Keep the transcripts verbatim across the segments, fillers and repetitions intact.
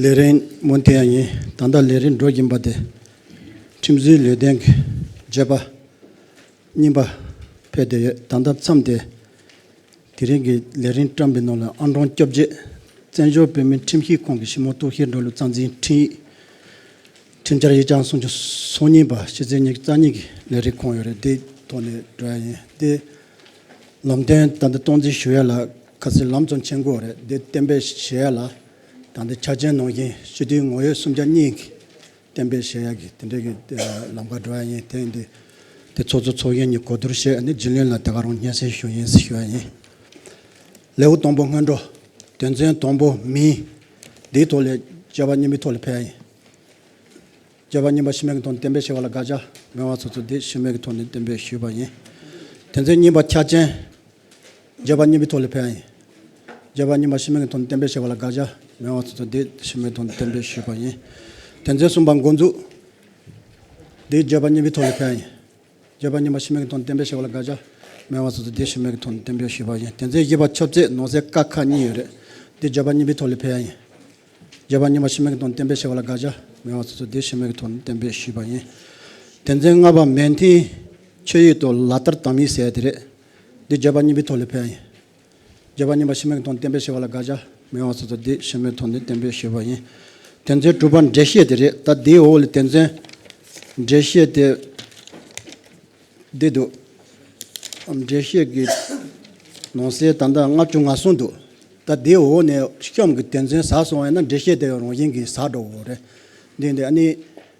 ལས་རིམ་མུ་མཐུད་ཡིན། ད་ལྟ་ལས་རིམ་འགྲོ་བཞིན་པ་དེ། ཁྲིམས་བཟོའི་ལས་དོན་གྱི་བརྗོད་པ་རྙིང་པ་ཕེབས་བསྡད་ཡོད། ད་ལྟ་མཚམས་དེ། དེ་རིང་གི་ལས་རིམ་བཀྲམ་པའི་ནང་ལ་ཨང་གྲངས་བཅོ་བརྒྱད། བཙན་བྱོལ་བོད་མིའི་ཁྲིམས་ཞིབ་ཁང་གི་ཞིབ་མོ་གཏུག་བཤེར་འགྲོ་ལུགས་རྩ་འཛིན་ཁྲིམས་ཡིག་ཁྲིམས་འཆར་ཡིག་ཆ་སུམ་ཅུ་སོ་གཉིས་པ། ཕྱི་ཚེས་ཉི་ཤུ་རྩ་གཉིས་ཀྱི་ལས་རིམ་ཁོངས་ཡོད་རེད། དེ་ཐོག་ནས་འགྲོ་ཡ་ཡིན། དེ་ལམ་སྟོན་ད་ལྟ་སྟངས་འཛིན་ཞུ་ཡ་ལ་ཁ་སང་ལམ་ཙམ་ཕྱིན་དགོས་རེད། དེ་གཏན་འབེབས་བྱེད་ཡ་ལ་ད་ལྟ་ཆ་རྐྱེན་ནང་བཞིན་སྤྱི་འཐུས་ངོ་ཡོད་སུམ་བརྒྱ་གཉིས་ཀྱིས་གཏན་འབེབས་བྱེད་ཡ་གི་དེ་འདྲའི་གི་ལམ་ཁ་འགྲོ་ཡ་ཡིན། དེ་ཡིན་དུས་དེ་ཚོགས་གཙོ་ཚོགས་གཞོན་གཉིས་གོ་བསྡུར་བྱས་ནས་རྒྱུན་ལས་ལ་དེ་ག་རང་སྙན་སེང་ཞུ་ཡིན་ཞུ་ཡ་ཡིན། ལེའུ་དང་པོ་སྔོན་འགྲོ། དོན་ཚན་དང་པོ་མིང་། འདིའི་ཐོག་ལ་བརྗོད་པ་རྙིང་པའི་ཐོག་ལ་ཕེབས་ཡ་ཡིན། བརྗོད་པ་རྙིང་པ་སྤྱི་མོས་ཀྱི་ཐོག་ནས་གཏན་འབེབས་བྱས་པ་ལ་དགག་བྱ། མི་དབང་ཚོགས་གཙོ་དེ་སྤྱི་མོས་ཀྱི་ཐོག་ནས་གཏན་འབེབས་ཞུས་པ་ཡིན། དོན་ཚན་གཉིས་པ་ཆ་རྐྱེན། བརྗོད་པ་རྙིང་པའི་ཐོག་ལ་ཕེབས་ཡ་ཡིན། བརྗོད་པ་རྙིང་པ་སྤྱི་མོས་ཀྱི་ཐོག་ནས་གཏན་འབེབས་བྱས་པ་ལ་དགག་བྱ། མི་དབང་ཚོགས་གཙོ་དེ་སྤྱི་མོས་ཀྱི་ཐོག་ནས་གཏན་འབེབས་ཞུས་པ་ཡིན། དོན་ཚན་གསུམ་པ་འགོ་འཛུགས། དེ་བརྗོད་པ་རྙིང་པའི་ཐོག་ལ་ཕེབས་ཡ་ཡིན། བརྗོད་པ་རྙིང་པ་སྤྱི་མོས་ཀྱི་ཐོག་ནས་གཏན་འབེབས་བྱས་པ་ལ་དགག་བྱ། མི་དབང་ཚོགས་གཙོ་དེ་སྤྱི་མོས་ཀྱི་ཐོག་ནས་གཏན་འབེབས་ཞུས་པ་ཡིན། དོན་ཚན་བཞི་པ་ཆབ་སྲིད། ནང་གསེས་ཀ་ཁ་གཉིས་ཡོད་རེད། དེ་བརྗོད་པ་རྙིང་པའི་ཐོག་ལ་ཕེབས་ཡ་ཡིན། བརྗོད་པ་རྙིང་པ་སྤྱི་མོས་ཀྱི་ཐོག་ནས་གཏན་འབེབས་བྱས་པ་ལ་དགག་བྱ། མི་དབང་ཚོགས་གཙོ་དེ་སྤྱི་མོས་ཀྱི་ཐོག་ནས་གཏན་འབེབས་ཞུས་པ་ཡིན། དོན་ཚན་ལྔ་པ་མོས་མཐུན་ཆོད་ཡིག་དང་ལག་བསྟར་དམ་ཡིག་ཟེར་ཡ་དེ་རེད། འདི་བརྗོད་པ་རྙིང་པའི་ཐོག་ལ་ཕེབས་ཡ་ཡིན། བརྗོད་པ་རྙིང་པ་སྤྱི་མོས་ཀྱི་ཐོག་ནས་གཏན་འབེབས་བྱས་པ་ལ་དགག་བྱ། མི་དབང་ཚོགས་གཙོ་དེ་སྤྱི་མོས་ཐོག་ནས་གཏན་འབེབས་ཞུས་པ་ཡིན། དོན་ཚན་དྲུག་པ་འགྲེལ་བཤད་དེ་རེད། ད་འདིའི་འོག་ལ་དོན་ཚན་འགྲེལ་བཤད་དེ། འདི་འདུག་འགྲེལ་བཤད་ཀྱི་ནང་གསེས་ད་ལྟ་ལྔ་བཅུ་ང་གསུམ་འདུག་ད་འདིའི་འོག་ནས་གཤམ་གྱི་དོན་ཚན་ཟག་སོང་བ་ཡིན་ན་འགྲེལ་བཤད་དེ་རང་བཞིན་གྱིས་ཟག་འགྲོ་གི་རེད། འདི་འདི་ཨ་ནི་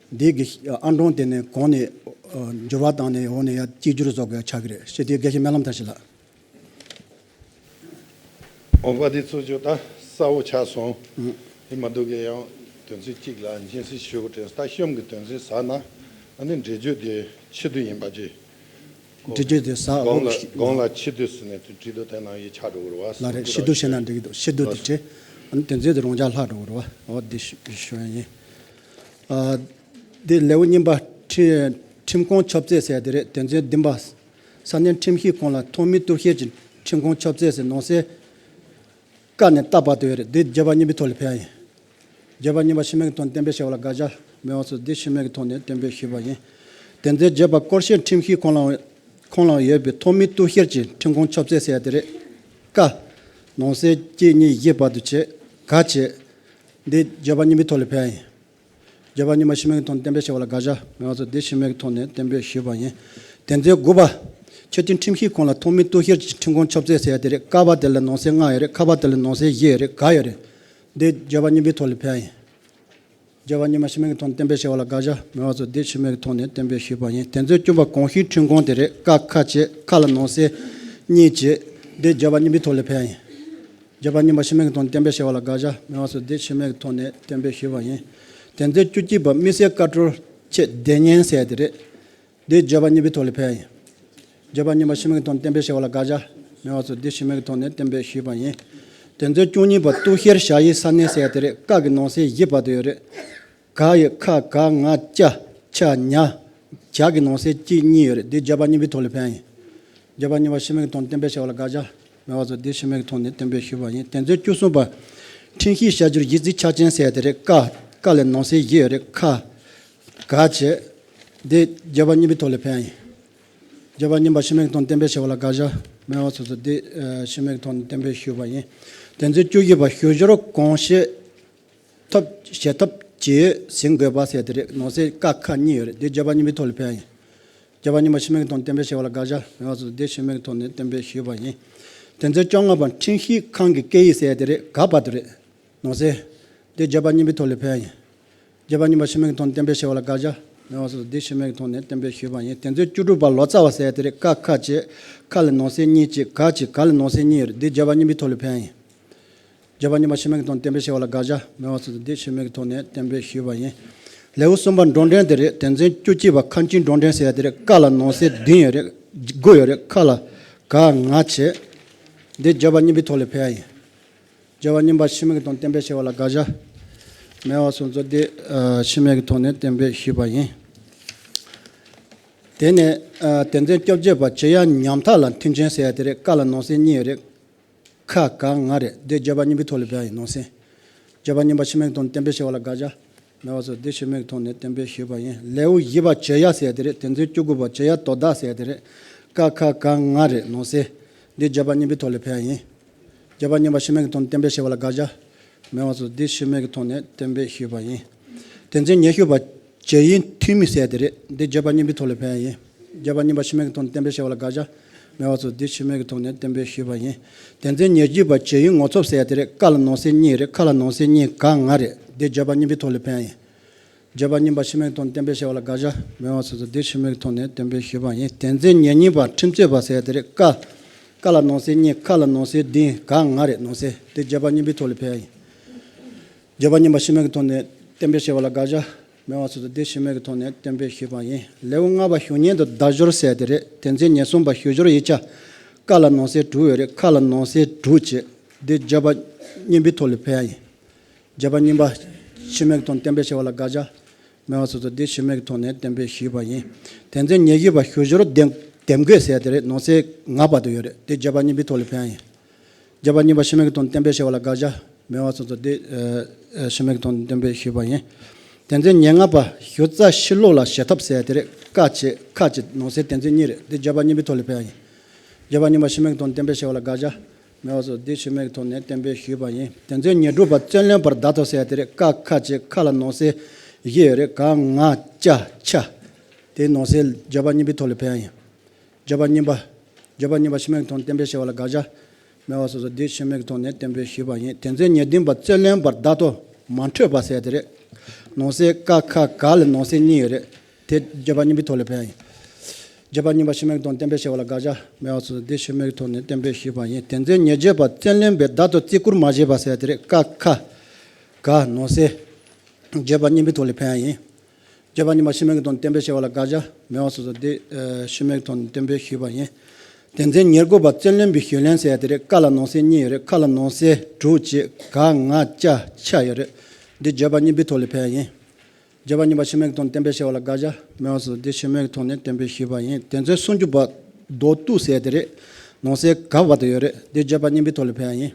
འདི་གི་ཨང་གྲངས་དེ་ནས་གོང་ནས་འགྱུར་བ་བཏང་ནས་འོག་ནས་ཡར་གཅིག་གྱུར་བཟོ་དགོས་ཆགས་ཀྱི་རེད། ཞེས་དེ་དགེ་བཤེས་སྨོན་ལམ་བཀྲ་ཤིས་ལགས། འོ་བ་འདི་ཚོ་ཅོ་ད་གསལ་བོ་ཆགས་སོང་། ཨུ། དེ་མ་གཏོགས་ཀྱི་ཡང་དོན་ཚན་གཅིག་ལ་སྙན་སེང་ཞུ་དགོས་དྲན་ད་གཤམ་གྱི་དོན་ཚན་ཟག་ན་ཨ་ནི་འགྲེལ་བརྗོད་དེ་ཕྱི་དུ་ཡིན་པ་ཅི། འགྲེལ་བརྗོད་དེ་ཟག་གོང་ལ་གོང་ལ་ཕྱི་དུ་ཟེར་ནས་དེ་བྲིས་འདུག་དེ་ནང་ཡི་ཆགས་འགྲོ་གི་རེད་བ། ལ་རེད། ཕྱི་དུ་བྱས་ན་འགྲིག་གི་འདུག་ཕྱི་དུ་དེ་བྲིས་ཨ་ནི་དོན་ཚན་དེ་རང་འཇགས་ལྷག་འགྲོ་གི་རེད་བ། འོ་དེ་ཞུ་ཞུ་ཡ་ཡིན། ཨ། དེ་ལེའུ་གཉིས་པ་ཁྲི་ཁྲིམས་ཁང་ཆབ་སྲིད་ཟེར་དེ་རེད། དོན་ཚན་བདུན་པ། ས་གནས་ཁྲིམས་ཞིབ་ཁང་ལ་ཐོག་མའི་གཏུག་བཤེར་གྱི་ཁྲིམས་ཁང་ཆབ་སྲིད་ཟེར་ནང་གསེས་ཀ་ནས་ལྟ་བར་དུ་ཡོད་རེད། འདི་བརྗོད་པ་རྙིང་པའི་ཐོག་ལ་ཕེབས་ཡ་ཡིན། བརྗོད་པ་རྙིང་པ་སྤྱི་མོས་ཀྱི་ཐོག་ནས་གཏན་འབེབས་བྱས་པ་ལ་དགག་བྱ། མི་དབང་ཚོགས་འདི་སྤྱི་མོས་ཀྱི་ཐོག་ནས་གཏན་འབེབས་ཞུས་པ་ཡིན། དེ་ཚོའི་བརྗོད་པ་སྐོར་ཞིབ་ཁྲིམས་ཞིབ་ཁང་ལ་ཁང་ལ་ཡོད་པའི་ཐོག་མའི་གཏུག་བཤེར་གྱི་ཁྲིམས་ཁང་ཆབ་སྲིད་ཟེར་ཡ་དེ་རེད། ཀ། ནང་གསེས་གཅིག་གཉིས་བཞི་བར་དུ་བྱས། ག་བྱས། འདི་བརྗོད་པ་རྙིང་པའི་ཐོག་ལ་ཕེབས་ཡ་ཡིན། བརྗོད་པ་རྙིང་པ་སྤྱི་མོས་ཀྱི་ཐོག་ནས་གཏན་འབེབས་བྱས་པ་ལ་དགག་བྱ། མི་དབང་ཚོགས་འདི་སྤྱི་མོས་ཀྱི་ཐོག་ནས་གཏན་འབེབས་ཞུས་པ་ཡིན། དེ་ཚོའི་དགུ་པ། ཆེས་མཐོའི་ཁྲིམས་ཞིབ་ཁང་ལ་ཐོག་མའི་གཏུག་བཤེར་གྱི་ཁྲིམས་ཁང་ཆབ་སྲིད་ཟེར་ཡ་དེ་རེད། ཀ་པ་དེ་ལ་ནང་གསེས་ལྔ་ཡོད་རེད། ཁ་པ་དེ་ལ་ནང་གསེས་བཞི་ཡོད་རེད། ག་ཡོད་རེད། འདི་བརྗོད་པ་རྙིང་པའི་ཐོག་ལ་ཕེབས་ཡ་ཡིན། བརྗོད་པ་རྙིང་པ་སྤྱི་མོས་ཀྱི་ཐོག་ནས་གཏན་འབེབས་བྱས་པ་ལ་དགག་བྱ། མི་དབང་ཚོགས་འདི་སྤྱི་མོས་ཀྱི་ཐོག་ནས་གཏན་འབེབས་ཞུས་པ་ཡིན། དེ་ཚོའི་བཅུ་པ་གོང་ཞུས་ཁྲིམས་ཁང་དེ་རེད། ཀ་ཁ་བྱས། ཁ་ལ་ནང་གསེས་གཉིས་བྱས། འདི་བརྗོད་པ་རྙིང་པའི་ཐོག་ལ་ཕེབས་ཡ་ཡིན། བརྗོད་པ་རྙིང་པ་སྤྱི་མོས་ཀྱི་ཐོག་ནས་གཏན་འབེབས་བྱས་པ་ལ་དགག་བྱ། མི་དབང་ཚོགས་འདི་སྤྱི་མོས་ཀྱི་ཐོག་ནས་གཏན་འབེབས་ཞུས་པ་ཡིན། དེ་ཚོའི་བཅུ་གཅིག་པ་དམིགས་བསལ་བཀའ་འཁྲོལ་ཆེད་སྡེ་གཉེར་ཟེར་ཡ་དེ་རེད། འདི་བརྗོད་པ་རྙིང་པའི་ཐོག་ལ་ཕེབས་ཡ་ཡིན། བརྗོད་པ་རྙིང་པ་སྤྱི་མོས་ཀྱི་ཐོག་ནས་གཏན་འབེབས་བྱས་པ་ལ་དགག་བྱ། མི་དབང་ཚོགས་འདི་སྤྱི་མོས་ཀྱི་ཐོག་ནས་གཏན་འབེབས་ཞུས་པ་ཡིན། དེ་ཚོའི་བཅུ་གཉིས་པ་གཏུག་བཤེར་བྱ་ཡུལ་ས་གནས་ཟེར་ཡ་དེ་རེད། ཀ་གི་ནང་གསེས་བཞི་བར་དུ་ཡོད་རེད། ག་ཡི་ཁ་ག་ང་ཅ་ཆ་ཉ། ཇ་གི་ནང་གསེས་གཅིག་གཉིས་ཡོད་རེད། འདི་བརྗོད་པ་རྙིང་པའི་ཐོག་ལ་ཕེབས་ཡ་ཡིན། བརྗོད་པ་རྙིང་པ་སྤྱི་མོས་ཀྱི་ཐོག་ནས་གཏན་འབེབས་བྱས་པ་ལ་དགག་བྱ། མི་དབང་ཚོགས་འདི་སྤྱི་མོས་ཀྱི་ཐོག་ནས་གཏན་འབེབས་ཞུས་པ་ཡིན། དེ་ཚོའི་བཅུ་གསུམ་པ། ཁྲིམས་ཞིབ་བྱ་རྒྱུར་གཞི་རྩའི་ཆ་རྐྱེན་ཟེར་ཡ་དེ་རེད། ཀ་ཀ་ལ་ནང་གསེས་བཞི་ཡོད་རེད། ཁ། ག་བྱས། འདི་བརྗོད་པ་རྙིང་པའི་ཐོག་ལ་ཕེབས་ཡ་ཡིན། བརྗོད་པ་རྙིང་པ་སྤྱི་མོས་ཀྱི་ཐོག་གཏན་འབེབས་བྱས་པ་ལ་དགག་བྱ། མི་དབང་ཚོགས་གཙོ་འདི་ཨ་སྤྱི་མོས་ཀྱི་ཐོག་ནས་གཏན་འབེབས་ཞུས་པ་ཡིན། དེ་ཚོའི་བཅུ་བཞི་པ་ཞུ་སྦྱོར་གོང་བཤད་ཐབས་བྱེད་ཐབས་ཇི་ཡོད་ཟིན་དགོས་པ་ཟེར་དེ་རེད། ནང་གསེས་ཀ་ཁ་གཉིས་ཡོད་རེད། འདི་བརྗོད་པ་རྙིང་པའི་ཐོག་ལ་ཕེབས་ཡ་ཡིན། བརྗོད་པ་རྙིང་པ་སྤྱི་མོས་ཀྱི་ཐོག་ནས་གཏན་འབེབས་བྱས་པ་ལ་དགག་བྱ། མི་དབང་ཚོགས་འདི་སྤྱི་མོས་ཀྱི་ཐོག་ནས་གཏན་འབེབས་ཞུས་པ་ཡིན། དེ་ཚོའི་བཅོ་ལྔ་པ་ཁྲིམས་ཞིབ་ཁང་གི་སྐད་ཡིག་ཟེར་ཡ་དེ་རེད། ག་བར་དུ་རེད། ནང་གསེས། འདི་བརྗོད་པ་རྙིང་པའི་ཐོག་ལ་ཕེབས་ཡ་ཡིན། བརྗོད་པ་རྙིང་པ་སྤྱི་མོས་ཀྱི་ཐོག་ནས་གཏན་འབེབས་བྱས་པ་ལ་དགག་བྱ། མི་དབང་ཚོགས་འདི་སྤྱི་མོས་ཀྱི་ཐོག་ནས་གཏན་འབེབས་ཞུས་པ་ཡིན། དེ་ཚོའི་བཅུ་དྲུག་པ་ལོ་ཙཱ་བ་ཟེར་ཡ་དེ་རེད། ཀ་ཁ་བྱས། ཁ་ལ་ནང་གསེས་གཉིས་བྱས། ག་བྱས། ག་ལ་ནང་གསེས་གཉིས་ཡོད་རེད། འདི་བརྗོད་པ་རྙིང་པའི་ཐོག་ལ་ཕེབས་ཡ་ཡིན། བརྗོད་པ་རྙིང་པ་སྤྱི་མོས་ཀྱི་ཐོག་ནས་གཏན་འབེབས་བྱས་པ་ལ་དགག་བྱ། མི་དབང་ཚོགས་འདི་སྤྱི་མོས་ཀྱི་ཐོག་ནས་གཏན་འབེབས་ཞུས་པ་ཡིན། ལེའུ་གསུམ་པ་འགྲོ་གྲོན་དེ་རེད། དོན་ཚན་བཅུ་གཅིག་པ་ཁ་མཆུའི་འགྲོ་གྲོན་ཟེར་ཡ་དེ་རེད། ཀ་ལ་ནང་གསེས་བདུན་ཡོད་རེད། དགུ་ཡོད་རེད། ཁ་ལ་ག་ང་བྱས། འདི་བརྗོད་པ་རྙིང་པའི་ཐོག་ལ་ཕེབས་ཡ་ཡིན། བརྗོད་པ་རྙིང་པ་སྤྱི་མོས་ཀྱི་ཐོག་གཏན་འབེབས་བྱས་པ་ལ་དགག་བྱ། མི་དབང་ཚོགས་གཙོ་དེ་ཨ་སྤྱི་མོས་ཀྱི་ཐོག་ནས་གཏན་འབེབས་ཞུས་པ་ཡིན། དེ་ནས་ཨ་དོན་ཚན་བཅོ་བརྒྱད་པ་བྱེད་ཡག་ཉམ་ཐག་ལ་མཐུན་རྐྱེན་ཟེར་ཡ་དེ་རེད། ཀ་ལ་ནང་གསེས་གཉིས་ཡོད་རེད། ཁ་ག་ང་རེད། འདི་བརྗོད་པ་རྙིང་པའི་ཐོག་ལ་ཕེབས་ཡ་ཡིན། ནང་གསེས། བརྒྱ་པ་གཉིས་པ་ཕྱི་མིག་དང་བརྟན་པའི་ཤེས་པ་ལ་དགག་བྱ། མེད་པ་སོགས་འདི་ཕྱི་མིག་ཐོག་ནས་བརྟན་པའི་ཤེས་པ་ཡིན། ལེའུ་བཞི་པ་བྱེད་ཡ་ཟེར་ཡ་དེ་རེད། དེ་ཚོའི་བཅུ་དགུ་པ་བྱེད་ཡ་དོ་བདག་ཟེར་ཡ་དེ་རེད། ཀ་ཁ་ག་ང་རེད་ནོ་སེ། འདི་བརྒྱ་པ་གཉིས་པའི་ཐོག་ལ་ཕེབས་ཡ་ཡིན། བརྒྱ་པ་གཉིས་པ་ཕྱི་མིག་ཐོག་ནས་བརྟན་པའི་ཤེས་པ་ལ་དགག་བྱ། མེད་པ་སོགས་འདི་ཕྱི་མིག་ཐོག་ནས་བརྟན་པའི་ཤེས་པ་ཡིན། དེ་ཚོའི་ཉི་ཤུ་པ་བྱེད་ཡུལ་ཐུན་མིན་ཟེར་ཡ་དེ་རེད། འདི་བརྒྱ་པ་གཉིས་པའི་ཐོག་ལ་ཕེབས་ཡ་ཡིན། བརྒྱ་པ་གཉིས་པ་ཕྱི་མིག་ཐོག་ནས་བརྟན་པའི་ཤེས་པ་ལ་དགག་བྱ། མེད་པ་སོགས་འདི་ཕྱི་མིག་གི་ཐོག་ནས་བརྟན་པའི་ཤེས་པ་ཡིན། དེ་ཚོའི་ཉེར་བཞི་པ་བྱེད་ཡུལ་ངོ་ཚབ་ཟེར་ཡ་དེ་རེད། ཀ་ལ་ནང་གསེས་གཉིས་རེད། ཁ་ལ་ནང་གསེས་གཉིས་ག་ང་རེད། འདི་བརྒྱ་པ་གཉིས་པའི་ཐོག་ལ་ཕེབས་ཡ་ཡིན། བརྒྱ་པ་གཉིས་པ་ཕྱི་མིག་ཐོག་ནས་བརྟན་པའི་ཤེས་པ་ལ་དགག་བྱ། མེད་པ་སོགས་འདི་ཕྱི་མིག་ཐོག་ནས་བརྟན་པའི་ཤེས་པ་ཡིན། དེ་ཚོའི་ཉེར་གཉིས་པ་ཁྲིམས་རྩོད་པ་ཟེར་ཡ་དེ་རེད། ཀ་ཀ་ལ་ནང་གསེས་གཉིས་ཁ་ལ་ནང་གསེས་བདུན་ག་ང་རེད་ནང་གསེས། འདི་བརྒྱ་པ་གཉིས་པའི་ཐོག་ལ་ཕེབས་ཡ་ཡིན། བརྒྱ་པ་གཉིས་པ་ཕྱི་མིག་གི་ཐོག་ནས་བརྟན་པའི་ཤེས་པ་ལ་དགག་བྱ། མེད་པ་སོགས་སུ་དེ་ཕྱི་མིག་གི་ཐོག་ནས་བརྟན་པའི་ཤེས་པ་ཡིན། ལེའུ་ལྔ་པ་ཞུ་སྙན་དང་བརྡ་སྦྱོར་ཟེར་དེ་རེད། དེ་ཚོའི་ཉེར་གསུམ་པ་ཞུ་སྦྱོར་ཡིག་ཆ། ཀ་ལ་ནང་གསེས་དྲུག་ཡོད་རེད། ཁ་ལ་ནང་གསེས་དྲུག་བྱས། འདི་བརྒྱ་པ་གཉིས་པའི་ཐོག་ལ་ཕེབས་ཡ་ཡིན། བརྒྱ་པ་གཉིས་པ་ཕྱི་མིག་གི་ཐོག་ནས་བརྟན་པའི་ཤེས་པ་ལ་དགག་བྱ། མེད་པ་སོགས་སུ་དེ་ཕྱི་མིག་གི་ཐོག་ནས་བརྟན་པའི་ཤེས་པ་ཡིན། དེ་ཚོའི་ཉེར་བཞི་པ་ཞུ་སྦྱོར་དེབ་དེབ་འགོད་ཟེར་དེ་རེད། ནང་གསེས་ང་བར་དུ་ཡོད་རེད། འདི་བརྒྱ་པ་གཉིས་པའི་ཐོག་ལ་ཕེབས་ཡ་ཡིན། བརྒྱ་པ་གཉིས་པ་ཕྱི་མིག་གི་ཐོག་ནས་བརྟན་པའི་ཤེས་པ་ལ་དགག་བྱ། མེད་པ་སོགས་སུ་དེ་ཨ་ཨ་ཕྱི་མིག་གི་ཐོག་ནས་བརྟན་པའི་ཤེས་པ་ཡིན། དེ་ཚོའི་ཉེར་ལྔ་པ་ཞུ་རྩ་ཕྱི་ལོགས་ལ་བྱེད་ཐབས་ཟེར་དེ་རེད། ཀ་བྱེད་ཁ་བྱེད་ནང་གསེས་དེ་ཚོའི་གཉིས་རེད། དེ་བརྒྱ་པ་གཉིས་པའི་ཐོག་ལ་ཕེབས་ཡ་ཡིན། བརྒྱ་པ་གཉིས་པ་ཕྱི་མིག་གི་ཐོག་ནས་བརྟན་པའི་ཤེས་པ་ལ་དགག་བྱ། མེད་པ་སོགས་དེ་ཕྱི་མིག་གི་ཐོག་ནས་བརྟན་པའི་ཤེས་པ་ཡིན། དེ་ཚོའི་ཉེར་དྲུག་པ་རྩོད་ལེན་པར་བརྡ་ཐོ་ཟེར་དེ་རེད། ཀ་ཁ་བྱེད་ཁ་ལ་ནང་གསེས་བཞི་ཡོད་རེད། ག་ང་ཅ་ཆ། དེ་ནང་གསེས་བརྒྱ་པ་གཉིས་པའི་ཐོག་ལ་ཕེབས་ཡ་ཡིན། བརྒྱ་པ་གཉིས་པ། བརྒྱ་པ་གཉིས་པ་ཕྱི་མིག་གི་ཐོག་ནས་བརྟན་པའི་ཤེས་པ་ལ་དགག་བྱ། མེད་པ་སོགས་སུ་དེ་ཕྱི་མིག་གི་ཐོག་ནས་བརྟན་པའི་ཤེས་པ་ཡིན། དེ་ཚོའི་ཉེར་བདུན་པ་རྩོད་ལེན་པར་བརྡ་ཐོ་མ་འཕྲོད་པ་ཟེར་དེ་རེད། ནང་གསེས་ཀ་ཁ་ག་ལ་ནང་གསེས་གཉིས་ཡོད་རེད། དེ་བརྒྱ་པ་གཉིས་པའི་ཐོག་ལ་ཕེབས་ཡ་ཡིན། བརྒྱ་པ་གཉིས་པ་ཕྱི་མིག་གི་ཐོག་ནས་བརྟན་པའི་ཤེས་པ་ལ་དགག་བྱ། མེད་པ་སོགས་སུ་དེ་ཕྱི་མིག་གི་ཐོག་ནས་བརྟན་པའི་ཤེས་པ་ཡིན། དེ་ཚོའི་ཉེར་བརྒྱད་པ་རྩོད་ལེན་པའི་བརྡ་ཐོ་བརྩི་བཀུར་མ་བྱས་པ་ཟེར་དེ་རེད། ཀ་ཁ་ག་ནང་གསེས་བརྒྱ་པ་གཉིས་པའི་ཐོག་ལ་ཕེབས་ཡ་ཡིན། བརྒྱ་པ་གཉིས་པ་ཕྱི་མིག་གི་ཐོག་ནས་བརྟན་པའི་ཤེས་པ་ལ་དགག་བྱ། མེད་པ་སོགས་སུ་དེ་ཨ་ཕྱི་མིག་གི་ཐོག་ནས་བརྟན་པའི་ཤེས་པ་ཡིན། དེ་ཚོའི་ཉེར་དགུ་པ་རྩོད་ལེན་པའི་ཞུས་ལན་ཟེར་ཡ་དེ་རེད། ཀ་ལ་ནང་གསེས་གཉིས་ཡོད་རེད། ཁ་ལ་ནང་གསེས་དྲུག་བྱས། ག་ང་ཅ་ཆ་ཡོད་རེད། འདི་བརྒྱ་པ་གཉིས་པའི་ཐོག་ལ་ཕེབས་ཡ་ཡིན། བརྒྱ་པ་གཉིས་པ་ཕྱི་མིག་གི་ཐོག་ནས་བརྟན་པའི་ཤེས་པ་ལ་དགག་བྱ། མེད་པ་སོགས་སུ་དེ་ཕྱི་མིག་གི་ཐོག་ནས་བརྟན་པའི་ཤེས་པ་ཡིན། དེ་ཚོའི་སུམ་ཅུ་པ་མདོར་བསྡུས་ཟེར་ཡ་དེ་རེད། ནང་གསེས་ག་བར་དུ་ཡོད་རེད། འདི་བརྒྱ་པ་གཉིས་པའི་ཐོག་ལ་ཕེབས་ཡ་ཡིན།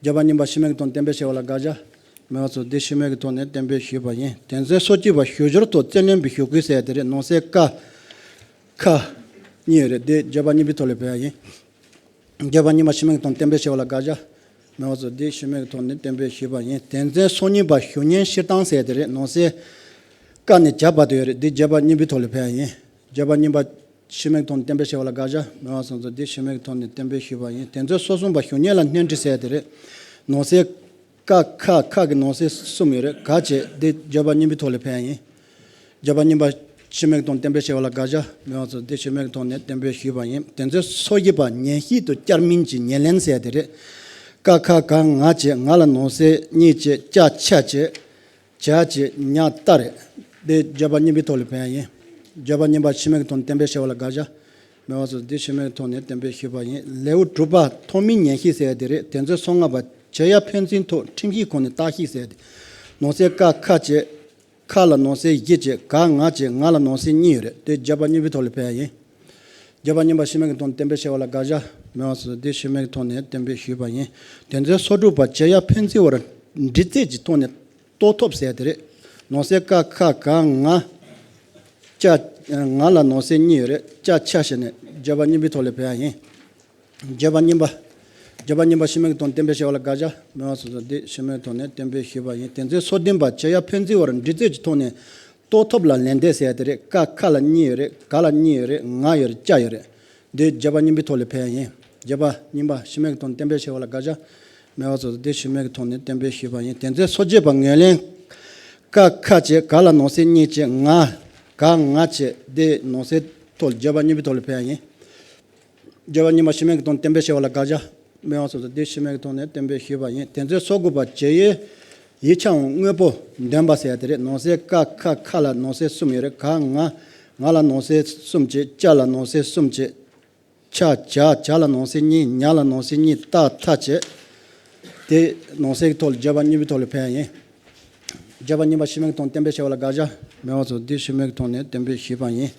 བརྒྱ་པ་གཉིས་པ་ཕྱི་མིག་གི་ཐོག་ནས་བརྟན་པའི་ཤེས་པ་ལ་དགག་བྱ། མེད་པ་སོགས་དེ་ཕྱི་མིག་གི་ཐོག་ནས་བརྟན་པའི་ཤེས་པ་ཡིན། དེ་ཚོའི་སོ་གཅིག་པ་ཞུ་སྦྱོར་ཐོག་རྩོད་ལེན་པའི་ཞུ་སྐུལ་ཟེར་ཡ་དེ་རེད། ནང་གསེས་ཀ་ཁ་གཉིས་ཡོད་རེད། དེ་བརྒྱ་པ་གཉིས་པའི་ཐོག་ལ་ཕེབས་ཡ་ཡིན། བརྒྱ་པ་གཉིས་པ་ཕྱི་མིག་གི་ཐོག་ནས་བརྟན་པའི་ཤེས་པ་ལ་དགག་བྱ། མེད་པ་སོགས་དེ་ཕྱི་མིག་གི་ཐོག་ནས་བརྟན་པའི་ཤེས་པ་ཡིན། དེ་ཚོའི་སོ་གཉིས་པ་ཞུ་སྙན་སྤྱིར་བཏང་ཟེར་ཡ་དེ་རེད། ནང་གསེས་ཀ་ནས་བརྒྱ་བར་དུ་ཡོད་རེད། དེ་བརྒྱ་པ་གཉིས་པའི་ཐོག་ལ་ཕེབས་ཡ་ཡིན། བརྒྱ་པ་གཉིས་པ་ཕྱི་མིག་གི་ཐོག་ནས་བརྟན་པའི་ཤེས་པ་ལ་དགག་བྱ། མེད་པ་སོགས་སུ་དེ་ཕྱི་མིག་གི་ཐོག་ནས་བརྟན་པའི་ཤེས་པ་ཡིན། དེ་ཚོའི་སོ་གསུམ་པ་ཞུ་སྙན་ལ་སྣེ་ཁྲིད་ཟེར་ཡ་དེ་རེད། ནང་གསེས་ཀ་ཁ་ཁ་གི་ནང་གསེས་གསུམ་ཡོད་རེད། ག་བྱས་དེ་བརྒྱ་པ་གཉིས་པའི་ཐོག་ལ་ཕེབས་ཡ་ཡིན། བརྒྱ་པ་གཉིས་པ་ཕྱི་མིག་གི་ཐོག་ནས་བརྟན་པའི་ཤེས་པ་ལ་དགག་བྱ། མེད་པ་སོགས་དེ་ཕྱི་མིག་གི་ཐོག་ནས་བརྟན་པའི་ཤེས་པ་ཡིན། དེ་ཚོའི་སོ་བཞི་པ་ཉན་ཤེས་དང་བསྐྱར་མིན་གྱི་ཉན་ལེན་ཟེར་ཡ་དེ་རེད། ཀ་ཁ་ག་ང་བྱས། ང་ལ་ནང་གསེས་གཉིས་བྱས། ཅ་ཆ་བྱས། བྱ་བྱས་ཉ་ཏ་རེད། དེ་བརྒྱ་པ་གཉིས་པའི་ཐོག་ལ་ཕེབས་ཡ་ཡིན། བརྒྱ་པ་གཉིས་པ་ཕྱི་མིག་གི་ཐོག་ནས་བརྟན་པའི་ཤེས་པ་ལ་དགག་བྱ། མེད་པ་སོགས་དེ་ཕྱི་མིག་གི་ཐོག་ནས་བརྟན་པའི་ཤེས་པ་ཡིན། ལེའུ་དྲུག་པ་ཐོག་མའི་ཉན་ཤེས་ཟེར་ཡ་དེ་རེད། དེ་ཚོའི་སོ་ལྔ་པ་བྱེད་ཡ་ཕན་ཚུན་ཐོག་ཁྲིམས་ཤེས་ཁོ་ནས་བརྟག་ཤེས་ཟེར་ཡ་དེ། ནང་གསེས་ཀ་ཁ་བྱས། ཁ་ལ་ནང་གསེས་བཞི་བྱས། ག་ང་བྱས། ང་ལ་ནང་གསེས་གཉིས་ཡོད་རེད། དེ་བརྒྱ་པ་གཉིས་པའི་ཐོག་ལ་ཕེབས་ཡ་ཡིན། བརྒྱ་པ་གཉིས་པ་ཕྱི་མིག་གི་ཐོག་ནས་བརྟན་པའི་ཤེས་པ་ལ་དགག་བྱ། མེད་པ་སོགས་དེ་ཕྱི་མིག་གི་ཐོག་ནས་བརྟན་པའི་ཤེས་པ་ཡིན། དེ་ཚོའི་སོ་དྲུག་པ་བྱེད་ཡ་ཕན་ཚུན་བར་འདྲི་རྩད་ཀྱི་ཐོག་ནས་རྟོགས་ཐབས་ཟེར་དེ་རེད། ནང་གསེས་ཀ་ཁ་ག་ང་ཅ། ང་ལ་ནང་གསེས་གཉིས་ཡོད་རེད། ཅ་ཆ་བྱས་ནས་བརྒྱ་པ་གཉིས་པའི་ཐོག་ལ་ཕེབས་ཡ་ཡིན། བརྒྱ་པ་གཉིས་པ། བརྒྱ་པ་གཉིས་པ་ཕྱི་མིག་གི་ཐོག་ནས་བརྟན་པའི་ཤེས་པ་ལ་དགག་བྱ། མེད་པ་སོགས་དེ་ཕྱི་མིག་གི་ཐོག་ནས་བརྟན་པའི་ཤེས་པ་ཡིན། དེ་ཚོའི་སོ་བདུན་པ་བྱེད་ཡ་ཕན་ཚུན་བར་འདྲི་རྩད་ཀྱི་ཐོག་ནས་རྟོགས་ཐབས་ལ་ལན་འདེབས་ཟེར་ཡ་དེ་རེད། ཀ་ཁ་ལ་གཉིས་ཡོད་རེད། ག་ལ་གཉིས་ཡོད་རེད། ང་ཡོད་རེད། ཅ་ཡོད་རེད། འདི་བརྒྱ་པ་གཉིས་པའི་ཐོག་ལ་ཕེབས་ཡ་ཡིན། བརྒྱ་པ་གཉིས་པ་ཕྱི་མིག་གི་ཐོག་ནས་བརྟན་པའི་ཤེས་པ་ལ་དགག་བྱ། མེད་པ་སོགས་དེ་ཕྱི་མིག་གི་ཐོག་ནས་བརྟན་པའི་ཤེས་པ་ཡིན། དེ་ཚོའི་སོ་བརྒྱད་པ་ངོས་ལེན། ཀ་ཁ་བྱས། ག་ལ་ནང་གསེས་གཉིས་བྱས། ང་ག་ང་བྱས། དེ་ནང་གསེས་ཐོག་བརྒྱ་པ་གཉིས་པའི་ཐོག་ལ་ཕེབས་ཡ་ཡིན། བརྒྱ་པ་གཉིས་པ་ཕྱི་མིག་གི་ཐོག་ནས་བརྟན་པའི་ཤེས་པ་ལ་དགག་བྱ། མེད་པ་སོགས་སུ་དེ་ཕྱི་མིག་གི་ཐོག་ནས་བརྟན་པའི་ཤེས་པ་ཡིན། དེ་ཚོའི་སོ་དགུ་པ་བྱེད་ཡུལ་ཡིག་ཆའམ་དངོས་པོ་འདོན་པ་ཟེར་ཡ་དེ་རེད། ནང་གསེས་ཀ་ཁ་ཁ་ལ་ནང་གསེས་གསུམ་ཡོད་རེད། ག་ང་ང་ལ་ནང་གསེས་གསུམ་བྱས། ཅ་ལ་ནང་གསེས་གསུམ་བྱས། ཆ་བྱ་བྱ་ལ་ནང་གསེས་གཉིས། ཉ་ལ་ནང་གསེས་གཉིས། ཏ་ཐ་བྱས། དེ་ནང་གསེས་ཀྱི་ཐོག་ལ་བརྒྱ་པ་གཉིས་པའི་ཐོག་ལ་ཕན་ཡིན། བརྒྱ་པ་གཉིས་པ་ཕྱི་མིག་གི་ཐོག་ནས་བརྟན་པའི་ཤེས་པ་ལ་དགག་བྱ། མེད་པ་སོགས་དེ་ཕྱི་མིག་གི་ཐོག་ནས་བརྟན་པའི་ཤེས་པ་ཡིན།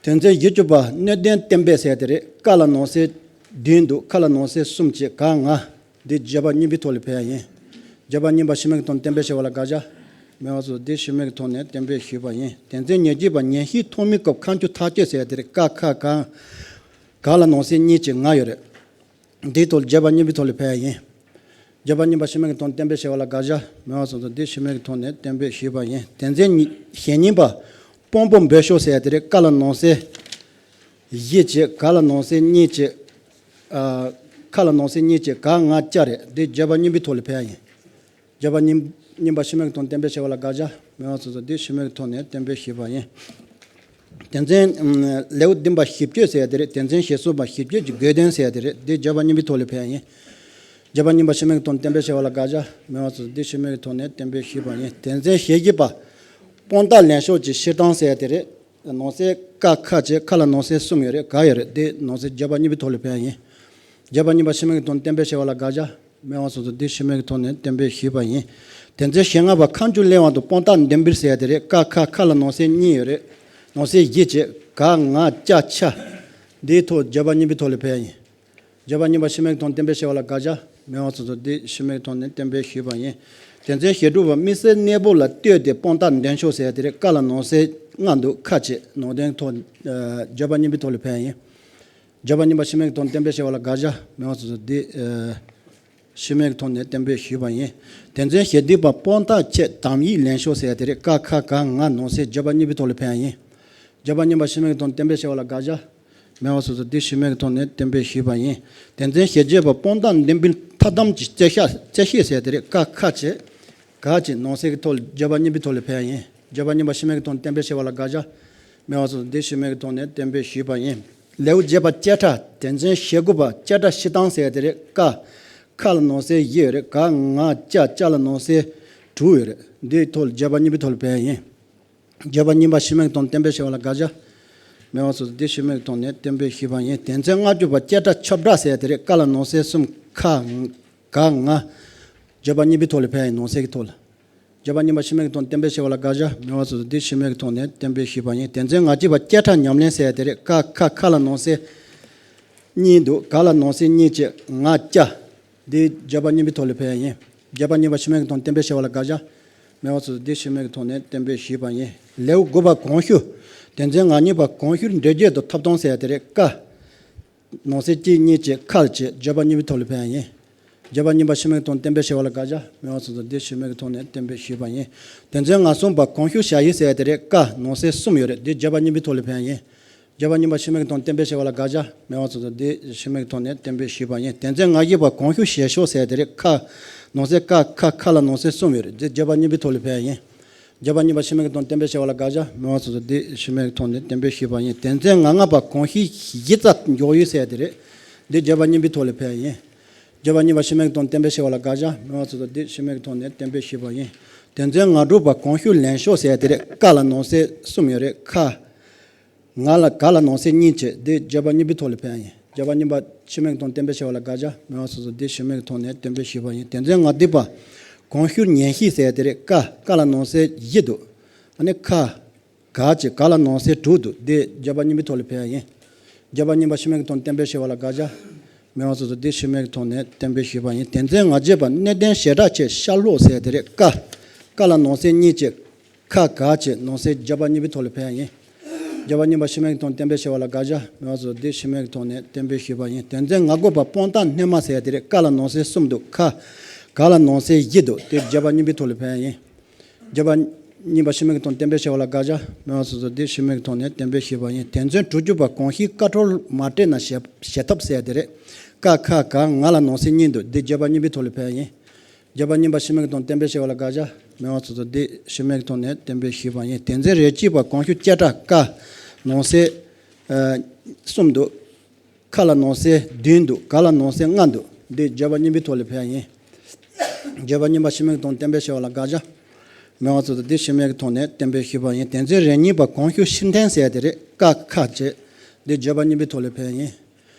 དོན་ཚན་བཞི་བཅུ་པ་སྣོད་ལྡན་བརྟན་པའི་ཟེར་དེ་རེད། ཀ་ལ་ནང་གསེས་བདུན་འདུག་ཁ་ལ་ནང་གསེས་གསུམ་བྱས། ག་ང་། འདི་བརྒྱ་པ་གཉིས་པའི་ཐོག་ལ་ཕན་ཡིན། བརྒྱ་པ་གཉིས་པ་ཕྱི་མའི་གི་དོན་བསྟན་པའི་བྱ་བ་ལ་དགག་བྱ། མེད་པ་སོགས་འདི་ཕྱི་མའི་གི་ཐོག་ནས་བསྟན་པའི་ཞུས་པ་ཡིན། དེ་ཚན་ཉེར་གཅིག་པ་ཉན་ཤེས་ཐོགས་མེད་སྐབས་ཁ་མཆུ་མཐའ་དཔྱོད་ཟེར་ཡ་དེ་རེད། ཀ་ཁ་ག་ག་ལ་ནང་གསེས་གཉིས་ཀྱི་ང་ཡོད་རེད། འདིའི་ཐོག་བརྒྱ་པ་གཉིས་པའི་ཐོག་ལ་ཕེབས་ཡ་ཡིན། བརྒྱ་པ་གཉིས་པ་ཕྱི་མའི་གི་དོན་བསྟན་པའི་བྱ་བ་ལ་དགག་བྱ། མེད་པ་སོགས་འདི་ཕྱི་མའི་གི་ཐོག་ནས་བསྟན་པའི་ཞུས་པ་ཡིན། དེ་ཚན་ཉི་ཞེ་གཉིས་པ། དཔང་པོ་འབོད་ཤོག་ཟེར་ཡ་དེ་རེད། ཀ་ལ་ནང་གསེས་བཞི་བྱས། ག་ལ་ནང་གསེས་གཉིས་བྱས། ཨ། ཁ་ལ་ནང་གསེས་གཉིས་བྱས། ག་ང་ཀྱ་རེད། འདི་བརྒྱ་པ་གཉིས་པའི་ཐོག་ལ་ཕེབས་ཡ་ཡིན། བརྒྱ་པ་གཉིས་གཉིས་པ་ཕྱི་མའི་གི་དོན་བསྟན་པའི་བྱ་བ་ལ་དགག་བྱ། མེད་པ་སོགས་འདི་ཕྱི་མའི་གི་ཐོག་ནས་བསྟན་པའི་ཞུས་པ་ཡིན། དེ་ཚན་ལེའུ་བདུན་པ་ཞིབ་དཔྱོད་ཟེར་ཡ་དེ་རེད། དེ་ཚན་ཞེ་གསུམ་པ་ཞིབ་དཔྱོད་ཀྱི་དགོས་དོན་ཟེར་ཡ་དེ་རེད། འདི་བརྒྱ་པ་གཉིས་པའི་ཐོག་ལ་ཕེབས་ཡ་ཡིན། བརྒྱ་པ་གཉིས་པ་ཕྱི་མའི་གི་དོན་བསྟན་པའི་བྱ་བ་ལ་དགག་བྱ། མེད་པ་སོགས་འདི་ཕྱི་མའི་གི་ཐོག་ནས་བསྟན་པའི་ཞུས་པ་ཡིན། དེ་ཚན་ཞེ་བརྒྱད་པ། དཔང་རྟགས་ལེན་ཕྱོགས་ཀྱི་སྤྱིར་བཏང་ཟེར་ཡ་དེ་རེད། ནང་གསེས་ཀ་ཁ་བྱས། ཁ་ལ་ནང་གསེས་གསུམ་ཡོད་རེད། ག་ཡོད་རེད། འདི་ནང་གསེས་བརྒྱ་པ་གཉིས་པའི་ཐོག་ལ་ཕེབས་ཡ་ཡིན། བརྒྱ་པ་གཉིས་པ་ཕྱི་མའི་གི་དོན་བསྟན་པའི་བྱ་བ་ལ་དགག་བྱ། མེད་པ་སོགས་འདི་ཕྱི་མའི་གི་ཐོག་ནས་བསྟན་པའི་ཞུས་པ་ཡིན། དེ་ཚན་ཞེ་ལྔ་པ་ཁ་མཆུ་གླེང་བ་དང་དཔང་རྟགས་འདོན་སྤེལ་ཟེར་ཡ་དེ་རེད། ཀ་ཁ་ཁ་ལ་ནང་གསེས་གཉིས་ཡོད་རེད། ནང་གསེས་བཞི་བྱས། ག་ང་ཀྱ་ཆ། འདིའི་ཐོག་བརྒྱ་པ་གཉིས་པའི་ཐོག་ལ་ཕེབས་ཡ་ཡིན། བརྒྱ་པ་གཉིས་པ་ཕྱི་མའི་གི་དོན་བསྟན་པའི་བྱ་བ་ལ་དགག་བྱ། མེད་པ་སོགས་འདི་ཕྱི་མའི་གི་ཐོག་ནས་བསྟན་པའི་ཞུས་པ་ཡིན། དེ་ཚན་ཞེ་དྲུག་པ་དམིགས་བསལ་གནས་བབ་ལ་ལྟོས་ཏེ་དཔང་རྟགས་འདོན་ཕྱོགས་ཟེར་ཡ་དེ་རེད། ཀ་ལ་ནང་གསེས་ལྔ་འདུག་ཁ་བྱས། ནང་དོན་ཐོག་ཨ། བརྒྱ་པ་གཉིས་པའི་ཐོག་ལ་ཕེབས་ཡ་ཡིན། བརྒྱ་པ་གཉིས་པ་ཕྱི་མའི་གི་དོན་བསྟན་པའི་བྱ་བ་ལ་དགག་བྱ། མེད་པ་སོགས་འདི་ཨ། ཕྱི་མའི་གི་ཐོག་ནས་བསྟན་པའི་ཞུས་པ་ཡིན། དེ་ཚན་ཞེ་བདུན་པ་དཔང་རྟགས་ཆེད་དམ་ཡིག་ལེན་ཕྱོགས་ཟེར་ཡ་དེ་རེད། ཀ་ཁ་ག་ང་ནང་གསེས་བརྒྱ་པ་གཉིས་པའི་ཐོག་ལ་ཕེབས་ཡ་ཡིན། བརྒྱ་པ་གཉིས་པ་ཕྱི་མའི་གི་དོན་བསྟན་པའི་བྱ་བ་ལ་དགག་བྱ། མེད་པ་སོགས་འདི་ཕྱི་མའི་གི་ཐོག་ནས་བསྟན་པའི་ཞུས་པ་ཡིན། དེ་ཚན་ཞེ་བརྒྱད་པ་དཔང་རྟགས་འདོན་སྤེལ་མཐའ་དམ་གྱི་རྩོད་བཤད་རྩོད་བཤད་ཟེར་ཡ་དེ་རེད། ཀ་ཁ་བྱས། ག་བྱས། ནང་གསེས་ཀྱི་ཐོག་ལ་བརྒྱ་པ་གཉིས་པའི་ཐོག་ལ་ཕེབས་ཡ་ཡིན། བརྒྱ་པ་གཉིས་པ་ཕྱི་མའི་གི་དོན་བསྟན་པའི་བྱ་བ་ལ་དགག་བྱ། མེད་པ་སོགས་འདི་ཕྱི་མའི་གི་ཐོག་ནས་བསྟན་པའི་ཞུས་པ་ཡིན། ལེའུ་བརྒྱད་པ་བྱེ་བྲག་དེ་ཚན་ཞེ་དགུ་པ་བྱེ་བྲག་སྤྱིར་བཏང་ཟེར་ཡ་དེ་རེད། ཀ་ཁ་ལ་ནང་གསེས་བཞི་ཡོད་རེད། ག་ང་ཀྱ་ཅ་ལ་ནང་གསེས་དྲུག་ཡོད་རེད། འདིའི་ཐོག་ལ་བརྒྱ་པ་གཉིས་པའི་ཐོག་ལ་ཕེབས་ཡ་ཡིན། བརྒྱ་པ་གཉིས་པ་ཕྱི་མའི་གི་དོན་བསྟན་པའི་བྱ་བ་ལ་དགག་བྱ། མེད་པ་སོགས་འདི་ཕྱི་མའི་གི་ཐོག་ནས་བསྟན་པའི་ཞུས་པ་ཡིན། དེ་ཚན་ལྔ་བཅུ་པ་བྱེ་བྲག་ཁྱབ་བསྒྲགས་ཟེར་ཡ་དེ་རེད། ཀ་ལ་ནང་གསེས་གསུམ། ཁ་ག་ང་། བརྒྱ་པ་གཉིས་པའི་ཐོག་ལ་ཕེབས་ཡ་ཡིན། ནང་གསེས་ཀྱི་ཐོག་ལ། བརྒྱ་པ་གཉིས་པ་ཕྱི་མའི་གི་དོན་བསྟན་པའི་བྱ་བ་ལ་དགག་བྱ། མེད་པ་སོགས་འདི་ཕྱི་མའི་གི་ཐོག་ནས་བསྟན་པའི་ཞུས་པ་ཡིན། དེ་ཚན་ང་བཅུ་པ་བྱེ་བྲག་ཉམས་ལེན་ཟེར་ཡ་དེ་རེད། ཀ་ཁ་ཁ་ལ་ནང་གསེས་གཉིས་འདུག་ག་ལ་ནང་གསེས་གཉིས་བྱས། ང་ཀྱ། འདི་བརྒྱ་པ་གཉིས་པའི་ཐོག་ལ་ཕེབས་ཡ་ཡིན། བརྒྱ་པ་གཉིས་པ་ཕྱི་མའི་གི་དོན་བསྟན་པའི་བྱ་བ་ལ་དགག་བྱ། མེད་པ་སོགས་འདི་ཕྱི་མའི་གི་ཐོག་ནས་བསྟན་པའི་ཞུས་པ་ཡིན། ལེའུ་དགུ་པ་གོང་ཞུ། དེ་ཚན་ང་གཉིས་པ་གོང་ཞུ་འགྲེལ་བརྗོད་དང་ཐོབ་ཐང་ཟེར་ཡ་དེ་རེད། ཀ་ནང་གསེས་གཅིག་གཉིས་བྱས། ཁ་ལ་བྱས། བརྒྱ་པ་གཉིས་པའི་ཐོག་ལ་ཕེབས་ཡ་ཡིན། བརྒྱ་པ་གཉིས་པ་ཕྱི་མའི་གི་དོན་བསྟན་པའི་བྱ་བ་ལ་དགག་བྱ། མེད་པ་སོགས་འདི་ཕྱི་མའི་གི་ཐོག་ནས་བསྟན་པའི་ཞུས་པ་ཡིན། དེ་ཚན་ང་གསུམ་པ་གོང་ཞུ་བྱ་ཡུལ་ཟེར་ཡ་དེ་རེད། ཀ་ནང་གསེས་གསུམ་ཡོད་རེད། འདི་བརྒྱ་པ་གཉིས་པའི་ཐོག་ལ་ཕེབས་ཡ་ཡིན། བརྒྱ་པ་གཉིས་པ་ཕྱི་མའི་གི་དོན་བསྟན་པའི་བྱ་བ་ལ་དགག་བྱ། མེད་པ་སོགས་འདི་ཕྱི་མའི་གི་ཐོག་ནས་བསྟན་པའི་ཞུས་པ་ཡིན། དེ་ཚན་ང་བཞི་པ་གོང་ཞུ་བྱེད་ཕྱོགས་ཟེར་ཡ་དེ་རེད། ཁ་ནང་གསེས་ཀ་ཁ་ཁ་ལ་ནང་གསེས་གསུམ་ཡོད་རེད། འདི་བརྒྱ་པ་གཉིས་པའི་ཐོག་ལ་ཕེབས་ཡ་ཡིན། བརྒྱ་པ་གཉིས་པ་ཕྱི་མའི་གི་དོན་བསྟན་པའི་བྱ་བ་ལ་དགག་བྱ། མེད་པ་སོགས་འདི་ཕྱི་མའི་གི་ཐོག་ནས་བསྟན་པའི་ཞུས་པ་ཡིན། དེ་ཚན་ང་ལྔ་པ་གོང་ཞུའི་གཞི་རྩ་འཇོག་ཡུལ་ཟེར་ཡ་དེ་རེད། འདི་བརྒྱ་པ་གཉིས་པའི་ཐོག་ལ་ཕེབས་ཡ་ཡིན། བརྒྱ་པ་གཉིས་པ་ཕྱི་མའི་གི་དོན་བསྟན་པའི་བྱ་བ་ལ་དགག་བྱ། མེད་པ་སོགས་འདི་ཕྱི་མའི་གི་ཐོག་ནས་བསྟན་པའི་ཞུས་པ་ཡིན། དེ་ཚན་ང་དྲུག་པ་གོང་ཞུ་ལེན་ཕྱོགས་ཟེར་ཡ་དེ་རེད། ཀ་ལ་ནང་གསེས་གསུམ་ཡོད་རེད། ཁ་ང་ལ་ག་ལ་ནང་གསེས་གཉིས་བྱས། འདི་བརྒྱ་པ་གཉིས་པའི་ཐོག་ལ་ཕེབས་ཡ་ཡིན། བརྒྱ་པ་གཉིས་པ་ཕྱི་མའི་གི་དོན་བསྟན་པའི་བྱ་བ་ལ་དགག་བྱ། མེད་པ་སོགས་འདི་ཕྱི་མའི་གི་ཐོག་ནས་བསྟན་པའི་ཞུས་པ་ཡིན། དེ་ཚན་ང་བདུན་པ་གོང་ཞུ་ཉན་ཤེས་ཟེར་ཡ་དེ་རེད། ཀ་ཀ་ལ་ནང་གསེས་བཞི་འདུག་ཨ་ནི་ཁ་ག་བྱས། ག་ལ་ནང་གསེས་དྲུག་འདུག་འདི་བརྒྱ་པ་གཉིས་པའི་ཐོག་ལ་ཕེབས་ཡ་ཡིན། བརྒྱ་པ་གཉིས་པ་ཕྱི་མའི་གི་དོན་བསྟན་པའི་བྱ་བ་ལ་དགག་བྱ། མེད་པ་སོགས་འདི་ཕྱི་མའི་གི་ཐོག་ནས་བསྟན་པའི་ཞུས་པ་ཡིན། དེ་ཚན་ང་བརྒྱད་པ་གནད་དོན་ཞེ་དྲག་ཆེད་ཤར་ལྷོ་ཟེར་ཡ་དེ་རེད། ཀ་ཀ་ལ་ནང་གསེས་གཉིས་བྱས། ཁ་ག་བྱས། ནང་གསེས་བརྒྱ་པ་གཉིས་པའི་ཐོག་ལ་ཕེབས་ཡ་ཡིན། བརྒྱ་པ་གཉིས་པ་ཕྱི་མའི་གི་དོན་བསྟན་པའི་བྱ་བ་ལ་དགག་བྱ། མེད་པ་སོགས་འདི་ཕྱི་མའི་གི་ཐོག་ནས་བསྟན་པའི་ཞུས་པ་ཡིན། དེ་ཚན་ང་དགུ་པ་དཔང་རྟགས་སྣོན་མ་ཟེར་ཡ་དེ་རེད། ཀ་ལ་ནང་གསེས་གསུམ་འདུག་ཁ་ག་ལ་ནང་གསེས་བཞི་འདུག་དེ་བརྒྱ་པ་གཉིས་པའི་ཐོག་ལ་ཕེབས་ཡ་ཡིན། བརྒྱ་པ་གཉིས་པ་ཕྱི་མའི་གི་དོན་བསྟན་པའི་བྱ་བ་ལ་དགག་བྱ། མེད་པ་སོགས་འདི་ཕྱི་མའི་གི་ཐོག་ནས་བསྟན་པའི་ཞུས་པ་ཡིན། དེ་ཚན་དྲུག་ཅུ་པ་གོང་ཞུའི་བཀའ་འཁྲོལ་མ་སྤྲད་ན་བྱེད་བྱེད་ཐབས་ཟེར་ཡ་དེ་རེད། ཀ་ཁ་ག་ང་ལ་ནང་གསེས་གཉིས་འདུག་འདི་བརྒྱ་པ་གཉིས་པའི་ཐོག་ལ་ཕེབས་ཡ་ཡིན། བརྒྱ་པ་གཉིས་པ་ཕྱི་མའི་གི་དོན་བསྟན་པའི་བྱ་བ་ལ་དགག་བྱ། མེད་པ་སོགས་འདི་ཕྱི་མའི་གི་ཐོག་ནས་བསྟན་པའི་ཞུས་པ་ཡིན། དེ་ཚན་རེ་གཅིག་པ་གོང་ཞུ་བྱེ་བྲག་ཀ་ནང་གསེས་ཨ་གསུམ་འདུག་ཁ་ལ་ནང་གསེས་བདུན་འདུག་ག་ལ་ནང་གསེས་ལྔ་འདུག་འདི་བརྒྱ་པ་གཉིས་པའི་ཐོག་ལ་ཕེབས་ཡ་ཡིན། བརྒྱ་པ་གཉིས་པ་ཕྱི་མའི་གི་དོན་བསྟན་པའི་བྱ་བ་ལ་དགག་བྱ། མེད་པ་སོགས་འདི་ཕྱི་མའི་གི་ཐོག་ནས་བསྟན་པའི་ཞུས་པ་ཡིན། དེ་ཚན་རེ་གཉིས་པ་གོང་ཞུ་ཕྱིར་འཐེན་ཟེར་ཡ་དེ་རེད། ཀ་ཁ་བྱས། འདི་བརྒྱ་པ་གཉིས་པའི་ཐོག་ལ་ཕེབས་ཡ་ཡིན།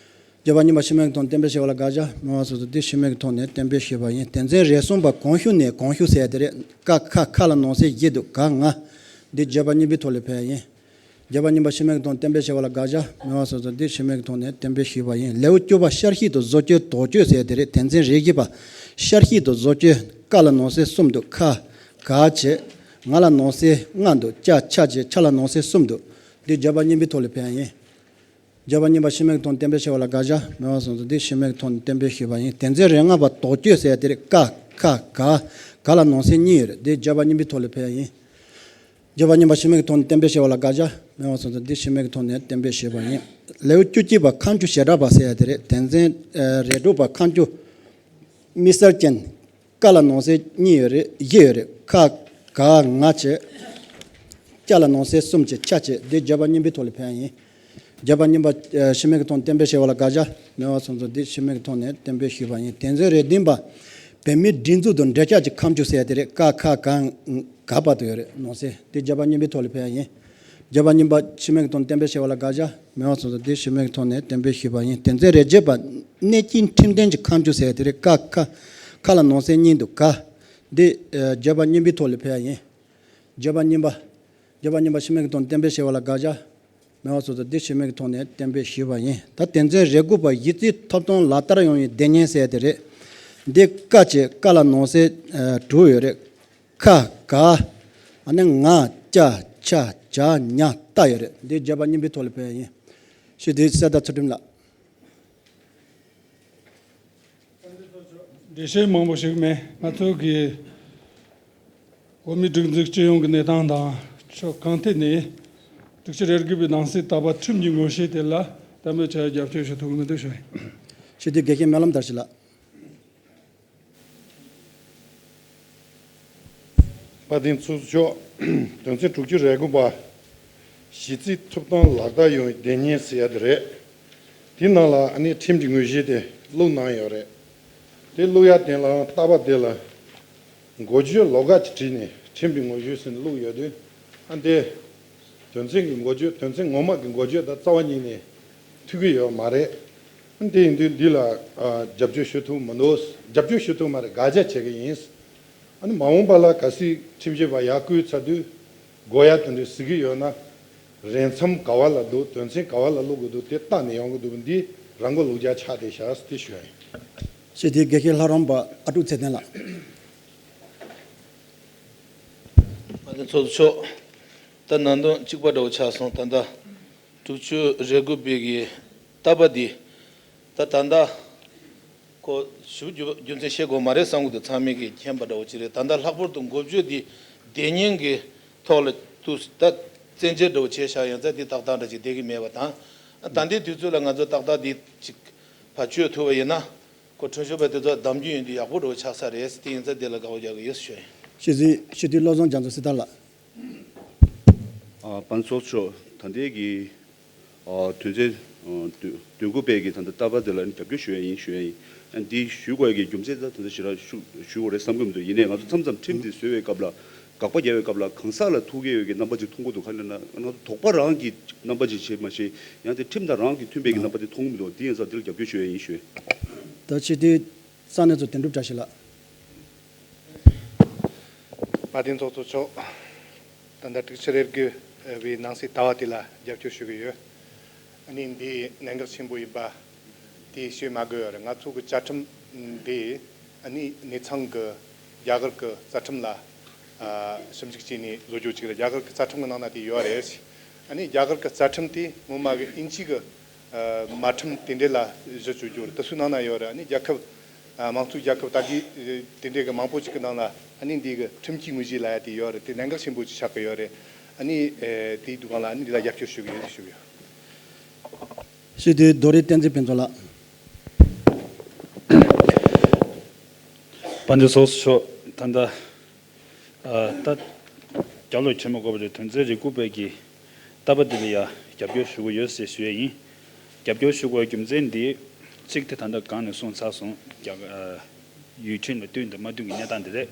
བརྒྱ་པ་གཉིས་པ་ཕྱི་མའི་གི་དོན་བསྟན་པའི་བྱ་བ་ལ་དགག་བྱ། མེད་པ་སོགས་འདི་ཕྱི་མའི་གི་ཐོག་ནས་བསྟན་པའི་ཞུས་པ་ཡིན། དེ་ཚན་རེ་གསུམ་པ་གོང་ཞུ་ནས་གོང་ཞུ་ཟེར་ཡ་དེ་རེད། ཀ་ཁ་ཁ་ལ་ནང་གསེས་བཞི་འདུག་ག་ང་། འདི་བརྒྱ་པ་གཉིས་པའི་ཐོག་ལ་ཕེབས་ཡ་ཡིན། བརྒྱ་པ་གཉིས་པ་ཕྱི་མའི་གི་དོན་བསྟན་པའི་བྱ་བ་ལ་དགག་བྱ། མེད་པ་སོགས་འདི་ཕྱི་མའི་གི་ཐོག་ནས་བསྟན་པའི་ཞུས་པ་ཡིན། ལེའུ་བཅུ་པ་ཤར་གཤིས་དང་བཟོ་བཅོས་དོགས་གཅོད་ཟེར་ཡ་དེ་རེད། དེ་ཚན་རེ་བཞི་པ་ཤར་གཤིས་དང་བཟོ་བཅོས་ ཀ་ལ་ནང་གསེས་གསུམ་འདུག་ཁ་ག་བྱས། ང་ལ་ནང་གསེས་ལྔ་འདུག་ཅ་ཆ་བྱས། ཆ་ལ་ནང་གསེས་གསུམ་འདུག་འདི་བརྗོད་པ་གཉིས་པའི་ཐོག་ལ་ཕེབས་ཡ་ཡིན། བརྗོད་པ་གཉིས་པ་ཕྱི་མིག་མཐོང་བསྟན་པས་ཕྱེ་བ་ལ་དགག་བྱ་སྨྲ་བ་སོ་སོ་འདི་ཕྱི་མིག་མཐོང་བསྟན་པས་ཞུས་པ་ཡིན། དོན་ཚན་རེ་ལྔ་པ་དོགས་གཅོད་ཟེར་ཡ་དེ་རེད། ཀ་ཁ་ག་ག་ལ་ནང་གསེས་གཉིས་ཡོད་རེད། འདི་བརྗོད་པ་གཉིས་པའི་ཐོག་ལ་ཕེབས་ཡ་ཡིན། བརྗོད་པ་གཉིས་པ་ཕྱི་མིག་མཐོང་བསྟན་པས་ཕྱེ་བ་ལ་དགག་བྱ་སྨྲ་བ་སོ་སོ་འདི་ཕྱི་མིག་མཐོང་ནས་བསྟན་པས་ཞུས་པ་ཡིན། ལེའུ་བཅུ་གཅིག་པ་ཁ་མཆུ་བྱེ་བྲག་པ་ཟེར་ཡ་དེ་རེད། དོན་ཚན་རེ་དྲུག་པ་ཁ་མཆུ་དམིགས་བསལ་ཅན། ཀ་ལ་ནང་གསེས་གཉིས་ཡོད་རེད། བཞི་ཡོད་རེད། ཁ་ག་ང་བྱས། ཅ་ལ་ནང་གསེས་གསུམ་བྱས། ཆ་བྱས། འདི་བརྗོད་པ་གཉིས་པའི་ཐོག་ལ་ཕེབས་ཡ་ཡིན། བརྗོད་པ་གཉིས་པ་ཕྱི་མིག་མཐོང་བསྟན་པས་ཕྱེ་བ་ལ་དགག་བྱ་སྨྲ་བ་སོ་སོ་འདི་ཕྱི་མིག་མཐོང་ནས་བསྟན་པས་ཞུས་པ་ཡིན། དོན་ཚན་རེ་བདུན་པ། བོད་མིའི་སྒྲིག་འཛུགས་དང་འབྲེལ་ཆགས་ཀྱི་ཁ་མཆུ་ཟེར་ཡ་དེ་རེད། ཀ་ཁ་ག་ག་བར་དུ་ཡོད་རེད། ནང་གསེས་འདི་བརྗོད་པ་གཉིས་པའི་ཐོག་ལ་ཕེབས་ཡ་ཡིན། བརྗོད་པ་གཉིས་པ་ཕྱི་མིག་མཐོང་བསྟན་པས་ཕྱེ་བ་ལ་དགག་བྱ་སྨྲ་བ་སོ་སོ་འདི་ཕྱི་མིག་མཐོང་ནས་བསྟན་པས་ཞུས་པ་ཡིན། དོན་ཚན་རེ་བརྒྱད་པ། གནས་ཀྱི་ཁྲིམས་དོན་གྱི་ཁ་མཆུ་ཟེར་ཡ་དེ་རེད། ཀ་ཁ་ཁ་ལ་ནང་གསེས་གཉིས་འདུག་ཀ་འདི་བརྗོད་པ་གཉིས་པའི་ཐོག་ལ་ཕེབས་ཡ་ཡིན། བརྗོད་པ་གཉིས་པ། བརྗོད་པ་གཉིས་པ་ཕྱི་མིག་མཐོང་བསྟན་པས་ཕྱེ་བ་ལ་དགག་བྱ་སྨྲ་བ་སོ་སོ་འདི་ཕྱི་མིག་མཐོང་ནས་བསྟན་པས་ཞུས་པ་ཡིན། ད་དོན་ཚན་རེ་དགུ་པ་གཞི་རྩའི་ཐོབ་ཐང་ལག་བསྟར་ཡོང་བའི་སྡེ་བརྙན་ཟེར་ཡ་དེ་རེད། འདི་ཀ་བྱས། ཀ་ལ་ནང་གསེས་དྲུག་ཡོད་རེད། ཁ་ག་ཨ་ནི་ང་ཅ་ཆ་བྱ་ཉ་ཏ་ཡོད་རེད། འདི་བརྗོད་པ་གཉིས་པའི་ཐོག་ལ་ཕེབས་ཡ་ཡིན། ཞུ་དེ་གསལ་དག་ཚུལ་ཁྲིམས་ལགས། འགྲེལ་བཤད་མང་པོ་ཞིག་མེད། ང་ཚོ་གི་བོད་མིའི་སྒྲིག་འཛུགས་སྤྱི་ཡོངས་ཀྱི་གནས་སྟངས་དང་ཕྱོགས་གང་ཐད་ནས་དྲུག་ཅུ་རེ་དགུ་པའི་ནང་གསེས་ལྟ་བ་ཁྲིམས་ཀྱི་ངོ་བཤུས་དེ་ལ་དམ་པའི་ཆ་རྒྱབ་སྐྱོར་ཞུ་ཐུབ་ཀྱི་མི་འདུག་ཞུ། ཞུ་དེ་དགེ་བཤེས་སྨོན་ལམ་དར་ཞིང་ལགས། དཔལ་ལྡན་ཚོགས་གཙོ་མཆོག་དོན་ཚན་དྲུག་ཅུ་རེ་དགུ་པ། གཞི་རྩའི་ཐོབ་ཐང་ལག་བསྟར་ཡོང་བའི་སྡེ་བརྙན་ཟེར་ཡ་དེ་རེད། དེའི་ནང་ལ་ཨ་ནི་ཁྲིམས་ཀྱི་ངོས་བཞེས་དེ་བླུགས་གནང་ཡོད་རེད། དེ་བླུགས་ཡ་དེ་ལའང་ལྟ་བ་དེ་ལ་འགོ་བརྗོད་ལོགས་ཀ་ཅིག་བྲིས་ནས་ཁྲིམས་ཀྱི་ངོས་བཞེས་ཟེར་ནས་བླུགས་ཡོད་དུས། ཨ་འདི་དོན་ཚན་གྱི་འགོ་བརྗོད། དོན་ཚན་ངོ་མ་གི་འགོ་བརྗོད་དང་རྩ་བ་ཉིད་ནས་མཐུན་གྱི་ཡོད་མ་རེད། ཨ་འདི་ཡིན་དུས་འདི་ལ་ཨ་རྒྱབ་སྐྱོར་ཞུ་ཐུབ་མི་འདུག་རྒྱབ་སྐྱོར་ཞུ་ཐུབ་མ་རེད། དགག་བྱ་བྱེད་ཀྱི་ཡིན། ཨ་ནི་མ་འོངས་པ་ལ་གལ་སྲིད་ཁྲིམས་ཞིབ་པ་ཡར་བསྐོས་ཚར་དུས་དགོས་ཡ་དེ་འདྲ་གཟིགས་ཀྱི་ཡོད་ན། རན་འཚམ་ག་བ་ལ་འདུག་དོན་ཚན་ག་བ་ལ་བླུག་དགོས་འདུག་དེ་བལྟས་ནས་ཡོང་གི་འདུག་འདི་རང་མགོ་ལོག་རྒྱག་ཆགས་བསྡད་ཤག་དེ་ཞུ་ཡ་ཡིན། ཞེས་དེ་དགེ་བཤེས་ལྷ་རམས་པ་ཨ་ཀྲུག་ཚེ་བརྟན་ལགས། དཔལ་ལྡན་ཚོགས་གཙོ་མཆོག་ད་ནང་དོན་གཅིག་པ་འདྲ་བོ་ཆགས་སོང་། ད་ལྟ་དྲུག་ཅུ་རེ་དགུ་པའི་གི་ལྟ་བ་འདི། ད་ད་ལྟ་ཁོ་ཞུ་རྒྱུ་རྒྱུ་མཚན་བཤད་དགོས་མ་རེད་བསམ་གི་འདུག་ཚང་མས་ཀྱི་མཁྱེན་པ་འདྲ་བོ་ཅིག་རེད། ད་ལྟ་ལྷག་པར་དུ་འགོ་བརྗོད་འདི་སྡེ་བརྙན་གྱི་ཐོག་ལ་དུ་ད་བཙན་འཇལ་འདྲ་བོ་བྱས་བཞག་ཡོད་ཙང་འདི་ཏག་ཏག་འདྲ་ཅིག་བསྡད་ཀྱི་མེད་པ་དང་། ད་ལྟའི་དུས་ཚོད་ལ་ང་ཚོ་ཏག་ཏག་འདི་ཅིག་བེད་སྤྱོད་ཐུབ་པ་ཡིན་ན། ཁོ་ཁྲིམས་ཞིབ་པ་དེ་ཚོ་གདམ་རྒྱུ་ཡིན་དུས་ཡག་པོ་འདྲ་བོ་ཆགས་ས་རེད། དེ་ཡིན་ཙང་འདི་ལ་དགག་པ་རྒྱག་གི་ཡོད་ཞུ་ཡིན། ཤེས་ཚིག་ཤེས་ཚིག་བློ་བཟང་རྒྱ་མཚོ་སྲི་ཐར་ལགས། ཨ་དཔལ་ཚོགས་གཙོ་ད་ལྟའི་གི་ཨ་དོན་ཚན་ཨ་དོན་དོན་དགུ་པའི་གི་ད་ལྟ་ལྟ་བ་དེ་ལ་རྒྱབ་སྐྱོར་ཞུ་ཡ་ཡིན་ཞུ་ཡ་ཡིན། ཨ་འདི་ཞུ་དགོས་ཡ་གི་རྒྱུ་མཚན་ད་ད་ལྟ་ཞེ་དྲག་ཞུ་ཞུ་དགོས་རེད་བསམ་གི་མི་འདུག་ཡིན་ནའི་ང་ཚོ་མཚམས་མཚམས་ཁྲིམས་དེ་བཟོ་བའི་སྐབས་ལ། དགག་པ་རྒྱག་པའི་སྐབས་ལ་གང་ཟག་ལ་ཐུག་གི་ཡོད་ཀྱི་རྣམ་པ་ཅིག་མཐོང་གི་འདུག་ག་ལབ་ན་ང་ཚོ་དོགས་པ་རང་གི་རྣམ་པ་ཅིག་བྱེད་མ་ཤེས། ཡང་དེ་ཁྲིམས་དང་རང་གི་མཐུན་པའི་གི་རྣམ་པ་དེ་མཐོང་གི་མི་འདུག་དེ་ཡིན་ཙང་དེ་ལ་རྒྱབ་སྐྱོར་ཞུ་ཡ་ཡིན་ཞུ། ད་ཕྱི་དུས་ས་གནས་ཚོ་དོན་གྲུབ་བཀྲ་ཤིས་ལགས། དཔལ་ལྡན་ཚོགས་གཙོ་མཆོག་ད་ལྟ་དྲུག་ཅུ་རེ་དགུ་བའི་ནང་གསེས་ལྟ་བ་དེ་ལ་རྒྱབ་སྐྱོར་ཞུ་གི་ཡོད། ཨ་ནི་འདི་གནད་འགག་ཆེན་པོ་ཡིན་པ་དེ་བཤད་མ་དགོས་པར་ང་ཚོ་གི་བཅའ་ཁྲིམས་འདི་ཨ་ནི་གནས་ཚང་གི་རྒྱ་གར་གི་རྩ་ཁྲིམས་ལ་ཨ་ཞིབ་འཇུག་བྱས་ནས་བཟོ་རྒྱུ་ཅིག་རེད། རྒྱ་གར་གི་རྩ་ཁྲིམས་གི་ནང་ན་དེ་ཡོད་རེད། ཨ་ནི་རྒྱ་གར་གི་རྩ་ཁྲིམས་དེ་སྔོན་མ་གི་དབྱིན་ཇི་གི་ཨ་དམར་ཁྲིམས་དེ་འདྲ་ལ་གཞི་བཅོལ་རྒྱུ་རེད། དེ་ཚོའི་ནང་ན་ཡོད་རེད། ཨ་ནི་རྒྱལ་ཁབ་ཨ་དམངས་གཙོའི་རྒྱལ་ཁབ་ད་ལྟའི་དེ་འདྲའི་གི་མང་པོ་ཅིག་གི་ནང་ལ་ཨ་ནི་འདི་གི་ཁྲིམས་ཀྱི་དངོས་གཞི་ལབ་ཡ་དེ་ཡོད་རེད། དེ་གནད་འགག་ཆེན་པོ་ཅིག་ཆགས་ཀྱི་ཡོད་རེད། ཨ་ནི་ཨེ་དེའི་དུས་སྒང་ལ་ཨ་ནི་འདི་ལ་རྒྱབ་སྐྱོར་ཞུ་གི་ཡོད་ཞུ་གི་ཡོད། ཞུ་དེ་རྡོ་རི་བསྟན་འཛིན་ཕུན་ཚོགས་ལགས། དཔལ་ལྡན་ཚོགས་གཙོ་མཆོག་ད་ལྟ། ཨ་ད་རྒྱབ་ལོགས་ཆེན་མོ་དགོས་པ་རེད། དོན་ཚན་རེ་དགུ་པའི་གི་ལྟ་བ་འདི་ལ་ཡ་རྒྱབ་སྐྱོར་ཞུ་གི་ཡོད་ཟེར་ཞུ་ཡས་ཡིན། རྒྱབ་སྐྱོར་ཞུ་དགོས་རྒྱུ་མཚན་འདི་གཅིག་དེ་ད་ལྟ་གོང་ནས་གསུངས་ཚར་སོང་། རྒྱ་ཨ་ཡུལ་ཁྲིམས་ལ་བསྟུན་དང་མ་བསྟུན་གྱི་གནས་སྟངས་འདི་རེད།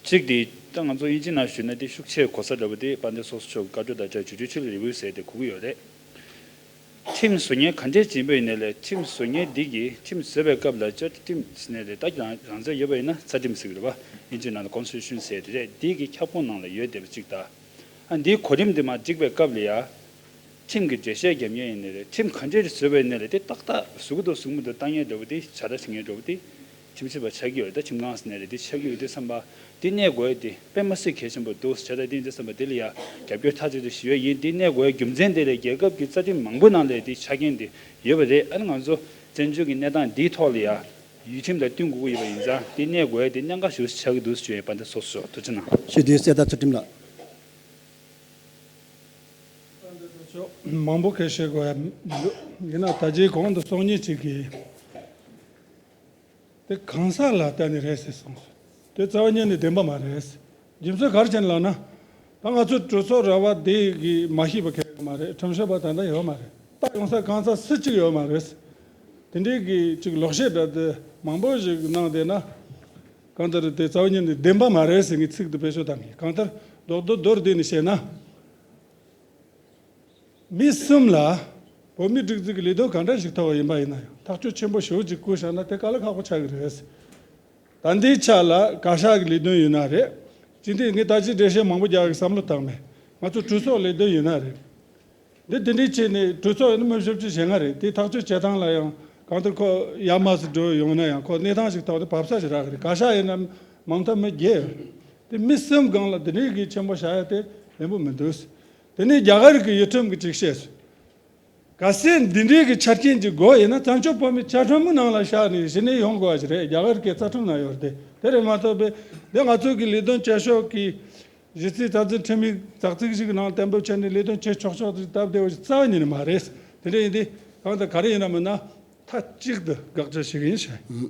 གཅིག་དེ་ད་ང་ཚོ་དབྱིན་ཇི་ནང་ཞུས་ན་དེ་ཤུགས་ཆེ་གོ་ས་འདྲ་པོ་དེ་དཔལ་ལྡན་ཚོགས་གཙོ་མཆོག་གི་བཀའ་འཁྲོལ་དང་སྦྲགས་ཇུ་ཌི་ཤལ་རི་བིའུ་ཟེར་དེ་གོ་གི་ཡོད་རེད། ཁྲིམས་བཟོ་མཁན་ག་འདྲས་ཡིན་པ་ཡིན་ནའི་ལས་ཁྲིམས་བཟོ་མཁན་འདི་གིས་ཁྲིམས་བཟོས་པའི་སྐབས་ལ་བཅའ་ཁྲིམས་ཟེར་ནའི་ལས་ད་རང་རང་བཙན་ཡོད་པ་ཡིན་ན་རྩ་ཁྲིམས་ཟེར་གི་རེད་པ། དབྱིན་ཇིའི་ནང་ལ་ཀོན་སི་ཊི་ཊུ་ཤན་ཟེར་དེ་རེད། འདི་གི་ཁྱབ་ཁོངས་ནང་ལ་ཡོད་བསྡད་པ་གཅིག་དང་། ཨ་འདིའི་གོ་རིམ་འདི་མར་སྒྲིག་པའི་སྐབས་ལ་ཡ། ཁྲིམས་ཀྱི་འགྲེལ་བཤད་རྒྱབ་མཁན་ཡིན་ནའི་རེད། ཁྲིམས་ག་འདྲས་བཟོས་པ་ཡིན་ནའི་རེད། དེ་ཏག་ཏག་བཟོ་གི་འདུག་བཟོ་གི་མི་འདུག་ལྟ་མཁན་འདྲ་པོ་དེ་བྱ་བྲ་བྱེད་མཁན་འདྲ་པོ་དེ། ཁྲིམས་ཞིབ་པ་ཆགས་ཀྱི་ཡོད་རེད། ད་ཁྲིམས་ཁང་ཟེར་ནའི་རེད། དེ་ཆགས་ཀྱི་ཡོད་དུས་ཙམ་པ་དེ་གནས་དགོས་དེ་དཔེ་མ་སྲིད་གལ་ཆེན་པོ་འདུག་བྱས་ཙང་དེ་ཡིན་དུས་ཙམ་པ་དེ་ལ་ཡ་རྒྱབ་སྐྱོར་མཐའ་གཅིག་ཏུ་ཞུ་ཡ་ཡིན། དེ་གནས་དགོས་རྒྱུ་མཚན་དེ་ལ་རྒྱལ་ཁབ་ཀྱི་རྩ་ཁྲིམས་མང་པོ་ནང་ལ་དེ་ཆ་རྐྱེན་དེ་ཡོད་པ་རེད། ཨ་ནི་ང་ཚོ་བཙན་བྱོལ་གྱི་གནས་སྟངས་འདིའི་ཐོག་ལ་ཡ་ཡུལ་ཁྲིམས་དང་བསྟུན་དགོས་ཀྱི་ཡོད་པ་ཡིན་ཙང་དེ་གནས་དགོས་དེ་གནད་འགག་ཞེ་པོ་ཞིག་ཆགས་ཀྱི་འདུག་ཞུ་ཡ་ཡིན། དཔལ་ལྡན་ཚོགས་གཙོ་མཆོག་ཐུགས་རྗེ་གནང་། ཞུ་དུས་གསལ་ཐག་ཚུལ་ཁྲིམས་ལགས། མང་པོ་སྐད་བཤད་དགོས་ཡ་འདུག་ཡིན་ན་ད་རྗེས་གོང་དུ་སོང་ཉིད་ཅིག་གིས། དེ་གང་ཟག་ལ་ལྟ་ནི་རེད་ཟེར་གསུངས་སོང་། དེ་རྩ་བ་ཉིད་ནས་བདེན་པ་མ་རེད། རྒྱུ་མཚན་ག་རེ་བྱས་ནས་ལབ་ན། ད་ང་ཚོ་གྲོས་ཚོགས་ར་བ་དེ་གི་མ་ཤེས་པ་གང་ཡང་མ་རེད། ཁྲིམས་ཞིབ་པ་ད་ལྟ་ཡོད་མ་རེད། ད་ཡོང་ས་གང་ཟག་སུ་གཅིག་ཡོད་མ་རེད། དེ་འདྲའི་གི་ཅིག་ལོག་བཤད་འདྲ་དེ་མང་པོ་ཞིག་གནང་བསྡད་ན། གང་ལྟར་དེ་རྩ་བ་ཉིད་ནས་བདེན་པ་མ་རེད་ཟེར་ངས་ཚིག་དེ་བེད་སྤྱོད་བཏང་གི། གང་ལྟར་རྡོག་རྡོག་མདོར་བསྡུས་ནས་བཤད་ན། མི་གསུམ་ལ་བོད་མིའི་སྒྲིག་འཛུགས་ཀྱི་ལས་དོན་ག་འདྲ་ཞིག་ཐོབ་པ་ཡིན་པ་ཡིན་ན་ཡང་ཐག་གཅོད་ཆེན་པོ་ཞེ་པོ་ཅིག་བསྐུལ་བཞག་ན་དེ་དཀའ་ལས་ཁག་པོ་ཆགས་ཀྱི་རེད། ད་ལྟའི་ཆ་ལ་བཀའ་ཤག་གི་ལས་དོན་ཡིན་ན་རེད། སྤྱི་འཐུས་ངས་ད་ཅི་འགྲེལ་བཤད་མང་པོ་རྒྱག་གི་བསམ་བློ་བཏང་མེད། ང་ཚོ་གྲོས་ཚོགས་ལས་དོན་ཡིན་ན་རེད། འདི་དེ་འདྲའི་ཆེད་ནས་གྲོས་ཚོགས་ཡིན་ན་མི་བཞི་བཅུ་ཞེ་ལྔ་རེད། དེ་ཐག་གཅོད་བྱེད་སྟངས་ལ་ཡང་གང་ལྟར་ཁོ་ཡར་མར་སུ་འགྲོ་ཡོང་ན་ཡང་ཁོ་གནས་སྟངས་ཤིག་ཐོག་ནས་བབས་ས་ཞིག་རག་གི་རེད། བཀའ་ཤག་ཡིན་ན་མང་མཐའ་མི་བརྒྱད་ཡོད་རེད། དེ་མི་གསུམ་སྒང་ལ་དེ་འདྲའི་གི་ཆེན་པོ་བཞག་ཡ་དེ་ལན་པོ་མི་འདུག་དེ་ནས་རྒྱ་གར་གྱི་ཡུལ་ཁྲིམས་ཀྱི་ཅིག་བཤད་སོང་། གལ་སྲིད་འདི་འདྲའི་གི་ཆ་རྐྱེན་ཅིག་དགོས་ཡིན་ན་བཙན་བྱོལ་བོད་མི་བཅའ་ཁྲིམས་ནང་ལ་བཞག་ནས་གཞི་ནས་ཡོང་དགོས་པ་ཞིག་རེད། རྒྱ་གར་གྱི་རྩ་ཁྲིམས་ནང་ཡོད་རེད། དེ་དེ་རེད་མ་གཏོགས་པའི་འདི་ང་ཚོ་གི་ལས་དོན་བྱེད་ཕྱོགས་ཀྱི་གཞི་རྩའི་རྩ་འཛིན་ཁྲིམས་ཡིག་ཙག་ཙིག་ཞིག་ནང་གཏན་འབེབས་བྱས་ནས་ལས་དོན་བྱེད་ཆོག་ཆོག་ཅིག་སྟབས་བདེ་བ་ཞིག་རྩ་བ་ཉིད་ནས་མ་རེད། དེ་འདྲ་ཡིན་དུས་གང་ལྟར་ག་རེ་ཡིན་ན་མིན་ན་མཐའ་གཅིག་ཏུ་དགག་བྱ་ཞིག་ཡིན་ཞེས།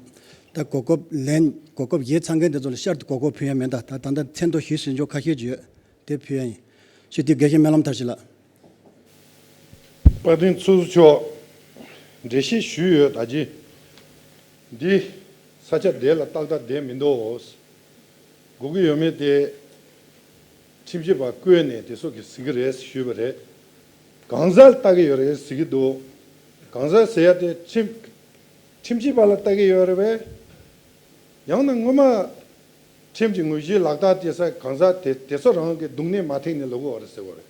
ད་གོ་སྐབས་ལེན་གོ་སྐབས་ཡོད་ཚང་མཁན་དེ་ཚོ་ལ་ཤར་དུ་གོ་སྐབས་ཕུལ་ཡ་མེད། ད་ད་ད་ལྟ་མཚན་ཐོ་ཞུས་ཟིན་ཆོག་ཁ་ཤས་ཅིག་ཡོད། དེ་ཕུལ་ཡ་ཡིན། ཞུ་དུས་དགེ་བཤེས་སྨོན་ལམ་མཐར་ཕྱིན་ལགས། དཔལ་ལྡན་ཚོགས་གཙོ་མཆོག་འགྲེལ་བཤད་ཞུས་ཡོད། ད་ཅི་འདི་ས་ཆ་དེ་ལ་ཏག་ཏག་བསྡད་མི་འདུག་དགོས་ཀྱི་ཡོད་མེད་དེ་ཁྲིམས་ཞིབ་པ་བསྐོས་ནས་དེ་ཚོ་གིས་གཟིགས་ཀྱི་རེད་ཞུས་པ་རེད། གང་ཟག་ལ་ལྟ་གི་ཡོད་རེད་ཟེར་གྱི་འདུག་གང་ཟག་ཟེར་ཡ་དེ་ཁྲིམས་ཁྲིམས་ཞིབ་པ་ལ་ལྟ་གི་ཡོད་རེད་པས། ཡང་ན་སྔོན་མ་ཁྲིམས་ཀྱི་དངོས་གཞིའི་ལག་བསྟར་བྱེད་ས་གང་ཟག་དེ་དེ་ཚོ་རང་གི་སྡུག་བསྔལ་མ་ཐེག་ནས་ལོག་གི་ཡོད་རེད་ཟེར་བ་རེད།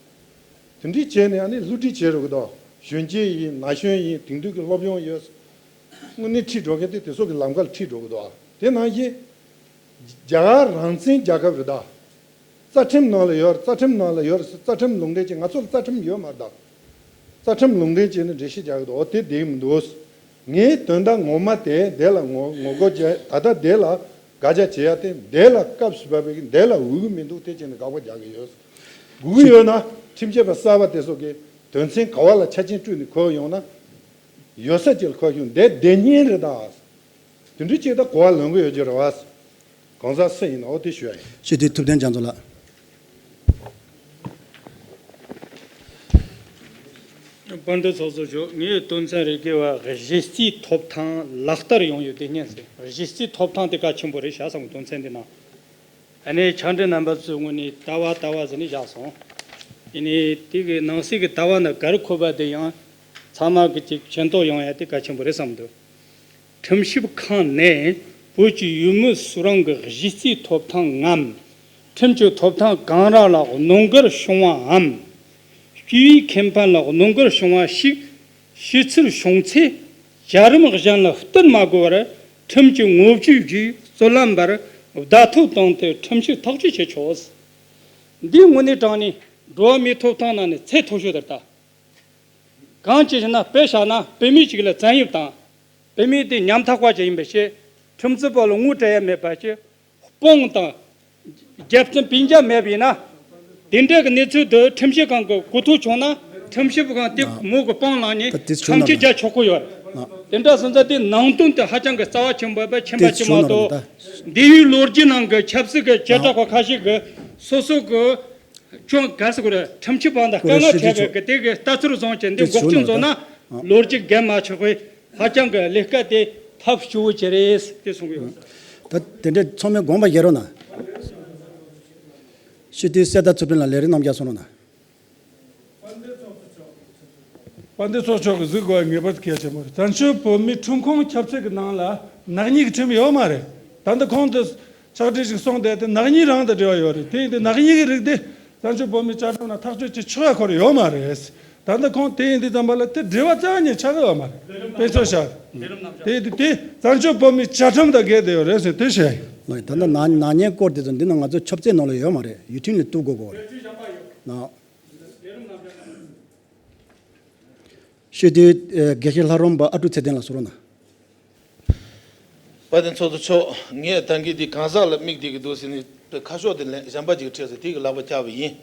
དེ་འདྲའི་བྱས་ནས་ཨ་ནི་བསླུ་བྲིད་བྱེད་འགྲོ་གི་འདུག་གཞོན་སྐྱེས་ཡིན་ན་གཞོན་ཡིན་དེང་དུས་ཀྱི་སློབ་སྦྱོང་ཡོད། དངོས་གནས་ཁྲིད་འགྲོ་མཁན་དེ་དེ་ཚོ་གི་ལམ་ཁར་ཁྲིད་འགྲོ་གི་འདུག་དེ་ནང་བཞིན་རྒྱ་གར་རང་བཙན་རྒྱལ་ཁབ་རེད་ད། རྩ་ཁྲིམས་ནང་ལ་ཡོད་རེད། རྩ་ཁྲིམས་ནང་ལ་ཡོད་རེད་ཟེར། རྩ་ཁྲིམས་ལུང་འདྲེན་བྱས། ང་ཚོ་ལ་རྩ་ཁྲིམས་ཡོད་མ་རེད་ད། རྩ་ཁྲིམས་ལུང་འདྲེན་བྱས་ནས་འགྲེལ་བཤད་རྒྱག་གི་འདུག་འོ་དེ་བསྡད་ཀྱི་མི་འདུག་ངའི་དོན་དག་ངོ་མ་དེ་དེ་ལ་ངོ་ངོ་རྒོལ་བྱས། ད་ལྟ་དེ་ལ་དགག་བྱ་བྱེད་ཡ་དེ་དེ་ལ་སྐབས་སུ་བབས་པའི་དེ་ལ་འོས་ཀྱི་མི་འདུག་དེ་བྱས་ནས་དགག་པ་རྒྱག་གི་ཡོད། དགོས་ཀྱི་ཡོད་ན་ཁྲིམས་ཞིབ་པ་གསར་པ་དེ་ཚོ་གིས་དོན་ཚན་ག་བ་ལ་ཆ་རྐྱེན་བསྐྲུན་ནས་འཁོད་ཡོང་ན། ཡོད་ས་ཅིག་ལ་འཁོད་ཡོང་། དེ་བསྡད་ཉན་རེད་ད། དེ་འདྲའི་ཅིག་ད་གོ་བ་ལོན་གྱི་ཡོད་ཀྱི་རེད་བ། གང་ཟག་སུ་ཡིན་ན་འོ་དེ་ཞུ་ཡ་ཡིན། སྤྱི་འཐུས་ཐུབ་བསྟན་རྒྱ་མཚོ་ལགས། དཔལ་ལྡན་ཚོགས་གཙོ་མཆོག་ངའི་དོན་ཚན་རེ་གི་བ་གཞི་རྩའི་ཐོབ་ཐང་ལག་བསྟར་ཡོང་ཡོད་དེ་སྙན་ཟེར། གཞི་རྩའི་ཐོབ་ཐང་དེ་གལ་ཆེན་པོ་རེད་བྱ་བསམ་གི་དོན་ཚན་འདི་ནང་། ཨ་ནི་ཕྱག་འབྲེལ་རྣམ་པ་ཚོའི་ངོས་ནས་ལྟ་བ་ལྟ་བ་ཟེར་ནས་བཞག་སོང་། ཡིན་ནའི་དེ་གི་ནང་གསེས་ཀྱི་ལྟ་བ་ནི་ག་རེ་འཁོད་པ་དེ་ཡང་ཚང་མ་གི་ཅིག་ཕྱིར་རྟོག་ཡོང་ཡ་དེ་གལ་ཆེན་པོ་རེད་བསམ་འདུག་ཁྲིམས་ཞིབ་ཁང་ནས་བོད་ཀྱི་ཡུལ་མི་སུ་རང་གི་གཞི་རྩའི་ཐོབ་ཐང་ངམ། ཁྲིམས་ཀྱི་ཐོབ་ཐང་གང་རང་ལ་གནོད་འགེལ་བྱུང་བའམ། སྤྱི་པའི་ཁེ་ཕན་ལ་གནོད་འགེལ་བྱུང་བ་ཞིག་ཤེས་ཚུལ་བྱུང་ཚེ། བྱ་རིམ་གཞན་ལ་བསྟུན་མ་དགོས་པར་ཁྲིམས་ཀྱི་དངོས་བཅུད་ཀྱིས་རྩོད་ལམ་པར་བརྡ་ཐོ་བཏང་སྟེ་ཁྲིམས་ཞིབ་ཐག་གཅོད་བྱེད་ཆོག་འདིའི་དངོས་གནས་དྲང་གནས་འགྲོ་བ་མིའི་ཐོབ་ཐང་ནང་ནས་ཚད་མཐོ་ཤོས་དེ་རེད་ད། གང་ཅི་ཞེ་ན་དཔེ་བཞག་ན་བུད་མེད་ཅིག་ལ་བཙན་གཡེམ་བཏང་། བུད་མེད་དེ་ཉམ་ཐག་པ་ཅིག་ཡིན་པའི་ཕྱིར། ཁྲིམས་རྩོད་པ་ལ་ངོ་སྤྲད་ཡ་མེད་པ་ཅིག་དཔུང་དང་། རྒྱབ་རྟེན་སྤུན་ཀྱག་མེད་པ་ཡིན་ན། དེ་འདྲ་གི་གནས་ཚུལ་དུ་ཁྲིམས་ཞིབ་ཁང་གི་གོ་ཐོས་བྱུང་ན་ཁྲིམས་ཞིབ་ཁང་དེ་མོ་གི་དཔུང་བླངས་ནས་ད་དེ་བྱུང་ཁྲིམས་ན་ཆད་རྒྱག་ཆོག་གི་ཡོད་རེད། དེ་འདྲ་སོང་ཙང་དེ་ནང་དོན་དེ་ཧ་ཅང་གི་རྩ་བ་ཆེན་པོ་ཡིན་པ་མཁྱེན་པ་དེ་ཅིག་བྱུང་མ་ན་གཏོགས། ད་འདི་ཡུལ་ལོ་རྒྱུས་ནང་གི་ཆབ་སྲིད་ཀྱི་བྱེ་བྲག་པ་ཁ་ཤས་ཀྱིས་སོ་སོ་གི་ཅུང་ག་རེ་ཟེར་དགོས་རེད། ཁྲིམས་ཞིབ་པ་དང་དཀའ་ངལ་འཕྲད་པའི་གི་དེ་གི་ལྟ་ཚུལ་བཟུང་བྱས་འདི་འགོག་རྐྱེན་བཟོ་ན་ལོ་རྒྱུས་འགལ་མ་ཆོག་པའི་ཧ་ཅང་གི་ལས་ཀ་དེ་ཐབས་སྐྱོ་བོ་ཅིག་རེད་དེ་གསུང་གི་ཡོད། ད་དེ་འདྲའི་ཚང་མས་དགོངས་པ་བཞེས་རོགས་གནང་། སྤྱི་འཐུས་གསེར་རྟ་ཚུལ་ཁྲིམས་ལགས་ལས་རིམ་རྣམས་ཀྱང་གསུང་རོགས་གནང་། དཔལ་ལྡན་ཚོགས་གཙོ་མཆོག་གིས་གཟིགས་དགོས་པ་ངེས་པར་དུ་གལ་ཆེན་པོ་རེད། བཙན་བྱོལ་བོད་མིའི་ཁྲིམས་ཁང་ཆབ་སྲིད་ཀྱི་ནང་ལ་ནག་ཉེས་ཀྱི་ཁྲིམས་ཡོད་མ་རེད། ད་ལྟ་གོང་དུ་ཕྱག་བྲིས་ཤིག་གསུངས་བསྡད་དེ་ནག་ཉེས་རང་དང་འབྲེལ་བ་ཡོད་རེད། དེ་ཡིན་དུས་ནག་ཉེས་ཀྱི་རིགས་དེ་བཙན་བྱོལ་བོད་མིའི་བཅའ་ཁྲིམས་ནང་ཐག་གཅོད་བྱེད་ཆོག་ཡ་ཁོ་རང་ཡོད་མ་རེད། ད་ལྟ་ཁོང་དེ་ཡིན་དུས་ཙམ་པ་ལ་དེ་འབྲེལ་བ་རྩ་བ་ཉིད་ཆགས་ཀྱི་ཡོད་མ་རེད། དཔེ་མཚོན་བཞག་དེ་ཡིན་དུས་དེ་བཙན་བྱོལ་བོད་མིའི་བཅའ་ཁྲིམས་དང་འགལ་བསྡད་ཡོད་རེད་ཟེར་དེ་བཤད་ཡིན། ལགས། ད་ལྟ་ནག་ནག་ཉེས་སྐོར་དེ་ཚོ་འདི་ན་ང་ཚོ་ཆབ་སྲིད་ནང་ལ་ཡོད་མ་རེད། ཡུལ་ཁྲིམས་ལ་གཏུག་དགོས་དགོས་རེད། ན། ཤོད་དུས་ཨ་དགེ་བཤེས་ལྷ་རམས་པ་ཨ་ཀྲུག་ཚེ་བརྟན་ལགས་གསུང་རོགས་གནང་། དཔལ་ལྡན་ཚོགས་གཙོ་མཆོག་ངས་ད་གིན་འདི་གང་ཟག་ལ་དམིགས་བསྡད་ཀྱི་འདུག་ཟེར་ནས་ཁ་ཕྱོགས་དེ་ལན་གཞན་པ་ཅིག་འཕྲད་ཟེར་དེ་གི་ལག་པ་བཀྱགས་པ་ཡིན།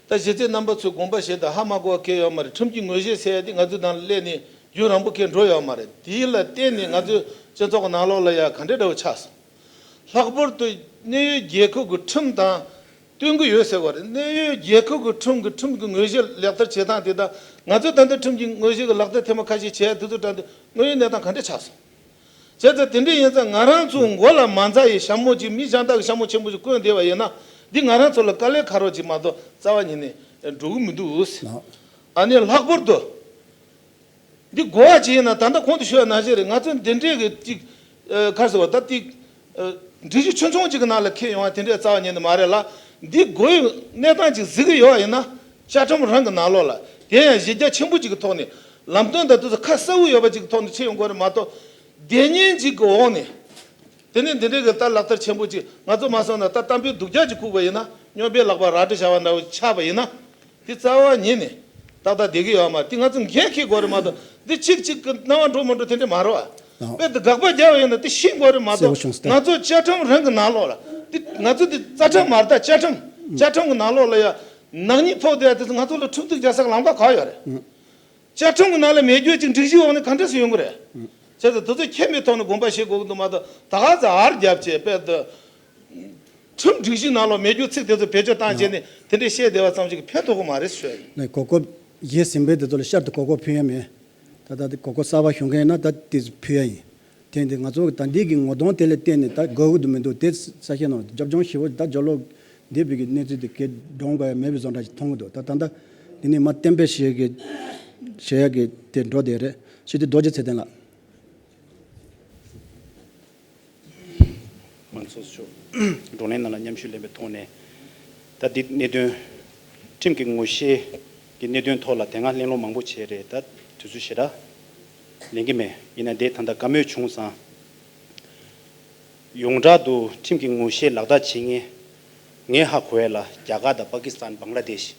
ད་གཞི་རྩའི་རྣམ་པ་ཚོས་དགོངས་པ་བཞེས་དང་ཧ་མ་གོ་མཁན་ཡོད་མ་རེད། ཁྲིམས་ཀྱི་ངོས་བཞེས་ཟེར་ཡ་དེ་ང་ཚོའི་ནང་ལ་སླེབས་ནས་རྒྱུན་རིང་པོ་ཁེལ་འགྲོ་ཡོད་མ་རེད། དེ་ལ་བརྟེན་ནས་ང་ཚོའི་སྤྱི་ཚོགས་ཀྱི་ནང་ལོགས་ལ་ཡ་ག་འདྲ་འདྲ་བོ་ཆགས་སོང་། ལྷག་པར་དུ་གནད་ཡོད་རྒྱལ་ཁབ་ཀྱི་ཁྲིམས་དང་བསྟུན་གྱི་ཡོད་ཟེར་བ་རེད། གནད་ཡོད་རྒྱལ་ཁབ་ཀྱི་ཁྲིམས་ཀྱི་ཁྲིམས་ཀྱི་ངོས་བཞེས་ལག་བསྟར་བྱེད་སྟངས་དེ་དང་ང་ཚོ་ད་ལྟ་ཁྲིམས་ཀྱི་ངོས་བཞེས་ཀྱི་ལག་བསྟར་ཐེངས་མ་ཁ་ཤས་བྱས་དེ་ཚོ་དྲངས་ཏེ་དངོས་ཡོད་གནས་སྟངས་ག་འདྲ་ཆགས་སོང་། བྱས་ཙང་དེ་འདྲ་ཡིན་ཙང་ང་རང་ཚོ་མགོ་ལ་མ་འཛེགས་ཡི་ཞྭ་མོ་ཅིག་མི་གཞན་དག་གི་ཞྭ་མོ་ཆེན་པོ་ཞིག་བསྐོན་བསྡད་པ་ཡིན་ན་འདི་ང་རང་ཚོ་ལ་དཀའ་ལས་ཁག་པོ་ཅིག་མ་གཏོགས་རྩ་བ་ཉིད་ནས་འགྲོ་གི་མི་འདུག་ཨ་ནི་ལྷག་པར་དུ། འདི་གོ་བ་ཅི་ཡིན་ན་ད་ལྟ་གོང་དུ་ཞུས་པ་ནང་བཞིན་རེད། ང་ཚོ་འདི་འདྲའི་གི་ཅིག་ཨ་ག་རེ་ཟེར་བ་ད་ཏིག་ཨ་སྒྲིག་གཞི་ཆུང་ཆུང་ཅིག་གི་ནང་ལ་འཁེལ་ཡོང་བ་དེ་འདྲའི་རྩ་བ་ཉིད་ནས་མ་རེད་ལ། འདི་དགོས་ཡོད་གནས་སྟངས་ཅིག་གཟིགས་ཀྱི་ཡོད་ཡིན་ན་བཅའ་ཁྲིམས་རང་གི་ནང་ལོགས་ལ་དེ་ཡང་གཞི་རྒྱ་ཆེན་པོ་ཅིག་གི་ཐོག་ནས་ལམ་སྟོན་དང་དེ་ཚོ་ཁ་གསལ་པོ་ཡོད་པ་ཅིག་གི་ཐོག་ནས་ཕྱེ་ཡོང་དགོས་རེད་མ་གཏོགས། སྡེ་གཉིས་ཅིག་གི་འོག་ནས། དེ་ནས་འདི་འདྲའི་གི་ལྟ་ལག་བསྟར་ཆེན་པོ་ཅིག་ང་ཚོ་མ་སོང་ན་ད་གཏམ་དཔེ་སྡུག་ཅག་ཅིག་ཁུག་པ་ཡིན་ན་སྨྱོན་པའི་ལག་པ་རལ་གྲི་བྱ་བ་འདྲ་བོ་ཆགས་པ་ཡིན་ན། དེ་རྩ་བ་ཉིད་ནས་ཏག་ཏག་བསྡད་ཀྱི་ཡོད་མ་རེད། དེ་ང་ཚོ་འགན་འཁྱེར་དགོས་རེད་མ་གཏོགས་འདི་གཅིག་གཅིག་གི་སྣང་བ་འགྲོ་མ་འགྲོ་དེ་འདྲ་མ་རེད་བ། ཨོ། དཔེ་དེ་དགག་པ་རྒྱག་པ་ཡིན་ན་དེ་ཤེས་དགོས་རེད་མ་གསལ་པོ་གཏོགས་བྱུང་སྟེ། ང་ཚོ་བཅའ་ཁྲིམས་རང་གི་ནང་ལོགས་ལ་དེ་ང་ཚོ་དེ་རྩ་ཁྲིམས་མ་རེད་ད་བཅའ་ཁྲིམས་བཅའ་ཁྲིམས་གི་ནང་ལོགས་ལ་ཡ་ནག་ཉེས་ཕོག་བསྡད་ཡ་དེ་ཚོ་ང་ཚོ་ལ་ཁྲིམས་གཏུག་རྒྱག་ས་གི་ལམ་ཁ་ག་ཡོད་རེད། བཅའ་ཁྲིམས་ཀྱི་ནང་ལ་མེད་རྒྱུ་ཅིག་སྒྲིག་གཞི་འོག་ནས་ག་འདྲ་སེ་ཡོང་གི་རེད། བྱས་ཙང་དེ་ཚོ་མཁྱེན་པའི་ཐོག་ནས་དགོངས་པ་བཞེས་དགོས་ཀྱི་འདུག་མ་གཏོགས་ད་ག་ཚོད་ཨར་རྒྱབ་བྱས་དཔེ་དེ། ཁྲིམས་སྒྲིག་གཞི་ནང་ལ་མེད་རྒྱུ་ཚིག་དེ་ཚོ་བེད་སྤྱོད་བཏང་བྱས་ནས་དེ་འདྲའི་བཤད་བསྡད་པ་ཙམ་ཞིག་གིས་ཕན་ཐོགས་ཀྱི་མ་རེད་ཞུ་ཡ་ཡིན། ནས་གོ་སྐབས་ཡོད་ཟིན་པས་དེ་ཚོ་ལ་ཤར་དུ་གོ་སྐབས་ཕུལ་ཡ་མེད། ད་ལྟ་དེ་གོ་སྐབས་གསར་པ་ཞུ་མཁན་ཡིན་ན་ད་དེ་ཚོ་ཕུལ་ཡ་ཡིན། དེ་འདི་ང་ཚོ་ད་འདི་གི་ངོ་གདོང་དེ་ལ་བལྟས་ནས་ད་དགོས་ཀྱི་འདུག་མི་འདུག་དེ་ས་ཤེས་ནང་རྒྱབ་ལྗོངས་ཞིབ་པོ་ད་ལྗོངས་ལོག་འདས་པའི་གི་གནས་ཚུལ་དེ་གའི་འགྲོ་འོང་ག་ཡ་མེད་པའི་བཟོ་འདྲ་ཞིག་མཐོང་གི་འདུག་ད་ད་ལྟ་འདི་ནས་མ་གཏན་འབེབས་བྱེད་ཀྱི་བྱེད་ཡ་གི་དེ་འགྲོ་བསྡད་རེད། ཞུ་དེ་རྡོ་རྗེ་ཚེ་བརྟན་ལགས། མང་ཚོགས་ཚོ་བགྲོ་གླེང་ནང་ལ་མཉམ་ཞུགས་ལེན་པའི་ཐོག་ནས་ད་འདི་གནད་དོན་ཁྲིམས་ཀྱི་ངོ་ཤེས་ཀྱི་གནད་དོན་ཐོག་ལ་དེ་སྔ་གླེང་སློང་མང་པོ་བྱས་རེད། ད་དུས་ཚོད་ཞེ་དྲག་ལེན་གྱི་མེད། ཡིན་ན་འདི་ད་ལྟ་བཀའ་མོལ་བྱུང་ཙང་། ཡོངས་གྲགས་དུ་ཁྲིམས་ཀྱི་ངོ་ཤེས་ལག་བསྟར་བྱེད་མཁན་ངས་ཧ་གོ་ཡ་ལ་རྒྱ་གར་དང་པ་ཀི་སི་ཐན་བང་ལ་དེཤ་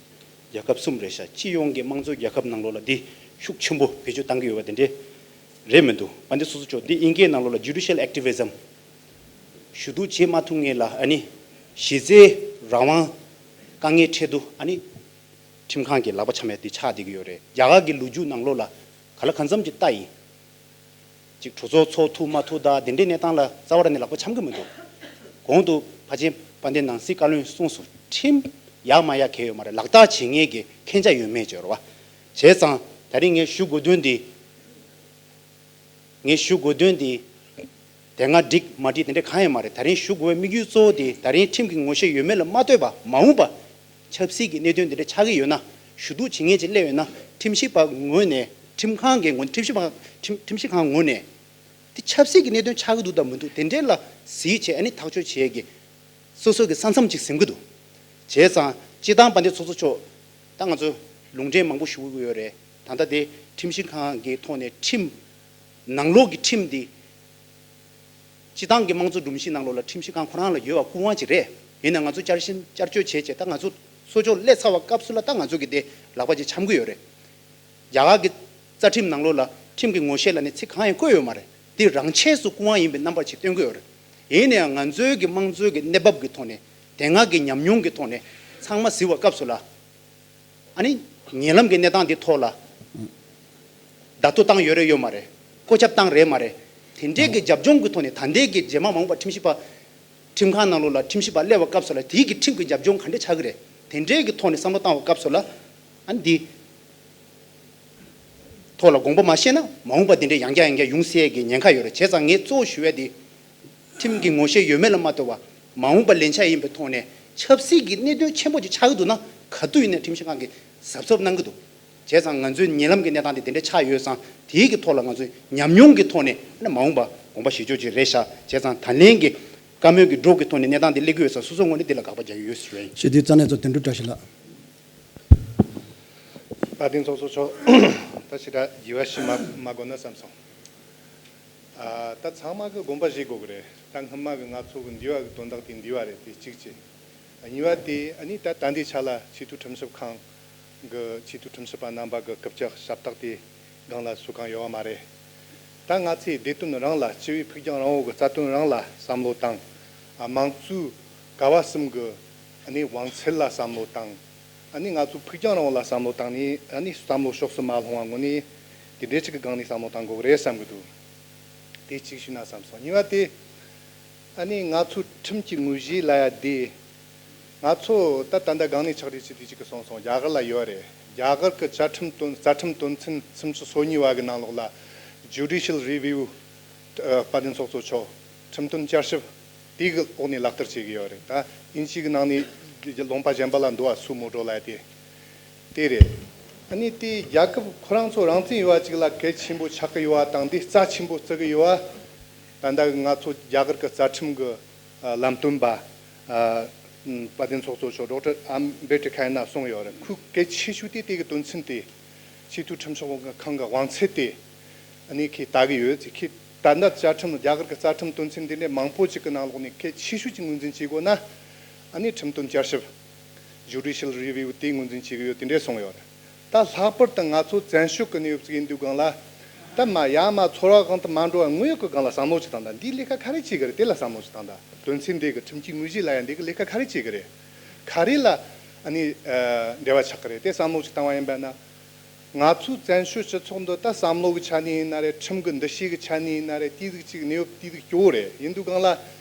རྒྱལ་ཁབ་གསུམ་རེད་ཤག་སྤྱི་ཡོངས་ཀྱི་དམངས་གཙོའི་རྒྱལ་ཁབ་ནང་ལོགས་ལ་འདི་ཤུགས་ཆེན་པོ་བེད་སྤྱོད་བཏང་གི་ཡོད་པ་དེ་འདྲས་རེད་མི་འདུག་དཔལ་ལྡན་ཚོགས་གཙོ་མཆོག་འདི་དབྱིན་སྐད་ནང་ལོགས་ལ་ཇུ་ཌི་ཤལ་ཨེག་ཊི་བི་ཛམ་ཞུ་གཏུག་བྱེད་མ་ཐུབ་མཁན་ལ་ཨ་ནི་གཞི་རྩའི་རང་དབང་དཀའ་ངལ་འཕྲད་དུས་ཨ་ནི་ཁྲིམས་ཁང་གི་ལག་པ་འཆང་ཡ་འདི་ཆགས་བསྡད་ཀྱི་ཡོད་རེད། རྒྱ་གར་གྱི་ལོ་རྒྱུས་ནང་ལོགས་ལ་ག་ལ་གང་འཚམ་གྱི་ལྟ་ཡིན། ཅིག་གྲོས་ཚོགས་ཚོགས་ཐུབ་མ་ཐུབ་དང་དེ་འདྲའི་གནས་སྟངས་ལ་རྩ་བ་རང་ནས་ལག་པ་འཆང་གི་མི་འདུག་གོང་དུ་ཕལ་ཆེར་དཔལ་ལྡན་ནང་སྲིད་བཀའ་བློན་གསུངས་སོང་། ཁྲིམས་ཡག་མ་ཡག་གལ་ཡོད་མ་རེད། ལག་བསྟར་བྱེད་མཁན་གྱི་མཁྱེན་རྒྱ་ཡོད་མེད་བརྗོད་རོགས། བྱས་ཙང་ད་རིང་ངས་ཞུ་དགོས་དོན་འདི། ངས་ཞུ་དགོས་དོན་འདི། དེ་སྔ་འགྲིག་མ་འགྲིག་དེ་འདྲ་གང་ཡང་མ་རེད། ད་རིང་ཞུ་དགོས་པའི་དམིགས་ཡུལ་གཙོ་བོ་དེ་ད་རིང་ཁྲིམས་ཀྱི་ངོ་ཤེས་ཡོད་མེད་ལ་མ་ལྟོས་པ་མ་འོངས་པ། ཆབ་སྲིད་ཀྱི་གནད་དོན་དེ་འདྲ་ཆགས་ཀྱི་ཡོད་ན། ཞུ་གཏུག་བྱེད་མཁན་ཅིག་སླེབས་ཡོད་ན་ཁྲིམས་ཞིབ་པ་ངོས་ནས་ཁྲིམས་ཁང་གི་ངོས་ཁྲིམས་ཞིབ་པ་ཁྲིམས་ཁྲིམས་ཞིབ་ཁང་ངོས་ནས། དེ་ཆབ་སྲིད་ཀྱི་གནད་དོན་ཆགས་ཀྱི་འདུག་དང་མི་འདུག་དེ་འདྲའི་ལ་གཟིགས་བྱས་ཨ་ནི་ཐག་གཅོད་བྱེད་ཡས་ཀྱི་སོ་སོ་གི་ས་མཚམས་ཅིག་ཟིན་གྱི་འདུག་བྱས་ཙང་སྤྱི་བཏང་དཔལ་ལྡན་ཚོགས་གཙོ་མཆོག་ད་ང་ཚོ་ལུང་འདྲེན་མང་པོ་ཞུ་གི་ཡོད་རེད། ད་ལྟ་དེ་ཁྲིམས་ཞིབ་ཁང་གི་ཐོག་ནས་ཁྲིམས་ནང་ལོགས་ཀྱི་ཁྲིམས་དེ། སྤྱི་བཏང་གི་དམངས་གཙོ་སྒྲོམ་གཞི་ནང་ལོགས་ལ་ཁྲིམས་ཞིབ་ཁང་ཁོ་རང་ལ་ཡོད་པ་སྐུ་དབང་ཅིག་རེད། ཡིན་ན་ང་ཚོ་བསྐྱར་ཞིབ་བསྐྱར་བཅོས་བྱས་བྱས་ད་ང་ཚོ་གསོ་སྐྱོང་སླེབས་ཚར་བ་སྐབས་སུ་ལ་ད་ང་ཚོ་གི་དེ་ལག་པ་ཅིག་འཆང་གི་ཡོད་རེད། རྒྱ་གར་གྱི་རྩ་ཁྲིམས་ནང་ལོགས་ལ་ཁྲིམས་ཀྱི་ངོ་ཤེས་ལབ་ནས་ཚིག་གང་ཡང་བཀོད་ཡོད་མ་རེད། དེ་རང་ཆས་སུ་སྐུ་དབང་ཡིན་པའི་རྣམ་པ་ཅིག་སྟོན་གྱི་ཡོད་རེད། ཡིན་ན་ཡང་ང་ཚོའི་གི་དམངས་གཙོའི་གི་གནས་བབ་ཀྱི་ཐོག་ནས་དེ་སྔ་གི་ཉམས་མྱོང་གི་ཐོག་ནས་ཚང་མ་གཟིགས་པ་སྐབས་སུ་ལ། ཨ་ནི་ཉེ་ལམ་གྱི་གནས་སྟངས་འདི་ཐོག་ལ་བརྡ་ཐོ་བཏང་ཡོད་རེད་ཡོད་མ་རེད། བཀོད་ཁྱབ་བཏང་རེད་མ་རེད། དེ་འདྲའི་གི་རྒྱབ་ལྗོངས་ཀྱི་ཐོག་ནས་ད་ལྟའི་གི་རྗེས་མ་མ་འོངས་པ་ཁྲིམས་ཞིབ་པ་ཁྲིམས་ཁང་ནང་ལོགས་ལ་ཁྲིམས་ཞིབ་པ་སླེབས་པ་སྐབས་སུ་ལ་དེའི་གི་ཁྲིམས་ཀྱི་རྒྱབ་ལྗོངས་ག་འདྲ་ཆགས་ཀྱི་རེད། དེ་འདྲའི་གི་ཐོག་ནས་བསམ་བློ་བཏང་བ་སྐབས་སུ་ལ་ཨ་ནི་འདི་ཐོག་ལ་དགོངས་པ་མ་བཞེས་ན་མ་འོངས་པ་དེ་འདྲའི་ཡང་བསྐྱར་ཡང་བསྐྱར་ཡོང་སྲིད་ཀྱི་ཉེན་ཁ་ཡོད་རེད། བྱས་ཙང་ངས་གཙོ་བོ་ཞུ་ཡས་དེ། ཁྲིམས་ཀྱི་ངོ་ཤེས་ཡོད་མེད་ལ་མ་ལྟོས་པར་མ་འོངས་པ་ལན་ཆགས་ཡིན་པའི་ཐོག་ནས་ཆབ་སྲིད་ཀྱི་གནད་དོན་ཆེན་པོ་ཅིག་ཆགས་ཀྱི་འདུག་ན་ག་དུས་ཡིན་ནའི་ཁྲིམས་ཞིབ་ཁང་གིས་གཟབ་གཟབ་གནང་གི་འདུག་བྱས་ཙང་ང་ཚོའི་ཉེ་ལམ་གྱི་གནས་སྟངས་དེ་དེ་འདྲ་ཆགས་ཡོད་ཙང་དེའི་གི་ཐོག་ལ་ང་ཚོའི་ཉམས་མྱོང་གི་ཐོག་ནས་ཨ་ནི་མ་འོངས་པ་དགོངས་པ་བཞེས་ཕྱོགས་ཅིག་རེད་ཤག་བྱས་ཙང་ད་ལན་གྱི་བཀའ་མོལ་གྱི་སྒྲོག་གི་ཐོག་ནས་གནས་སྟངས་དེ་སླེབས་ཀྱི་ཡོད་ཙང་སོ་སོའི་ངོས་ནས་དེ་ལ་དགག་པ་རྒྱག་གི་ཡོད་ཟེར་བ་ཡིན། ཞེས་དུས་རྩ་ནས་ཚོ་དོན་གྲུབ་བཀྲ་ཤིས་ལགས། དཔལ་ལྡན་ཚོགས་གཙོ་མཆོག་ད་ཞེ་དྲག་རྒྱས་པ་ཞིག་མ་མ་དགོས་ན་བསམ་སོང་། ཨ། ད་ཚང་མ་གི་དགོངས་པ་བཞེས་དགོས་ཀྱི་རེད། ད་སྔོན་མ་གི་ང་ཚོ་གི་འདས་པ་གི་དོན་དག་དེ་འདས་པ་རེད། དེ་གཅིག་བྱས། གཉིས་པ་དེ་ཨ་ནི་ད་ད་ལྟའི་ཆ་ལ་ཆེས་མཐོའི་ཁྲིམས་ཞིབ་ཁང་གི་ཆེས་མཐོའི་ཁྲིམས་ཞིབ་པ་རྣམ་པ་གི་སྐུ་ཕྱག་ཞབས་སྟེགས་དེ་སྒང་ལ་སུ་གང་ཡོད་པ་མ་རེད། ད་ང་ཚོས་བདེ་དོན་རང་ལ། སྤྱི་པའི་ཕུགས་རྒྱང་རིང་པོ་གི་རྩ་དོན་རང་ལ་བསམ་བློ་བཏང་། ཨ། དམངས་གཙོའི་ཀ་བ་གསུམ་གི་ཨ་ནི་དབང་ཚད་ལ་བསམ་བློ་བཏང་། ཨ་ནི་ང་ཚོ་ཕུགས་རྒྱང་རིང་པོ་ལ་བསམ་བློ་བཏང་ནས། ཨ་ནི་བསམ་བློ་ཕྱོགས་སུ་མ་ལྷུང་བ་ངོས་ནས་དེ་འདྲའི་ཅིག་གི་སྒང་ནས་བསམ་བློ་བཏང་དགོས་ཀྱི་རེད་བསམ་གྱི་འདུག་དེ་གཅིག་ཞུས་ན་བསམ་སོང་། གཉིས་པ་དེ། ཨ་ནི་ང་ཚོ་ཁྲིམས་ཀྱི་དངོས་གཞི་ལ་ཡ་བསྡད། ང་ཚོ་ད་ད་ལྟ་སྒང་ནས་ཕྱག་བྲིས་བྱས་དུས་གཅིག་གི་གསུངས་སོང་། རྒྱ་གར་ལ་ཡོད་རེད། རྒྱ་གར་གྱི་བཅའ་ཁྲིམས་དོན། རྩ་ཁྲིམས་དོན་ཚན་སུམ་ཅུ་སོ་གཉིས་པ་གི་ནང་ལོགས་ལ་Judicial Review། ཨ། དཔལ་ལྡན་ཚོགས་གཙོ་མཆོག་ཁྲིམས་དོན་བསྐྱར་ཞིབ་དེ་གི་འོག་ནས་ལག་བསྟར་བྱེད་ཀྱི་ཡོད་རེད། ད་དབྱིན་ཇི་གི་ནང་ནས་ལུང་པ་གཞན་པ་ལ་འདུག་པ། སུ་མོ་ཊོ་ལབ་དེ། དེ་རེད། ཨ་ནི་དེ་རྒྱལ་ཁབ་ཁོ་རང་ཚོ་རང་བཙན་ཡོད་པ་ཅིག་ལ་གལ་ཆེན་པོ་ཆགས་ཀྱི་ཡོད་པ་དང་། འདི་རྩ་ཆེན་པོ་བརྩི་གི་ཡོད་པ། ད་ལྟ་ང་ཚོ་རྒྱ་གར་གྱི་རྩ་ཁྲིམས་ཀྱི་ཨ་ལམ་སྟོན་པ། ཨ། དཔལ་ལྡན་ཚོགས་གཙོ་མཆོག་ཌོག་ཊར་ཨམ་བེ་ཏྲི་ཁ་ཡ་ན་གསུངས་ཡོད་རེད། ཁོས་གལ་ཆེ་ཤོས་དེ་དེ་གི་དོན་ཚན་དེ། ཆེས་མཐོའི་ཁྲིམས་ཞིབ་ཁང་གི་དབང་ཚད་དེ་ཨ་ནི་ཁོས་ལྟ་གི་ཡོད་ཟེར། ཁོས་ད་ལྟ་བཅའ་ཁྲིམས། རྒྱ་གར་གྱི་རྩ་ཁྲིམས་དོན་ཚན་འདི་འདྲའི་མང་པོ་ཅིག་གི་ནང་ལོགས་ནས་གལ་ཆེ་ཤོས་ཅིག་ངོས་འཛིན་བྱེད་དགོས་ན། ཨ་ནི་ཁྲིམས་དོན་བསྐྱར་ཞིབ། Judicial Review། དེ་ངོས་འཛིན་བྱེད་ཀྱི་ཡོད། དེ་འདྲས་གསུངས་ཡོད་རེད། ད་ལྷག་པར་དུ་ང་ཚོ་བཙན་བྱོལ་གྱི་གནས་བབ་ཅིག་ཡིན་དུས་སྒང་ལ། ད་མ་ཡ་མ་ཚོར་བ་གང་དུ་མ་འགྲོ་བ། དངོས་ཡོད་ཀྱི་སྒང་ལ་བསམ་བློ་ཅིག་བཏང་དང་། འདིས་ལས་ཀ་ག་རེ་བྱེད་ཀྱི་རེད། དེ་ལ་བསམ་བློ་ཅིག་བཏང་དང་། དོན་ཚན་འདི་གི་ཁྲིམས་ཀྱི་དངོས་གཞི་ལ་ཡང་འདི་གི་ལས་ཀ་ག་རེ་བྱེད་ཀྱི་རེད། ག་རེ་ལ་ཨ་ནི་ཨ་འབྲེལ་བ་ཆགས་ཀྱི་རེད། དེ་བསམ་བློ་ཅིག་བཏང་བ་ཡིན་པ་ན། ང་ཚོའི་བཙན་བྱོལ་སྤྱི་ཚོགས་འདི་ད་བསམ་བློ་གི་ཆ་ནས་ཡིན་ན་རེད། ཁྲིམས་ཀྱི་འདུ་ཤེས་ཀྱི་ཆ་ནས་ཡིན་ན་རེད། དེ་ཟིག་ཅིག་གནས་བབ་དེ་ཟིག་སྐྱོ་བོ་རེད། ཡིན་དུས་སྒང་ལ་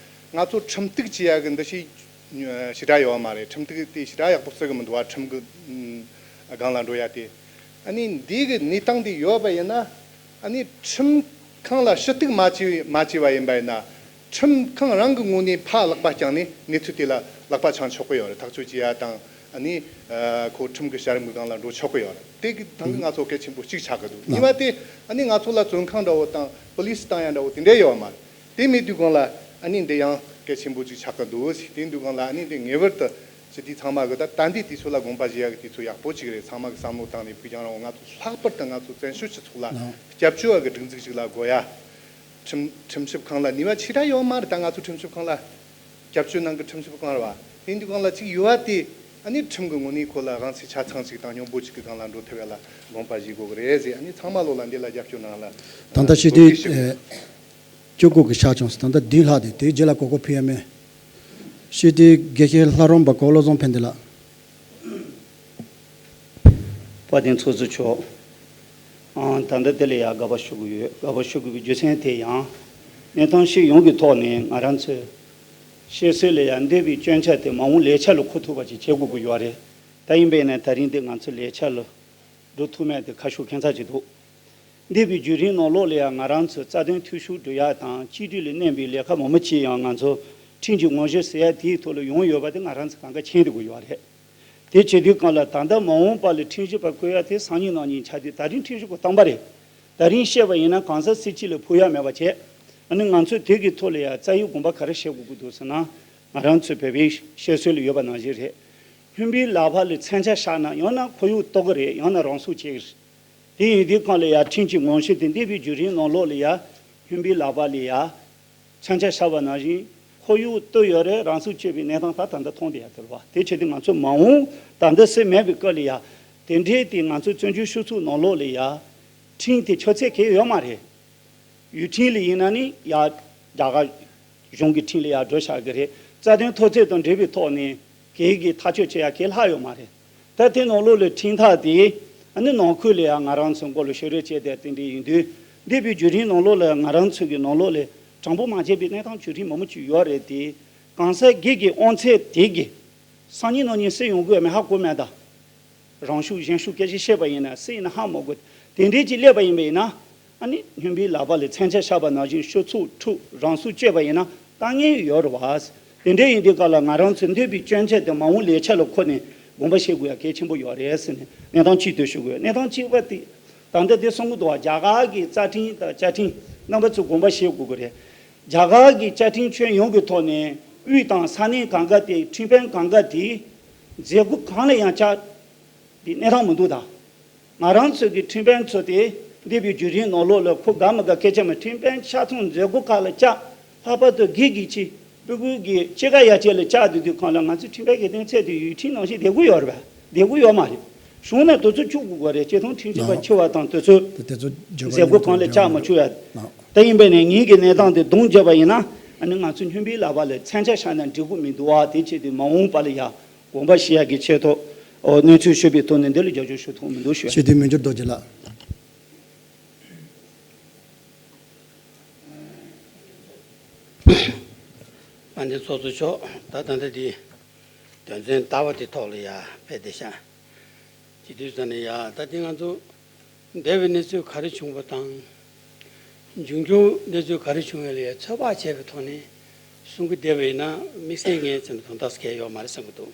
ང་ཚོ་ཁྲིམས་གཏུག་བྱེད་ཡ་གི་འདུ་ཤེས་ཞེ་དྲག་ཡོད་པ་མ་རེད། ཁྲིམས་གཏུག་དེ་ཞེ་དྲག་ཡག་པོ་བརྩི་གི་མི་འདུག་པ། ཁྲིམས་ཀྱི་སྒང་ལ་འགྲོ་ཡ་དེ། ཨ་ནི་འདི་གི་གནས་སྟངས་དེ་ཡོད་པ་ཡིན་ན། ཨ་ནི་ཁྲིམས་ཁང་ལ་ཞུ་གཏུག་མ་བྱས་མ་བྱས་པ་ཡིན་པ་ཡིན་ན། ཁྲིམས་ཁང་རང་གི་ངོས་ནས་ཕར་ལག་པ་བརྐྱངས་ནས་གནས་ཚུལ་དེ་ལ་ལག་པ་འཆང་ཆོག་གི་ཡོད་རེད། ཐག་གཅོད་བྱེད་ཡ་དང་། ཨ་ནི་ཨ་ཁོ་ཁྲིམས་ཀྱི་བྱ་རིམ་གྱི་སྒང་ལ་འགྲོ་ཆོག་གི་ཡོད་རེད། དེ་གི་ཐང་གི་ང་ཚོ་གལ་ཆེན་པོ་གཅིག་ཆགས་ཀྱི་འདུག་གཉིས་པ་དེ་ཨ་ནི་ང་ཚོ་ལ་བཙོན་ཁང་འདྲ་བོ་དང་པུ་ལིས་བཏང་ཡ་འདྲ་བོ་དེ་འདྲ་ཡོད་པ་མ་རེད། དེ་མེད་དུས་སྒང་ལ་ཨ་ནི་འདི་ཡང་གལ་ཆེན་པོ་གཅིག་ཆགས་ཀྱི་འདུག་དེ་དུས་སྒང་ལ་ཨ་ནི་འདི་ངེས་པར་དུ་སྤྱི་འཐུས་ཚང་མ་གི་ད་ད་འདི་དུས་ཚོད་ལ་དགོངས་པ་བཞེས་ཡ་གི་དུས་ཚོད་ཡག་པོ་གཅིག་རེད། ཚང་མ་གི་བསམ་བློ་བཏང་ནས་ཕུགས་རྒྱང་རིང་པོ། ང་ཚོ་ལྷག་པར་དུ་ང་ཚོ་བཙན་བྱོལ་སྤྱི་ཚོགས་ལ་སྐྱབས་བཅོལ་བ་གི་སྒྲིག་འཛུགས་ཤིག་ལ་དགོས་ཡ། ཁྲིམས་ཁྲིམས་ཞིབ་ཁང་ལ་ནུས་པ་ཆེ་དྲགས་ཡོད་མ་རེད། ད་ང་ཚོ་ཁྲིམས་ཞིབ་ཁང་ལ། སྐྱབས་བཅོལ་ནང་གི་ཁྲིམས་ཞིབ་ཁང་རེད་བ། དེ་འདི་སྒང་ལ་ཅིག་ཡོད་པ་དེ་ཨ་ནི་ཁྲིམས་ཀྱི་ངོས་ནས་ཁོ་ལ་དབང་ཚད་ཆ་ཚང་ཞིག་དང་སྙོམས་པོ་ཅིག་གི་སྒང་ལ་འགྲོ་ཐུབ་ཡ་ལ་དགོངས་པ་བཞེས་དགོས་ཀྱི་རེད་ཟེར། ཨ་ནི་ཚང་མ་ལོ་ལ་འདི་ལ་རྒྱབ་སྐྱོར་གནང་ལ་ད་ལྟ་ཞུ་དེ་ཐུགས་རྗེ་ཆེ། བཅུ་དགུ་གི་ཆགས་བྱུང་ཟེར། ད་ལྟ་བདུན་ལྷག་དེ་དེའི་རྗེས་ལ་གོ་སྐབས་ཕུལ་ཡ་མེད། ཞུ་དེ་དགེ་བཤེས་ལྷ་རམས་པ་གོ་བློ་བཟང་ཕན་བདེ་ལགས། དཔལ་ལྡན་ཚོགས་གཙོ་མཆོག་ཨང་། ད་ལྟ་དེ་ལ་ཡང་དགའ་པོ་ཞུ་གི་ཡོད། དགའ་པོ་ཞུ་དགོས་པའི་རྒྱུ་མཚན་དེ་ཡང་། གནས་སྟངས་ཤིག་ཡོང་གི་ཐོག་ནས་ང་རང་ཚོས་བཤད་སྲོལ་ལ་ཡང་འདས་པའི་སྐྱོན་ཆ་དེ་མ་འོངས་ལས་འཆར་ལ་འཁོར་ཐུབ་པ་ཞིག་བྱེད་དགོས་ཀྱི་ཡོད་རེད། ད་ཡིན་པས་ན་ད་རིང་འདི་ང་ཚོ་ལས་འཆར་ལ་འགྲོ་ཐུབ་མེད་དེ་ཁ་ཤུགས་ཁྱད་མཚར་ཅིག་འདུག་འདས་པའི་བརྒྱུད་རིམ་ནང་ལོགས་ལ་ཡང་ང་རང་ཚོས་རྩ་དོན་འཐུས་ཤོར་འགྲོ་ཡ་དང་གཅིག་སྒྲིལ་ལ་གནོན་པའི་ལས་ཀ་མང་པོ་བྱས་ཡང་། ང་ཚོ་ཁྲིམས་ཀྱི་དབང་ཆ་ཟེར་ཡ་དེའི་ཐོག་ལ་ཡོང་ཡོད་པ་དེ་ང་རང་ཚོ་གང་ག་མཁྱེན་བསྡད་དགོས་ཡོད་རེད། དེ་བྱེད་དུས་སྒང་ལ་ད་ལྟ་མ་འོངས་པ་ལ་ཁྲིམས་ཞིབ་པ་བསྐོ་ཡ་དེ་སང་ཉིན་གནངས་ཉིན་ཆགས་དུས། ད་རིང་ཁྲིམས་ཞིབ་པ་དང་པ་རེད། ད་རིང་བཤད་པ་ཡིན་ན་གང་ཟག་སྲིད་སྤྱི་ལ་ཕུགས་ཡ་མེད་པ་བྱས། ཨ་ནི་ང་ཚོས་དེ་གི་ཐོག་ལ་ཡ་རྩ་ཡི་དགོངས་པ་ག་རེ་བཞེས་དགོས་ཀྱི་འདུག་ཟེར་ན། ང་རང་ཚོས་བོད་པའི་བཤད་སྲོལ་ལ་ཡོད་པ་ནང་བཞིན་རེད། ལྷུན་པོའི་ལག་པ་ལ་མཚོན་ཆ་བཞག་ན་ཡང་ན་ཁོར་ཡུག་གཏོར་གི་རེད། ཡང་ན་རང་སྲོག་བཅད་གི་རེད། དེ་ཡིན་དུས་སྒང་ལ་ཡ་ཁྲིམས་ཀྱི་ངོ་ཤེས་དེ་འདས་པའི་བརྒྱུད་རིམ་ནང་ལོགས་ལ་ཡ་ལྷུན་པོའི་ལག་པ་ལ་ཡ་མཚོན་ཆ་བཞག་པ་ནང་བཞིན་ཁོར་ཡུག་གཏོར་ཡོད་རེད། རང་སྲོག་གཅོད་པའི་གནས་སྟངས་ད་ད་ལྟ་མཐོང་བསྡད་ཡ་དེ་རེད་བ། དེ་བྱེད་དུས་ང་ཚོ་མ་འོངས་ད་ལྟ་སེ་མེད་པའི་སྐབས་ལ་ཡ་དེ་འདྲའི་དེ་ང་ཚོའི་བཙན་བྱོལ་སྤྱི་ཚོགས་ནང་ལོགས་ལ་ཡ་ཁྲིམས་དེ་ཆོད་ཚད་གང་ཡང་ཡོད་མ་རེད། ཡུལ་ཁྲིམས་ལ་ཡིན་ན་ནི་ཡ་རྒྱ་གར་གཞུང་གི་ཁྲིམས་ལ་ཡ་འགྲོ་བཞག་གི་རེད། རྩ་དོན་འཐབ་རྩོད་དང་འབྲེལ་བའི་ཐོག་ནས་གལ་གྱི་ཐག་གཅོད་བྱེད་ཡ་གལ་ལྷག་ཡོད་མ་རེད། ད་དེ་ནང་ལོགས་ལ་ཁྲིམས་ཐག་དེ་ཨ་ནི་ནང་ཁུལ་ལ་ཡ་ང་རང་ཚོ་མགོ་ལ་ཤོར་རེ་བྱས་ཏེ་དེ་འདྲ་ཡིན་དུས། འདས་པའི་བརྒྱུད་རིམ་ནང་ལོགས་ལ་ང་རང་ཚོ་གི་ནང་ལོགས་ལ་དྲང་པོ་མ་བྱས་པའི་གནས་སྟངས་བརྒྱུད་རིམ་མང་པོ་ཅིག་ཡོད་རེད་དེ། གང་ཟག་སྒེར་གྱི་དབང་ཚད་དེ་གི་སང་ཉིན་གནངས་ཉིན་སུ་ཡོང་དགོས་མེད་ཧ་གོ་མེད་ད། རང་ཤུགས་གཞན་ཤུགས་སྐད་ཆ་བཤད་པ་ཡིན་ན་སུ་ཡིན་ན་ཧ་མ་གོ། དེ་འདྲས་ཅིག་སླེབས་པ་ཡིན་པ་ཡིན་ན། ཨ་ནི་ལྷུན་པོའི་ལག་པ་ལ་མཚོན་ཆ་བཞག་པ་ནང་བཞིན་སྤྱི་ཚོགས་ཁྲོད་རང་སྲོག་གཅོད་པ་ཡིན་ན་དཀའ་ངལ་ཡོད་རེད་བ། དེ་འདྲས་ཡིན་དུས་སྐབས་ལ་ང་རང་ཚོས་འདས་པའི་སྐྱོན་ཆ་དེ་མ་འོངས་ལས་འཆར་ལ་འཁོར་ནས་དགོངས་པ་བཞེས་དགོས་ཡ་གལ་ཆེན་པོ་ཡོད་རེད་ཟེར་ནས་གནས་སྟངས་གཅིག་ཏུ་ཞུ་དགོས། གནས་སྟངས་གཅིག་པ་དེ་ད་ལྟ་དེ་གསུང་གི་འདུག་བ། རྒྱ་གར་གྱི་རྩ་ཁྲིམས་དང་བཅའ་ཁྲིམས་རྣམ་པ་ཚོས་དགོངས་པ་བཞེས་དགོས་ཀྱི་རེད། རྒྱ་གར་གྱི་བཅའ་ཁྲིམས་ཁྱོན་ཡོངས་ཀྱི་ཐོག་ནས་དབུས་དང་ས་གནས་གང་ག་དེ་ཁྲིམས་དཔོན་གང་ག་དེ་མཛད་སྒོ་གང་ལ་ཡང་བཅར་བའི་གནས་སྟངས་མི་འདུག་ད། ང་རང་ཚོ་གི་ཁྲིམས་དཔོན་ཚོ་དེ་འདས་པའི་བརྒྱུད་རིམ་ནང་ལོགས་ལ་ཁོ་དགའ་མི་དགའ་སྐད་ཆ་མི། ཁྲིམས་དཔོན་ཆ་ཚང་མཛད་སྒོ་ཁག་ལ་བཅར། ལྷག་པར་དུ་སྒེར་གྱི་ཆེད་སྤུ་གུ་གི་སྐྱེས་སྐར་ཡར་རྒྱས་ལ་བཅར་བསྡད་དུས་སྒང་ལ་ང་ཚོ་ཁྲིམས་དཔོན་གྱི་སྡིངས་ཆ་དེ་ཡུལ་ཁྲིམས་ནང་བཞིན་བསྡད་ཀྱི་ཡོད་རེད་པས། བསྡད་ཀྱི་ཡོད་མ་རེད། གཞུང་ནས་དེ་ཚོ་བཅུག་དགོས་ཀྱི་རེད། སྤྱིར་བཏང་ཁྲིམས་ཞིབ་པ་ཆེ་བ་དང་དེ་ཚོ་མཛད་སྒོ་གང་ལ་བཅར་མ་བཅུག་ཡ། དེ་ཡིན་པས་ནས་ངེད་ཀྱི་གནས་སྟངས་དེ་གདོང་བརྒྱབ་པ་ཡིན་ན། ཨ་ནི་ང་ཚོ་སྨྱོན་པའི་ལག་པ་ལ་མཚོན་ཆ་བཞག་ན་འགྲིག་གི་མི་འདུག་བ། དེ་བྱས་ཏེ་མ་འོངས་པ་ལ་ཡ་དགོངས་པ་བཞེས་ཡ་གི་ཆེད་དུ། ཨོ། གནས་ཚུལ་ཞུས་པའི་ཐོག་ནས་འདི་ལ་རྒྱབ་སྐྱོར་ཞུ་ཐུབ་མི་འདུག་ཞུ་ཡ། ཞུ་དོན་མི་འགྱུར་རྡོ་རྗེ་ལགས། དཔལ་ལྡན་ཚོགས་གཙོ་མཆོག་ད་ད་ལྟ་འདི་དོན་ཚན་ལྟ་བ་དེ་ཐོག་ལ་ཡ་ཕེབས་བསྡད་ཤག་དེ་དུས་ཙམ་ནས་ཡ་ད་དེ་ང་ཚོ་འདས་པའི་གནས་ཚུལ་ག་རེ་བྱུང་བ་དང་། འབྱུང་འགྱུར་གནས་ཚུལ་ག་རེ་བྱུང་ཡོད་ལ་ཡ་ཚོད་དཔག་བྱས་པའི་ཐོག་ནས་གསུང་གི་བསྡད་པ་ཡིན་ན། དམིགས་བསལ་ངས་ཚོད་དོན་དག་གལ་ཡོད་མ་རེད་བསམ་གྱི་འདུག་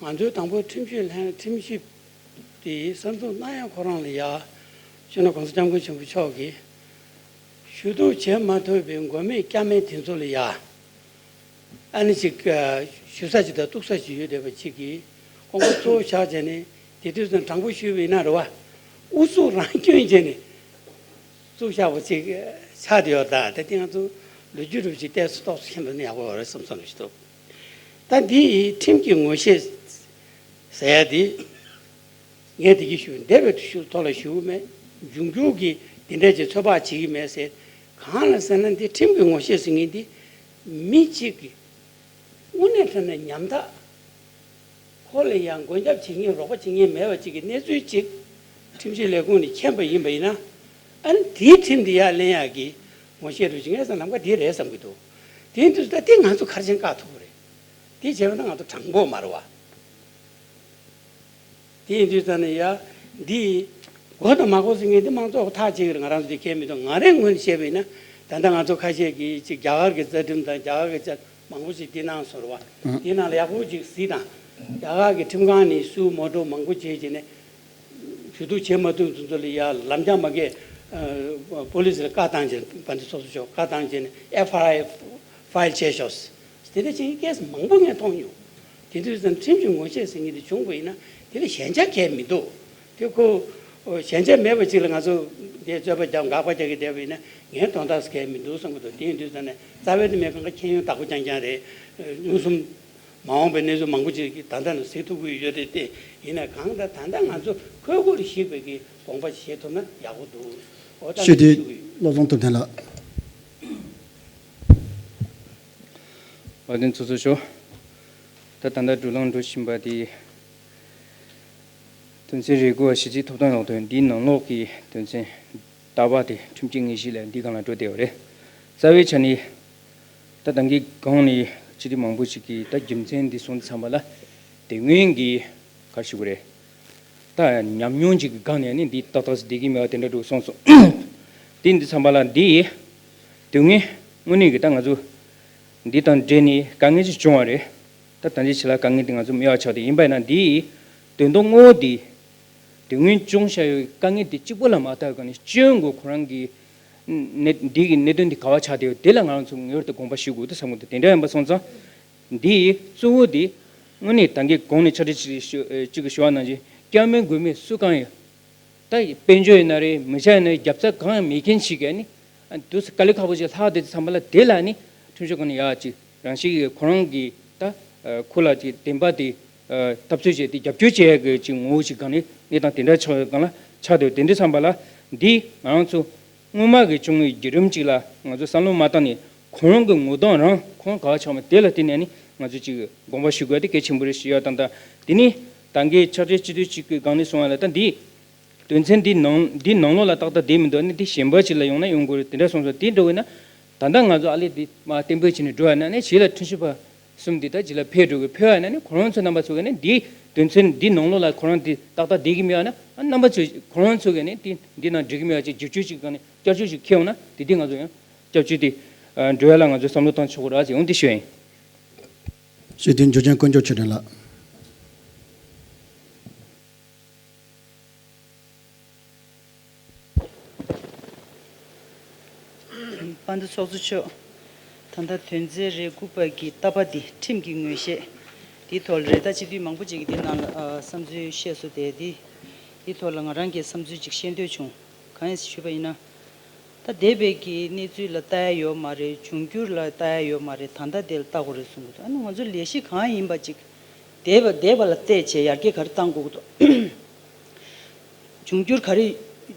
ང་ཚོའི་དང་པོ་ཁྲིམས་ཞིབ་ལྷན། ཁྲིམས་ཞིབ་དེ་གསར་འཛུགས་གནང་ཡ་ཁོ་རང་ལ་ཡ། སྤྱི་ནོར་༸གོང་ས་༸སྐྱབས་མགོན་ཆེན་པོ་མཆོག་གིས་ཞུ་གཏུག་བྱེད་མ་ཐུབ་པའི་མགོ་མེད་སྐྱ་མེད་དེ་ཚོ་ལ་ཡ། ཨ་ནི་ཅིག་ཞུ་ས་ཅིག་དང་གཏུག་ས་ཅིག་ཡོད་བསྡད་པ་ཅིག་གི་དགོངས་པ་གཙོ་བོ་བཞག་བྱས་ནས། དེ་དུས་ཙམ་དྲང་པོ་ཞུས་པ་ཡིན་ན་རེད་བ། ཨུ་ཚུགས་རང་སྐྱོན་བྱས་ནས་བཙུགས་བཞག་པ་ཅིག་ཆགས་བསྡད་ཡོད། ད་དེ་དེ་ང་ཚོ་ལོ་རྒྱུས་རུ་ཅིག་ཏོག་ཙམ་ཏོག་ཙམ་མཁྱེན་ཐུབ་ན་ཡག་པོ་རེད་བསམ་བསམ་ཞིག་འདུག་ད་འདི་ཁྲིམས་ཀྱི་ངོ་ཤེས་ཟེར་ཡ་དེ། ངས་དེ་གི་ཞུ། འདས་པའི་ཐོག་ལ་ཞུ་གི་མེད། འབྱུང་འགྱུར་གྱི་དེ་འདྲ་ཅིག་ཚོད་དཔག་བྱེད་ཀྱི་མེད་ཟེར། གང་ལ་ཟེར་ན། འདི་ཁྲིམས་ཀྱི་ངོ་ཤེས་ཟེར་མཁན་འདི་མི་གཅིག་གིས་དངོས་གནས་དྲང་གནས་ཉམ་ཐག་ཁོ་ལ་ཡང་མགོན་སྐྱབས་བྱེད་མཁན། རོགས་པ་བྱེད་མཁན་མེད་པ་ཅིག་གི་གནས་ཚུལ་ཅིག་ཁྲིམས་ཞིབ་ལས་ཁུངས་ནས་མཁྱེན་པ་ཡིན་པ་ཡིན་ན། ཨ་ནི་དེའི་ཁྲིམས་དེ་ཡར་ལེན་ཡག་གི་ངོ་ཤེས་རུ་ཅིག་ངས་ལམ་ཁ་དེ་རེད་བསམ་གྱི་འདུག་དེ་ཡིན་དུས་ད་དེ་ང་ཚོ་ག་རེ་བྱས་ནས་བཀག་ཐུབ་ཀྱི་རེད། དེ་བྱས་པ་ན་ང་ཚོ་དྲང་པོ་མ་རེད་བ། དེ་ཡིན་དུས་ཙང་ནས་ཡ། འདི་དགོས་དང་མ་དགོས་ཟེར་མཁན་འདི་མང་ཚོགས་ཐག་བཅད་ཀྱི་རེད། ང་རང་ཚོ་དེ་མཁྱེན་མི་འདུག་ང་རའི་ངོས་ནས་བཤད་པ་ཡིན་ན། ད་ལྟ་ང་ཚོ་ཁ་ཤས་ཀྱིས་ཅིག་རྒྱ་གར་གྱི་རྩ་ཁྲིམས་དང་རྒྱ་གར་གྱི་ཆ་མང་པོ་ཞིག་འདི་ནང་སོང་རེད་བ། འདི་ནང་ལ་ཡག་པོ་ཅིག་གཟིགས་དང་། རྒྱ་གར་གྱི་ཁྲིམས་ཁང་ནས་སུའུ་མོ་ཊོ་མང་པོ་བྱས་བྱས་ནས་ཞུ་གཏུག་བྱེད་མ་ཐུབ་ཚོ་ཚོ་ལ་ཡ་ལམ་རྒྱག་མ་གས། པོ་ལི་སི་ལ་བཀའ་བཏང་བྱས། དཔལ་ལྡན་ཚོགས་གཙོ་མཆོག་བཀའ་བཏང་བྱས་ནས་ཨེཕ་ཨའི་ཨར་ཕའིལ་བྱས་ཤོག་དེ་འདྲ་བྱེད་ཀྱི་ཀེ་སི་མང་པོ་ངས་མཐོང་མྱོང་། དེ་དུས་ཙམ་ཁྲིམས་ཀྱི་ངོ་ཤེས་ཟེར་མཁན་དེ་བྱུང་བ་ཡིན་ན། དེ་ལ་ཞན་ཆ་གང་ཡང་མི་འདུག་དེ་ཁོ་ཞན་ཆ་མེད་པ་ཅིག་ལ་ང་ཚོ་འདི་རྩོད་པ་རྒྱག། དགག་པ་རྒྱག་གི་བསྡད་པ་ཡིན་ན། ངས་དོན་དག་གང་ཡང་མི་འདུག་བསམ་གྱི་འདུག་དེ་ཡིན་དུས་ཙམ་ནས་རྩ་བའི་དེ་མེད་གང་ག་མཁྱེན་ཡོན་དག་པོ་རྐྱང་རྐྱང་རེད། མངོན་སུམ་མ་འོངས་པའི་གནས་ཚུལ་མང་པོ་ཅིག་ད་ལྟ་ནས་གཟིགས་ཐུབ་ཀྱི་ཡོད་རེད་དེ། ཡིན་ན་གང་ལྟར་ད་ལྟ་ང་ཚོ་ཁོལ་ཁོལ་ཞིག་པའི་གི་དགོངས་པ་བཞེས་ཐུབ་ན་ཡག་པོ་འདུག་འོ་ད་ཞུ་དེ་ཞུ་གི་ཡོད། བློ་བཟང་ཐུབ་བསྟན་ལགས། དཔལ་ལྡན་ཚོགས་གཙོ་མཆོག་ད་ད་ལྟ་བགྲོ་གླེང་འགྲོ་བཞིན་པ་དེ། དོན་ཚན་རེ་དགུ་པ་གཞི་རྩའི་ཐོབ་ཐང་ཡག་ཐོག་འདིའི་ནང་ལོགས་ཀྱི་དོན་ཚན་ལྟ་བ་དེ་ཁྲིམས་ཀྱི་ངེས་ཤེས་ལ་འདི་སྒང་ལ་འགྲོ་བསྡད་པ་རེད། རྩ་བའི་ཆ་ནས་ད་ད་གིན་གོང་ནས་སྤྱི་འཐུས་མང་པོ་ཞིག་གིས་ད་རྒྱུ་མཚན་འདི་གསུངས་དུས་ཙམ་པ་ལ། དེ་སྔོན་གྱི་ག་རེ་ཞུ་དགོས་རེད། ད་ཉམས་མྱོང་ཅིག་གི་སྒང་ནས་ནི་འདི་ཏག་ཏག་ཙམ་བསྡད་ཀྱི་མེད་པ་དེ་འདྲ་འདྲ་བོ་གསུངས་སོང་། དེ་འདི་ཙམ་པ་ལ་འདི་དོན་དངོས་དངོས་གནས་ཀྱི་ད་ང་ཚོ་འདི་དང་འབྲེལ་ནས་དཀའ་ངལ་ཅིག་བྱུང་བ་རེད། ད་ད་ལྟའི་ཆ་ལ་དཀའ་ངལ་དེ་ང་ཚོ་མི་ཡག་ཆགས་དེ་ཡིན་པ་ཡིན་ན། འདིའི་དོན་དག་དངོས་པོ་དེ་དོན་དངོས་བྱུང་བཞག་ཡོད་དཀའ་ངལ་དེ་གཅིག་པོ་ལ་མ་ལྟ་བའི་སྒང་ནས་སྤྱི་ཡོངས་ཀྱི་ཁོ་རང་གི་གནད། འདི་གི་གནད་དོན་དེ་ག་པར་ཆགས་བསྡད་ཡོད་དེ་ལ་ང་རང་ཚོ་ངེས་པར་དུ་དགོངས་པ་ཞུ་དགོས་འདུག་བསམ་གྱི་འདུག་དེ་འདྲ་ཡིན་པ་སོང་ཙང་། འདིའི་གཙོ་བོ་དེ་དངོས་གནས་ད་གིན་གོང་ནས་ཕྱག་བྲིས་ཅིག་ཞུ། ཅིག་གི་ཞུ་བ་ནང་བཞིན་སྐྱབས་མེད་མགོན་མེད་སུ་གང་ཡོད། ད་དཔལ་འབྱོར་ཡིན་ན་རེད། མི་ཆ་ཡིན་ན་རེད། རྒྱབ་རྩ་གང་ཡང་མེད་མཁན་ཞིག་གིས་ནི། ཨ། དུས་སུ་དཀའ་ལས་ཁག་པོ་ཞིག་ལྷག་བསྡད་དུས་ཙམ་པ་ལ་དེ་ལ་ནི་ཁྲིམས་ཞིབ་ཁང་ནས་ཡག་ཅིག་རང་ཞིག་གིས་ཁོ་རང་གིས་ད་ཁོ་ལ་ཅིག་བདེན་པ་དེ་ཐབས་རྩོད་བྱས་ཏེ་རྒྱབ་སྐྱོར་བྱེད་ཡག་གི་ཅིག་ངོ་བོ་ཞིག་སྒང་ནས་གནས་སྟངས་དེ་འདྲ་ཆགས་སྒང་ལ་ཆགས་འདུག་དེ་འདྲ་ཙམ་པ་ལ་འདི་ང་རང་ཚོ་སྔོན་མ་གི་བྱུང་བའི་བརྒྱུད་རིམ་ཅིག་ལ་ང་ཚོ་བསམ་བློ་མ་བཏང་ནས། ཁོ་རང་གི་ངོ་གདོང་རང་ཁོ་རང་ག་པར་ཆགས་མེད་དེ་ལ་བརྟེན་ནས་ནི་ང་ཚོས་ཅིག་དགོངས་པ་ཞུ་དགོས་དེ་གལ་ཆེན་པོ་རེད་ཞུ་ཡག་དང་། ད་དེ་ནི་ད་གིན་ཕྱག་བྲིས་སྤྱི་འཐུས་གཅིག་གི་སྒང་ནས་གསུངས་པ་ལ། ད་འདི་དོན་ཚན་འདི་ནང་འདི་ནང་ལོགས་ལ་ཏག་ཏག་བསྡད་མི་འདུག་ནི་འདི་གཞན་པ་ཅིག་ལ་ཡོང་ན་ཡོང་དགོས་རེད། དེ་འདྲ་སོང་ཙང་དེ་འགྲོ་བས་ན། ད་ལྟ་ང་ཚོ་ཨ་ལེ་འདི་མར་གཏན་འབེབས་བྱས་ནས་འགྲོ་བ་ན་ནི་རྗེས་ལ་ཁྲིམས་ཞིབ་པ་གསུམ་འདི་ད་རྗེས་ལ་ཕེབས་འགྲོ་གི། ཕེབས་པ་ན་ནི་ཁོ་རང་ཚོ་རྣམ་པ་ཚོ་གིས་ནི་འདི་དོན་ཚན་འདི་ནང་ལོགས་ལ་ཁོ་རང་འདི་ཏག་ཏག་བསྡད་ཀྱི་མེད་པ་ན། ཨ། རྣམ་པ་ཚོས་ཁོ་རང་ཚོ་གིས་ནི་འདི་འདི་ནང་འགྲིག་གི་མེད་པ་ཅིག་བསྒྱུར་བཅོས་ཅིག་གང་ནས་བསྐྱར་བཅོས་ཅིག་འཁྱེར་འོང་ན་དེ་འདི་ང་ཚོ་ཡང་སྐྱབས་བཅོལ་དེ་འགྲོ་ཡ་ལ་ང་ཚོས་བསམ་བློ་བཏང་ཆོག་གི་རེད་ཟེར། འོང་དེ་ཞུ་ཡིན། ཞུ་དོན་འཇུ་ཆེན་དཀོན་མཆོག་ཆོས་སྒྲོན་ལགས། དཔལ་ལྡན་ཚོགས་གཙོ་མཆོག་ད་ལྟ་དོན་ཚན་རེ་དགུ་པ་གི་ལྟ་བ་འདི་ཁྲིམས་ཀྱི་ངོས་བཞེས་འདིའི་ཐོག་ལ་རེད། ད་སྤྱི་འཐུས་མང་པོ་ཅིག་གིས་འདི་ནང་ལ་ཨ་བསམ་ཚུལ་བཤད་སོང་། དེ་འདི་ འདི་ཐོག་ལ་ང་རང་གི་བསམ་ཚུལ་ཅིག་བཤད་འདོད་བྱུང་། གང་ཡིན་ཞུས་པ་ཡིན་ན། ད་འདས་པའི་གི་གནས་ཚུལ་ལ་ལྟ་ཡ་ཡོད་མ་རེད། འབྱུང་འགྱུར་ལ་ལྟ་ཡ་ཡོད་མ་རེད། ད་ལྟ་དེ་ལ་ལྟ་དགོས་རེད་གསུང་གི་འདུག་ཨ་ནི་ང་ཚོ་ལས་གཞི་གང་ཡིན་པ་ཅིག་འདས་པ་འདས་པ་ལ་བལྟས་བྱས་ཡར་རྒྱས་ག་རེ་གཏང་དགོས་ཀྱི་འདུག་འབྱུང་འགྱུར་ག་རེ་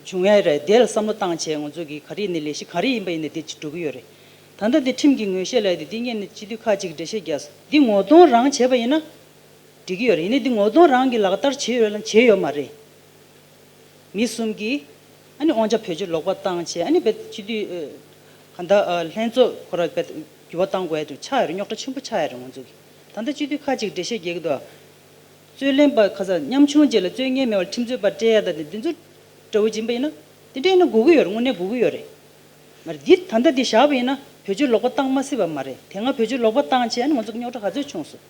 བྱུང་ཡ་རེད། དེ་ལ་བསམ་བློ་བཏང་བྱས་ང་ཚོ་གི་ག་རེ་ཡིན་ནའི་ལས་གཞི་ག་རེ་ཡིན་པ་ཡིན་ནའི་དེ་ཅིག་འགྲོ་གི་ཡོད་རེད། ད་ལྟ་དེ་ཁྲིམས་ཀྱི་ངོས་བཞེས་ལབ་ཡ་དེ་འདི་སྔོན་ནས་སྤྱི་འཐུས་ཁག་ཅིག་འགྲེལ་བཤད་རྒྱག་སོང་། འདི་ངོ་གདོང་རང་བྱས་པ་ཡིན་ན་འགྲིག་གི་ཡོད་རེད། ཡིན་ནའི་འདི་ངོ་གདོང་རང་གི་ལག་བསྟར་བྱས་ཡོད་ལ་བྱས་ཡོད་མ་རེད། མི་གསུམ་གྱིས་ཨ་ནི་དབང་ཆ་བེད་སྤྱོད་ལོག་པ་བཏང་བྱས། ཨ་ནི་བེད་སྤྱི་འཐུས་ཨ་ག་ད་ཨ་ལྷན་ཚོགས་ཁོ་ར་བེད་འགྱུར་བ་བཏང་དགོས་ཡ་དེ་ཆགས་ཡོད་རེད། རྙོག་དྲ་ཆེན་པོ་ཆགས་ཡོད་རེད་ང་ཚོ་གི། ད་ལྟ་སྤྱི་འཐུས་ཁག་ཅིག་འགྲེལ་བཤད་རྒྱག་གི་འདུག་རྩོད་ལེན་པ་ཁ་ས་ཉམ་ཆུང་བཅས་ལ་རྩོད་ངན་མེད་པར་ཁྲིམས་རྩོད་པ་སྤྲད་ཡ་ད་དེ་འདི་ཚོ་འདྲ་བོ་ཡིན་པ་ཡིན་ན་དེ་འདྲ་ཡིན་ན་དགོས་ཀྱི་ཡོད་རེད། དངོས་གནས་དགོས་ཀྱི་ཡོད་རེད། མ་རེད། འདི་ད་ལྟ་འདི་བཞག་པ་ཡིན་ན་བེད་སྤྱོད་ལོག་པ་བཏང་མ་སྲིད་པ་མ་རེད། དེ་སྔ་བེད་སྤྱོད་ལོག་པ་བཏང་བྱས་ཨ་ནི་ང་ཚོ་རྙོག་དྲ་ག་ཚོད་བྱུང་སོང་།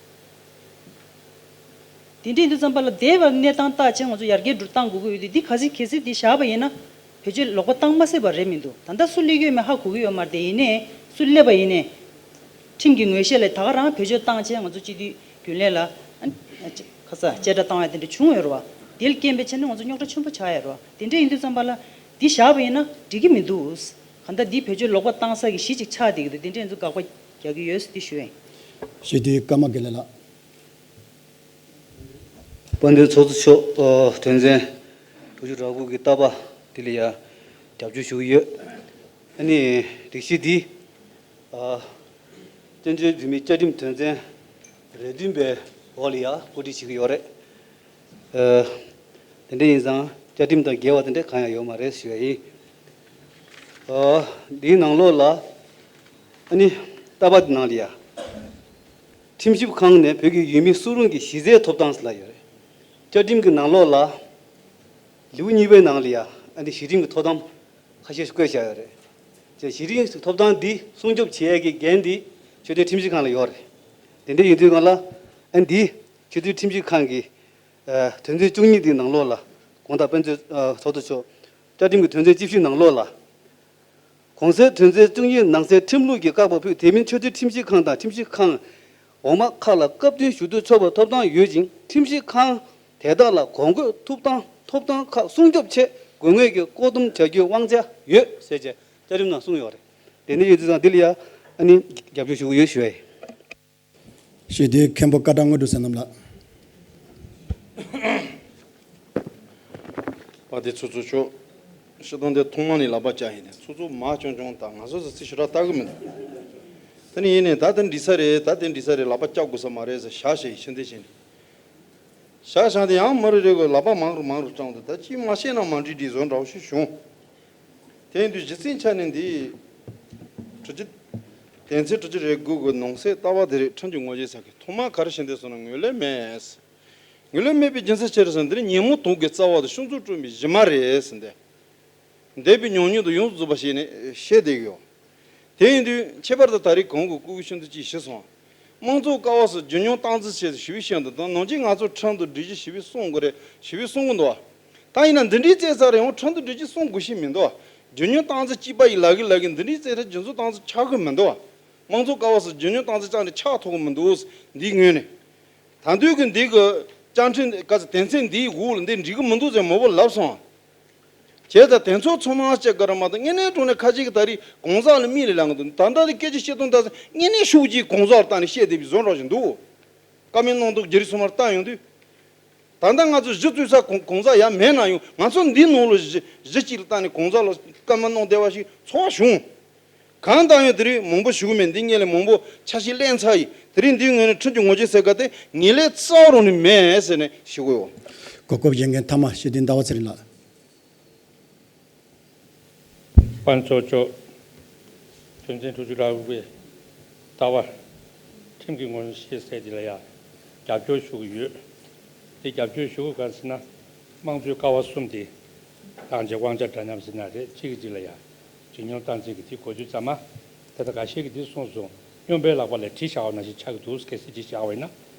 དེ་འདྲ་ཡིན་དུས་ཙམ་པ་ལ་འདས་པ་གནས་སྟངས་བལྟས་བྱས་ང་ཚོ་ཡར་རྒྱས་འགྲོ་སྟངས་དགོས་ཀྱི་ཡོད་དུས། འདི་གལ་སྲིད་གལ་སྲིད་འདི་བཞག་པ་ཡིན་ན་བེད་སྤྱོད་ལོག་པ་བཏང་མ་སྲིད་པ་རེད་མི་འདུག་ད་ལྟ་སུ་སླེབས་ཀྱི་ཡོད་མེད་ཧ་གོ་གི་ཡོད་མ་རེད། དེ་ཡིན་ནའི་སུ་སླེབས་པ་ཡིན་ནའི་ཁྲིམས་ཀྱི་ངོས་བཞེས་ལ་ད་ག་རང་བེད་སྤྱོད་བཏང་བྱས་ང་ཚོ་སྤྱི་འཐུས་རྒྱུན་ལས་ལ་ཨ་ཁ་ས་བཅད་ཁྲ་བཏང་ཡ་དེ་འདྲ་བྱུང་ཡོད་རེད་བ། དེ་ལ་རྐྱེན་པས་བྱས་ནས་ང་ཚོ་རྙོག་དྲ་ཆེན་པོ་ཆགས་ཡོད་རེད་བ། དེ་འདྲ་ཡིན་དུས་ཙམ་པ་ལ་འདི་བཞག་པ་ཡིན་ན་འགྲིག་གི་མི་འདུག་གང་ལྟར་འདི་བེད་སྤྱོད་ལོག་པ་བཏང་ས་གི་གཞི་ཅིག་ཆགས་བསྡད་ཀྱི་འདུག་དེ་འདྲ་ང་ཚོ་དགག་པ་རྒྱག་གི་ཡོད་ཟེར་འདི་ཞུ་ཡིན། སྤྱི་འཐུས་ཀརྨ་དགེ་ལེགས་ལགས། དཔལ་ལྡན་ཚོགས་གཙོ་མཆོག་ཨ་དོན་ཚན་དྲུག་ཅུ་རེ་དགུ་གི་ལྟ་བ་དེ་ལ་ཡ་རྒྱབ་སྐྱོར་ཞུ་གི་ཡོད། ཨ་ནི་སྒྲིག་གཞི་འདི་ཨ་བཙན་བྱོལ་བོད་མིའི་བཅའ་ཁྲིམས་དོན་ཚན་རེ་བདུན་པའི་འོག་ལ་ཡ་བཀོད་སྒྲིག་བྱེད་ཀྱི་ཡོད་རེད། ཨ་དེ་འདྲ་ཡིན་ཙང་བཅའ་ཁྲིམས་དང་འགལ་བ་དེ་འདྲ་གང་ཡང་ཡོད་མ་རེད་ཞུ་ཡ་ཡིན། ཨ་འདིའི་ནང་ལོགས་ལ་ཨ་ནི་ལྟ་བ་འདི་ནང་ལ་ཡ། ཁྲིམས་ཞིབ་ཁང་ནས་བོད་ཀྱི་ཡུལ་མི་སུ་རུང་གི་གཞི་རྩའི་ཐོབ་ཐང་ཟེར་ལབ་ཡོད་རེད། བཅའ་ཁྲིམས་ཀྱི་ནང་ལོགས་ལ་ལེའུ་གཉིས་པའི་ནང་ལ་ཡ་ཨ་ནི་གཞི་རིམ་གྱི་ཐོབ་ཐང་ཁ་ཤས་ཤིག་བཀོད་བཞག་ཡོད་རེད། བྱས་གཞི་རིམ་ཐོབ་ཐང་འདི་སྲུང་སྐྱོབ་བྱེད་ཡས་ཀྱི་འགན་འདི་ཆོས་དོན་ཁྲིམས་ཞིབ་ཁང་ལ་ཡོད་རེད། དེ་འདྲ་ཡིན་དུས་སྒང་ལ་ཨ་ནི་འདི་ཆོས་དོན་ཁྲིམས་ཞིབ་ཁང་གི་ཨ་དོན་ཚན་བཅུ་གཉིས་འདིའི་ནང་ལོགས་ལ་དགོངས་དག་དཔལ་འབྱོར་ཨ་ཚོགས་གཙོ་མཆོག་བཅའ་ཁྲིམས་ཀྱི་དོན་ཚན་བཅུ་བཞི་ནང་ལོགས་ལ། གོང་གསལ་དོན་ཚན་བཅུ་གཉིས་ནང་གསལ་ཁྲིམས་ལུགས་ཀྱི་བཀག་པ་ཕུད་དེ་མིན་ཆོས་དོན་ཁྲིམས་ཞིབ་ཁང་དང་ཁྲིམས་ཞིབ་ཁང་འོག་མ་ཁག་ལ་སྐབས་བསྟུན་ཞུ་གཏུག་ཆོག་པའི་ཐོབ་ཐང་ཡོད་ཅིང་། ཁྲིམས་ཞིབ་ཁང་དེ་དག་ལ་གོང་འཁོད་ཐོབ་ཐང་ཐོབ་ཐང་ཁག་སྲུང་སྐྱོབ་ཆེད་དགོས་ངེས་ཀྱི་བཀོད་འདོམས་བྱ་རྒྱུའི་དབང་ཆ་ཡོད་ཟེར་བྱས་བཅའ་ཁྲིམས་ནང་གསུངས་ཡོད་རེད། དེ་ནི་ཡོད་དུས་ཙང་འདི་ལ་ཡ་ཨ་ནི་རྒྱབ་སྐྱོར་ཞུ་གི་ཡོད་ཞུ་བ་ཡིན། ཞུ་དེ་མཁན་པོ་བཀའ་གྲགས་དངོས་གྲུབ་བསོད་ནམས་ལགས། དཔལ་ལྡན་ཚོགས་གཙོ་མཆོག་སྤྱིར་བཏང་དེ་ཐོག་མ་ནས་ལག་པ་བཅག་ཡིན་ནས་ཚོགས་གཙོ་མ་བྱུང་བྱུང་དང་ང་ཚོ་ཚོ་རྩིས་ཞེ་དྲག་ལྟ་གི་མི་འདུག་དེ་ནས་ཡིན་ནས་ད་དེ་འགྲིག་ས་རེད། ད་དེ་འགྲིག་ས་རེད། ལག་པ་བཅག་དགོས་ས་མ་རེད་ཟེར་བཞག་བཞག་ཡིན་ཕྱིན་དེ་བྱས་ནས། བཞག་བཞག་དེ་ཡང་མི་རེ་རེ་གི་ལག་པ་མང་རུ་མང་རུ་བཏང་དུས་ད་ཅིག་མ་བཤད་ན་མ་འགྲིག་འགྲིག་བཟོ་འདྲ་བོ་ཞིག་བྱུང་། དེ་ཡིན་དུས་གཞི་རྩའི་ཆ་ནས་འདི་དྲུག་ཅུ་དོན་ཚན་དྲུག་ཅུ་རེ་དགུ་གི་ནང་གསེས་ལྟ་བ་དེ་རེད། ཁྲིམས་ཀྱི་ངོས་བཞེས་ཟེར་གི་ཐོག་མ་ག་རེ་བྱས་འདུག་ཟེར་ན་ངོས་ལེན་མེད། ངོས་ལེན་མེད་པའི་རྒྱུ་མཚན་ཅི་རེད་ཟེར་ན་འདི་ནི་ཉོན་མོངས་དུག་གི་རྩ་བ་དང་ཤུགས་འཛུགས་སྐྲུན་པའི་གཞི་མ་རེད་ཟེར་འདི། འདས་པའི་ཉམས་མྱོང་དང་ཡོངས་སུ་རྫོགས་པ་ཞིག་ནས་བཤད་བསྡད་ཡོད། དེ་ཡིན་དུས་ཁྱད་པར་དུ་ད་རེས་གོང་གི་སྐུ་ཞབས་ཤིན་ཏུ་ཅིག་ཞུས་སོང་། དམངས་གཙོའི་ཀ་བ་སུ་རྒྱུ་ཉོན་སྟངས་འཛིན་བྱས་ཏེ་ཞི་བའི་ཤིང་དང་དང་ནང་ཆེན་ང་ཚོ་ཁྲིམས་དང་སྒྲིག་གཞི་ཞི་བའི་སྲུང་དགོས་རེད། ཞི་བའི་སྲུང་གི་འདུག་ད་ཡིན་ན་འདི་འདྲའི་རྩེད་ས་རེད་འོང་ཁྲིམས་དང་སྒྲིག་གཞི་སྲུང་དགོས་ཤེས་མི་འདུག་རྒྱུ་ཉོན་སྟངས་འཛིན་གཅིག་པ་ཡི་ལ་གི་ལ་གི་འདི་འདྲའི་རྩེད་ས་རྒྱུ་མཚན་སྟངས་འཛིན་ཆགས་གི་མི་འདུག་དམངས་གཙོའི་ཀ་བ་སུ་རྒྱུ་ཉོན་སྟངས་འཛིན་ཅང་ནས་ཆགས་ཐུབ་གི་མི་འདུག་འདིའི་ངོས་ནས། ད་དུས་ཀྱི་འདི་གི་བཅའ་ཁྲིམས་ག་ཚོད་དོན་ཚན་འདིའི་འོག་ལ་འདི་འགྲིག་གི་མི་འདུག་ཟེར་མང་པོ་ལབ་སོང་། བྱས་ཙང་དེ་ཚོ་ཚང་མ་བཤད་དགོས་ར་མ་གཏོགས་དངོས་གནས་དྲང་གནས་ཁ་ཅིག་གི་ད་རེས་གང་ཟག་ལ་མིག་ལ་ལངས་གི་འདུག་ད་ལྟ་དེ་སྐད་ཆ་བཤད་སྟངས་ད་དངོས་གནས་ཤུགས་ཀྱིས་གང་ཟག་ལ་བལྟས་ནས་བཤད་བསྡད་པའི་བཟོ་འདྲ་ཞིག་འདུག་བཀའ་མོལ་གནང་སྟངས་བརྒྱུད་རིམ་ཚང་མ་ལྟ་ཡོང་དུས། ད་ལྟ་ང་ཚོ་གཞི་བཙུགས་ས་གང་གང་ཟག་ཡང་མེད་ན་ཡང་ང་ཚོ་འདི་ནང་ལ་གཞི་གཞི་གཅིག་ལ་བལྟས་ནས་གང་ཟག་ལ་བཀའ་མོལ་གནང་བསྡད་པ་ཞིག་ཚོར་བ་བྱུང་། གང་ལྟར་ཡང་དེ་རིང་མང་པོ་ཞུ་གི་མེད། འདི་སྔོན་ལ་མང་པོ་ཆ་ཤས་གླེང་ཚར་ཡིན། དེ་རིང་འདིའི་ངོས་ནས་ཁྲིམས་ཀྱི་ངོས་བཞེས་ཟེར་ག་དེ་ངེས་ལེགས་རྩ་བ་རང་ནས་མེད་ཟེར་ནས་ཞུ་གི་ཡོད། གོ་སྐབས་བཞེས་མཁན་མཐའ་མ་སྤྱི་འཐུས་ཟླ་བ་ཚེ་རིང་ལགས། དཔལ་ཚོགས་གཙོ་དོན་ཚན་དྲུག་ཅུ་རེ་དགུ་པའི་ལྟ་བ་ཁྲིམས་ཀྱི་ངོས་བཞེས་ཟེར་དེ་ལ་ཡང་རྒྱབ་སྐྱོར་ཞུ་གི་ཡོད། དེ་རྒྱབ་སྐྱོར་ཞུ་དགོས་ག་ཟེར་ན། དམངས་གཙོའི་ཀ་བ་གསུམ་དེ་བཏང་བྱས་དབང་ཆ་འདྲ་མཉམ་ཟེར་ན་རེད། གཅིག་གིས་གཅིག་ལ་ཡ་ཇེ་ཉུང་སྟངས་འཛིན་གྱི་དེ་གོ་དུས་ཙམ་མ། ད་ལྟ་འགའ་ཤས་ཀྱིས་དེ་གསུངས་སོང་། སྨྱོན་པའི་ལག་པ་ལ་གྲི་བཞག་པ་ནང་བཞིན་ཆགས་ཀྱི་འདུག་གལ་སྲིད་དེ་བཞག་པ་ཡིན་ན།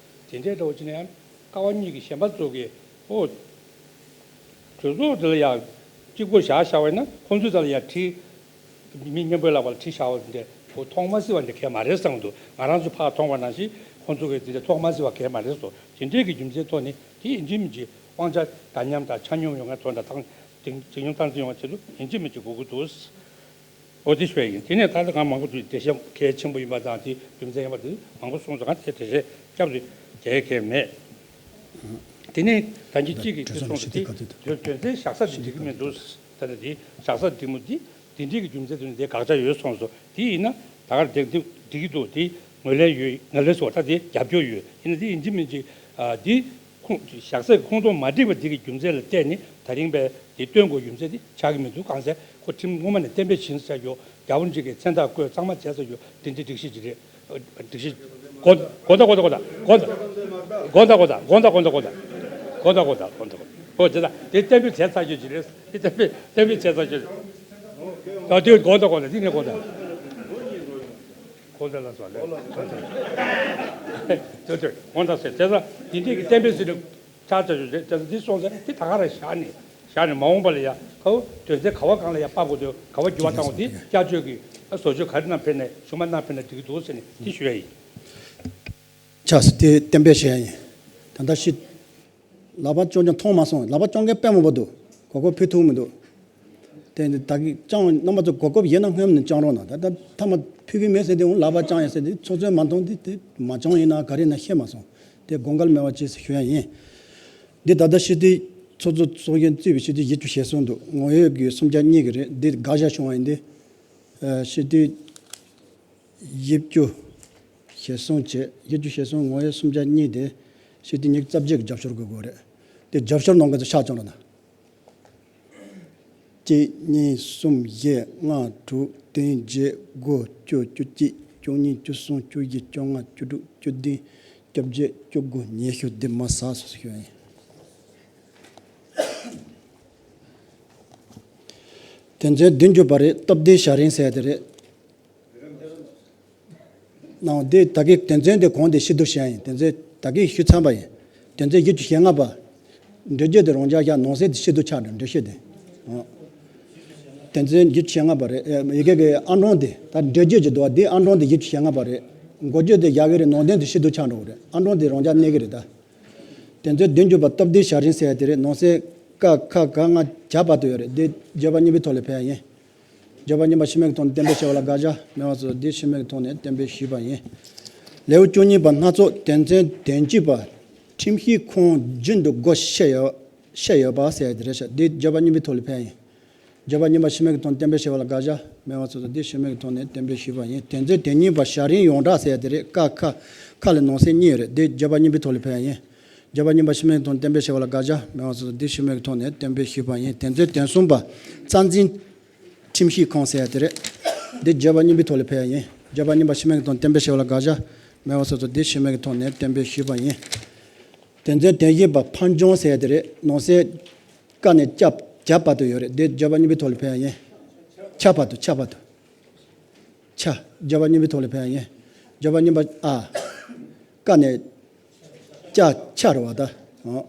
དེ་འདྲའི་འདྲ་བོ་ཅིག་ནས་ཀ་བ་གཉིས་ཀྱི་གཞན་པ་ཚོ་གིས་ཨོ། གྲོས་ཚོགས་དེ་ལ་ཡ་གཅིག་པོ་བཞག་བཞག་པ་ཡིན་ན་ཁོང་ཚོས་ད་ལ་ཡ་གྲི། མི་སྨྱོན་པའི་ལག་པ་ལ་གྲི་བཞག་པ་དེ་འདྲ་ཁོ་མཐོང་མ་སྲིད་པ་འདྲ་གལ་མ་རེད་བསམ་གྱི་འདུག་ང་རང་ཚོ་ཕར་མཐོང་བ་ནང་བཞིན་ཁོང་ཚོ་གིས་དེ་འདྲ་མཐོང་མ་སྲིད་པ་གལ་མ་རེད་སོ། དེ་འདྲའི་གི་རྒྱུ་མཚན་ཐོག་ནས་དེ་ཡིན་གཅིག་མིན་གཅིག་དབང་ཆ་འདྲ་མཉམ་དང་ཆ་སྙོམས་ཡོང་བའི་དོན་དང་། ཏང་འཛིན་སྐྱོང་སྟངས་འཛིན་ཡོང་བའི་ཆེད་དུ་ཡིན་གཅིག་མིན་གཅིག་དགོས་ཀྱི་འདུག། འོ་དེ་ཞུ་ཡ་ཡིན། དེ་ནས་ད་ལྟ་ང་མང་པོ་འདུག། འགྲེལ་བཤད་གལ་ཆེན་པོ་ཡིན་པ་དང་། དེ་རྒྱུ་མཚན་ཡིན་པ་དེ་མང་པོ་གསུངས་སོང་། ང་དེ་འགྲེལ་བཤད་བརྒྱབ་རེད། རྒྱལ་ཁས་མེད། དེ་ནས་ད་གིན་གཅིག་གིས་དེ་གསུངས་སོང་། དེ་དོན་ཚན་བཞག་ས་དེ་འགྲིག་གི་མི་འདུག། ད་ལྟ་དེ་བཞག་ས་འགྲིག་མོ་དེ། དེ་འདྲའི་གི་རྒྱུ་མཚན་དེ་ནས་དེ་དགག་བྱ་ཡོད་གསུངས་སོང་། དེ་ཡིན་ན་ད་གར་དེ་འགྲིག་གི་འདུག། དེ་ངོས་ལེན་ཡོད། ངོས་ལེན་སོགས་ད་དེ་རྒྱབ་སྐྱོར་ཡོད། ཡིན་ན་དེ་ཡིན་གཅིག་མིན་གཅིག་དེ་ཁུངས་བཞག་ས་གི་ཁུངས་གཏོགས་མ་འགྲིག་པ་དེ་གི་རྒྱུ་མཚན་ལ་བལྟས་ནས་ད་རིང་པས་དེ་སྟོན་དགོས་རྒྱུ་མཚན་དེ་ཆགས་ཀྱི་མི་འདུག། གང་ཟེར་ཁོ་ཁྲིམས་སྔོན་མ་ནས་གཏན་འབེབས་བྱས་ཚར་ཡོད། རྒྱལ་པོ་འཇིག་གི་མཚན་རྟགས་བཀོད་གཙང་མ་བྱས་ཚར་ཡོད། དེ་འདྲའི་སྒྲིག་གཞི་ཅིག་རེད། སྒྲིག་གཞི། དགོངས་དག་དགོངས་དག་དགོངས་དག་དགོངས་དག་དགོངས་དག་དགོངས་དག་དགོངས་དག་དགོངས་དག་དགོངས་དག། ཨོ་དེ་ད་དེ་གཏན་འབེབས་བྱས་ཚར་རྒྱུ་ཅིག་རེད། དེ་གཏན་འབེབས་གཏན་འབེབས་བྱས་ཚར་རྒྱུ་རེད། ད་དེ་དགོངས་དག་དགོངས་དག། དེ་ནས་དགོངས་དག། དགོངས་དག་ལ་སོགས་ལས། དེ་དེ་དགོངས་དག་ཟེར། དེ་ད་དེ་འདྲའི་གི་གཏན་འབེབས་ཟེར་ནས་ཆགས་ཚར་རྒྱུ་རེད། དེ་ད་དེ་སོང་ཙང་དེ་ད་ག་རང་བཞག་ནས། བཞག་ནས་མ་འོངས་པ་ལ་ཡ་ཁོ་དོན་ཚན་ག་བ་གང་ལ་ཡ་ཕབ་དགོས་དུས་ག་བ་འགྱུར་བ་བཏང་དགོས། དེ་བསྐྱར་བཅོས་ཀྱི་བཟོ་བཅོས་ག་རེ་གནང་ཕེབས་ནས་ཞུ་མ་གནང་ཕེབས་ན་འགྲིག་གི་འདུག་ཟེར་ནས་དེ་ཞུ་ཡ་ཡིན། ཆགས་སུ་དེ་གཏན་འབེབས་བྱས་ཡ་ཡིན། ད་ལྟ་ཤི། ལག་པ་བརྐྱངས་ཀྱང་མཐོང་མ་སོང་། ལག་པ་བརྐྱངས་མཁན་དཔེ་མང་པོ་འདུག། གོ་སྐབས་ཕུལ་ཐུབ་མི་འདུག། དེ་ནི་ད་གིན་བརྐྱངས། རྣམ་པ་ཚོ་གོ་སྐབས་ཡོད་ན་སྔོན་ནས་བརྐྱང་རོགས་གནང་། ད་ལྟ་མཐའ་མ་ཕུལ་གི་མེད་ཟེར་དེ་འོང་། ལག་པ་བརྐྱངས་ཡ་ཟེར་དེ་ཚོགས་གཙོས་མ་མཐོང་། དེ་དེ་མ་བརྐྱངས་ཡིན་ན་ག་རེ་ཡིན་ན་ཤེས་མ་སོང་། དེ་དགོངས་འགལ་མེད་པ་བྱས་ཞུ་ཡ་ཡིན། འདི་ད་ལྟ་ཤི་དེ་ཚོགས་གཙོ་ཚོགས་གཞོན་གཙོས་པའི་ཤི་དེ་བཞི་བཅུ་ཞེ་གསུམ་འདུག། ངོ་ཡོད་ཀྱི་སུམ་བརྒྱ་གཉིས་ཀྱི་རེད། འདི་དགག་བཞག་བྱུང་བ་ཡིན་ཏེ། ཤི་དེ་བཞི་བཅུ་ཞེ་གསུམ་བྱས། བཞི་བཅུ་ཞེ་གསུམ་ངོ་ཡོད་སུམ་བརྒྱ་གཉིས་དེ་ཤི་དེ་ཉིས་བརྒྱ་རྩ་བརྒྱད་ཀྱི་རྒྱབ་སྐྱོར་དགོས་དགོས་རེད། དེ་རྒྱབ་སྐྱོར་གནང་མཁན་ཚོ་ཤག་བཅོམ་རོགས་གནང་། གཅིག་གཉིས་གསུམ་བཞི་ལྔ་དྲུག་བདུན་བརྒྱད་དགུ་བཅུ་བཅུ་གཅིག་བཅུ་གཉིས་བཅུ་གསུམ་བཅུ་བཞི་བཅོ་ལྔ་བཅུ་དྲུག་བཅུ་བདུན་བཅོ་བརྒྱད་བཅུ་དགུ། ཉི་ཤུ། འདི་མ་ཟ་སོ་སོ་ཞུ་ཡ་ཡིན། དོན་ཚན་བདུན་ཅུ་པ་རེད། སྟབས་བདེའི་བྱ་རིམ་ཟེར་ཡ་དེ་རེད། ནའོ། དེ་ད་གིན་དོན་ཚན་དེ་གོང་དེ་ཕྱིར་བསྡུ་བྱས་ཡིན། དོན་ཚན་ད་གིན་ཞུས་ཚར་བ་ཡིན། དོན་ཚན་བཞི་བཅུ་ཞེ་ལྔ་པ། འགྲེལ་བརྗོད་དེ་རང་འཇགས་བཞག། ནང་གསེས་དེ་ཕྱིར་བསྡུ་ཆགས་འགྲོ། འགྲེལ་བཤད་དེ། ཨོ། དོན་ཚན་བཞི་བཅུ་ཞེ་ལྔ་པ་རེད། ཨེ། ཡི་གེ་གི་ཨང་གྲངས་དེ་ད་འགྲེལ་བརྗོད་ཀྱི་འདུག་པ། དེ་ཨང་གྲངས་དེ་བཞི་བཅུ་ཞེ་ལྔ་པ་རེད། འགོ་བརྗོད་དེ་བཞག་གི་རེད། ནང་དོན་དེ་ཕྱིར་བསྡུ་ཆགས་འགྲོ་གི་རེད། ཨང་གྲངས་དེ་རང་འཇགས་གནས་ཀྱི་རེད་ད། དོན་ཚན་བདུན་ཅུ་པ། སྟབས་བདེའི་བྱ་རིམ་ཟེར་ཡ་དེ་རེད། ནང་གསེས་ཀ་ཁ་ག་ང་བྱ་བར་དུ་ཡོད་རེད། དེ་བརྗོད་པ་རྙིང་པའི་ཐོག་ལ་ཕེབས་ཡ་ཡིན། བརྗོད་པ་རྙིང་པ་ཕྱི་མའི་ཐོག་ནས་གཏན་འབེབས་བྱས་པ་ལ་དགག་བྱ་མེད་པ་སོགས་དེ་ཕྱི་མའི་ཐོག་ནས་གཏན་འབེབས་ཞུས་པ་ཡིན། ལེའུ་བཅུ་གཉིས་པ། སྣ་ཚོགས། དོན་ཚན་བདུན་ཅུ་པ། ཁྲིམས་ཞིབ་ཁང་རྒྱུན་དུ་སྒོ་ཕྱེ་ཡོད། ཕྱེ་ཡོད་པ་ཟེར་ཡ་དེ་རེད་ཤག། དེ་བརྗོད་པ་རྙིང་པའི་ཐོག་ལ་ཕེབས་ཡ་ཡིན། བརྗོད་པ་རྙིང་པ་ཕྱི་མའི་ཐོག་ནས་གཏན་འབེབས་བྱས་པ་ལ་དགག་བྱ་མེད་པ་སོགས་དེ་ཕྱི་མའི་ཐོག་ནས་གཏན་འབེབས་ཞུས་པ་ཡིན། དོན་ཚན་དེ་ཉིད་པ། བྱ་རིམ་ཡོངས་གྲགས་ཟེར་ཡ་དེ་རེད། ཀ་ཁ། ཁ་ལ་ནང་གསེས་གཉིས་ཡོད་རེད། དེ་བརྗོད་པ་རྙིང་པའི་ཐོག་ལ་ཕེབས་ཡ་ཡིན། བརྗོད་པ་རྙིང་པ་ཕྱི་མའི་ཐོག་ནས་གཏན་འབེབས་བྱས་པ་ལ་དགག་བྱ་མེད་པ་སོགས་དེ་ཕྱི་མའི་ཐོག་ནས་གཏན་འབེབས་ཞུས་པ་ཡིན། དོན་ཚན་དོན་གསུམ་པ། རྩ་འཛིན་ཁྲིམས་ཞིབ་ཁང་ཟེར་ཡ་དེ་རེད། དེ་བརྗོད་པ་རྙིང་པའི་ཐོག་ལ་ཕེབས་ཡ་ཡིན། བརྗོད་པ་རྙིང་པ་ཕྱི་མའི་ཐོག་ནས་གཏན་འབེབས་བྱས་པ་ལ་དགག་བྱ་མེད་པ་སོགས་དེ་ཕྱི་མའི་ཐོག་ནས་གཏན་འབེབས་ཞུས་པ་ཡིན། དོན་ཚན་དོན་བཞི་པ། ཕམ་ལྗོངས་ཟེར་ཡ་དེ་རེད། ནང་གསེས་ཀ་ནས་ཀྱ། ཇ་བར་དུ་ཡོད་རེད། དེ་བརྗོད་པ་རྙིང་པའི་ཐོག་ལ་ཕེབས་ཡ་ཡིན། ཆ་བར་དུ། ཆ་བར་དུ། ཆ། བརྗོད་པ་རྙིང་པའི་ཐོག་ལ་ཕེབས་ཡ་ཡིན། བརྗོད་པ་རྙིང་པ། ཨ། ཀ་ནས་ཀྱ། ཆ་རེད་པ་ད། ཨོ།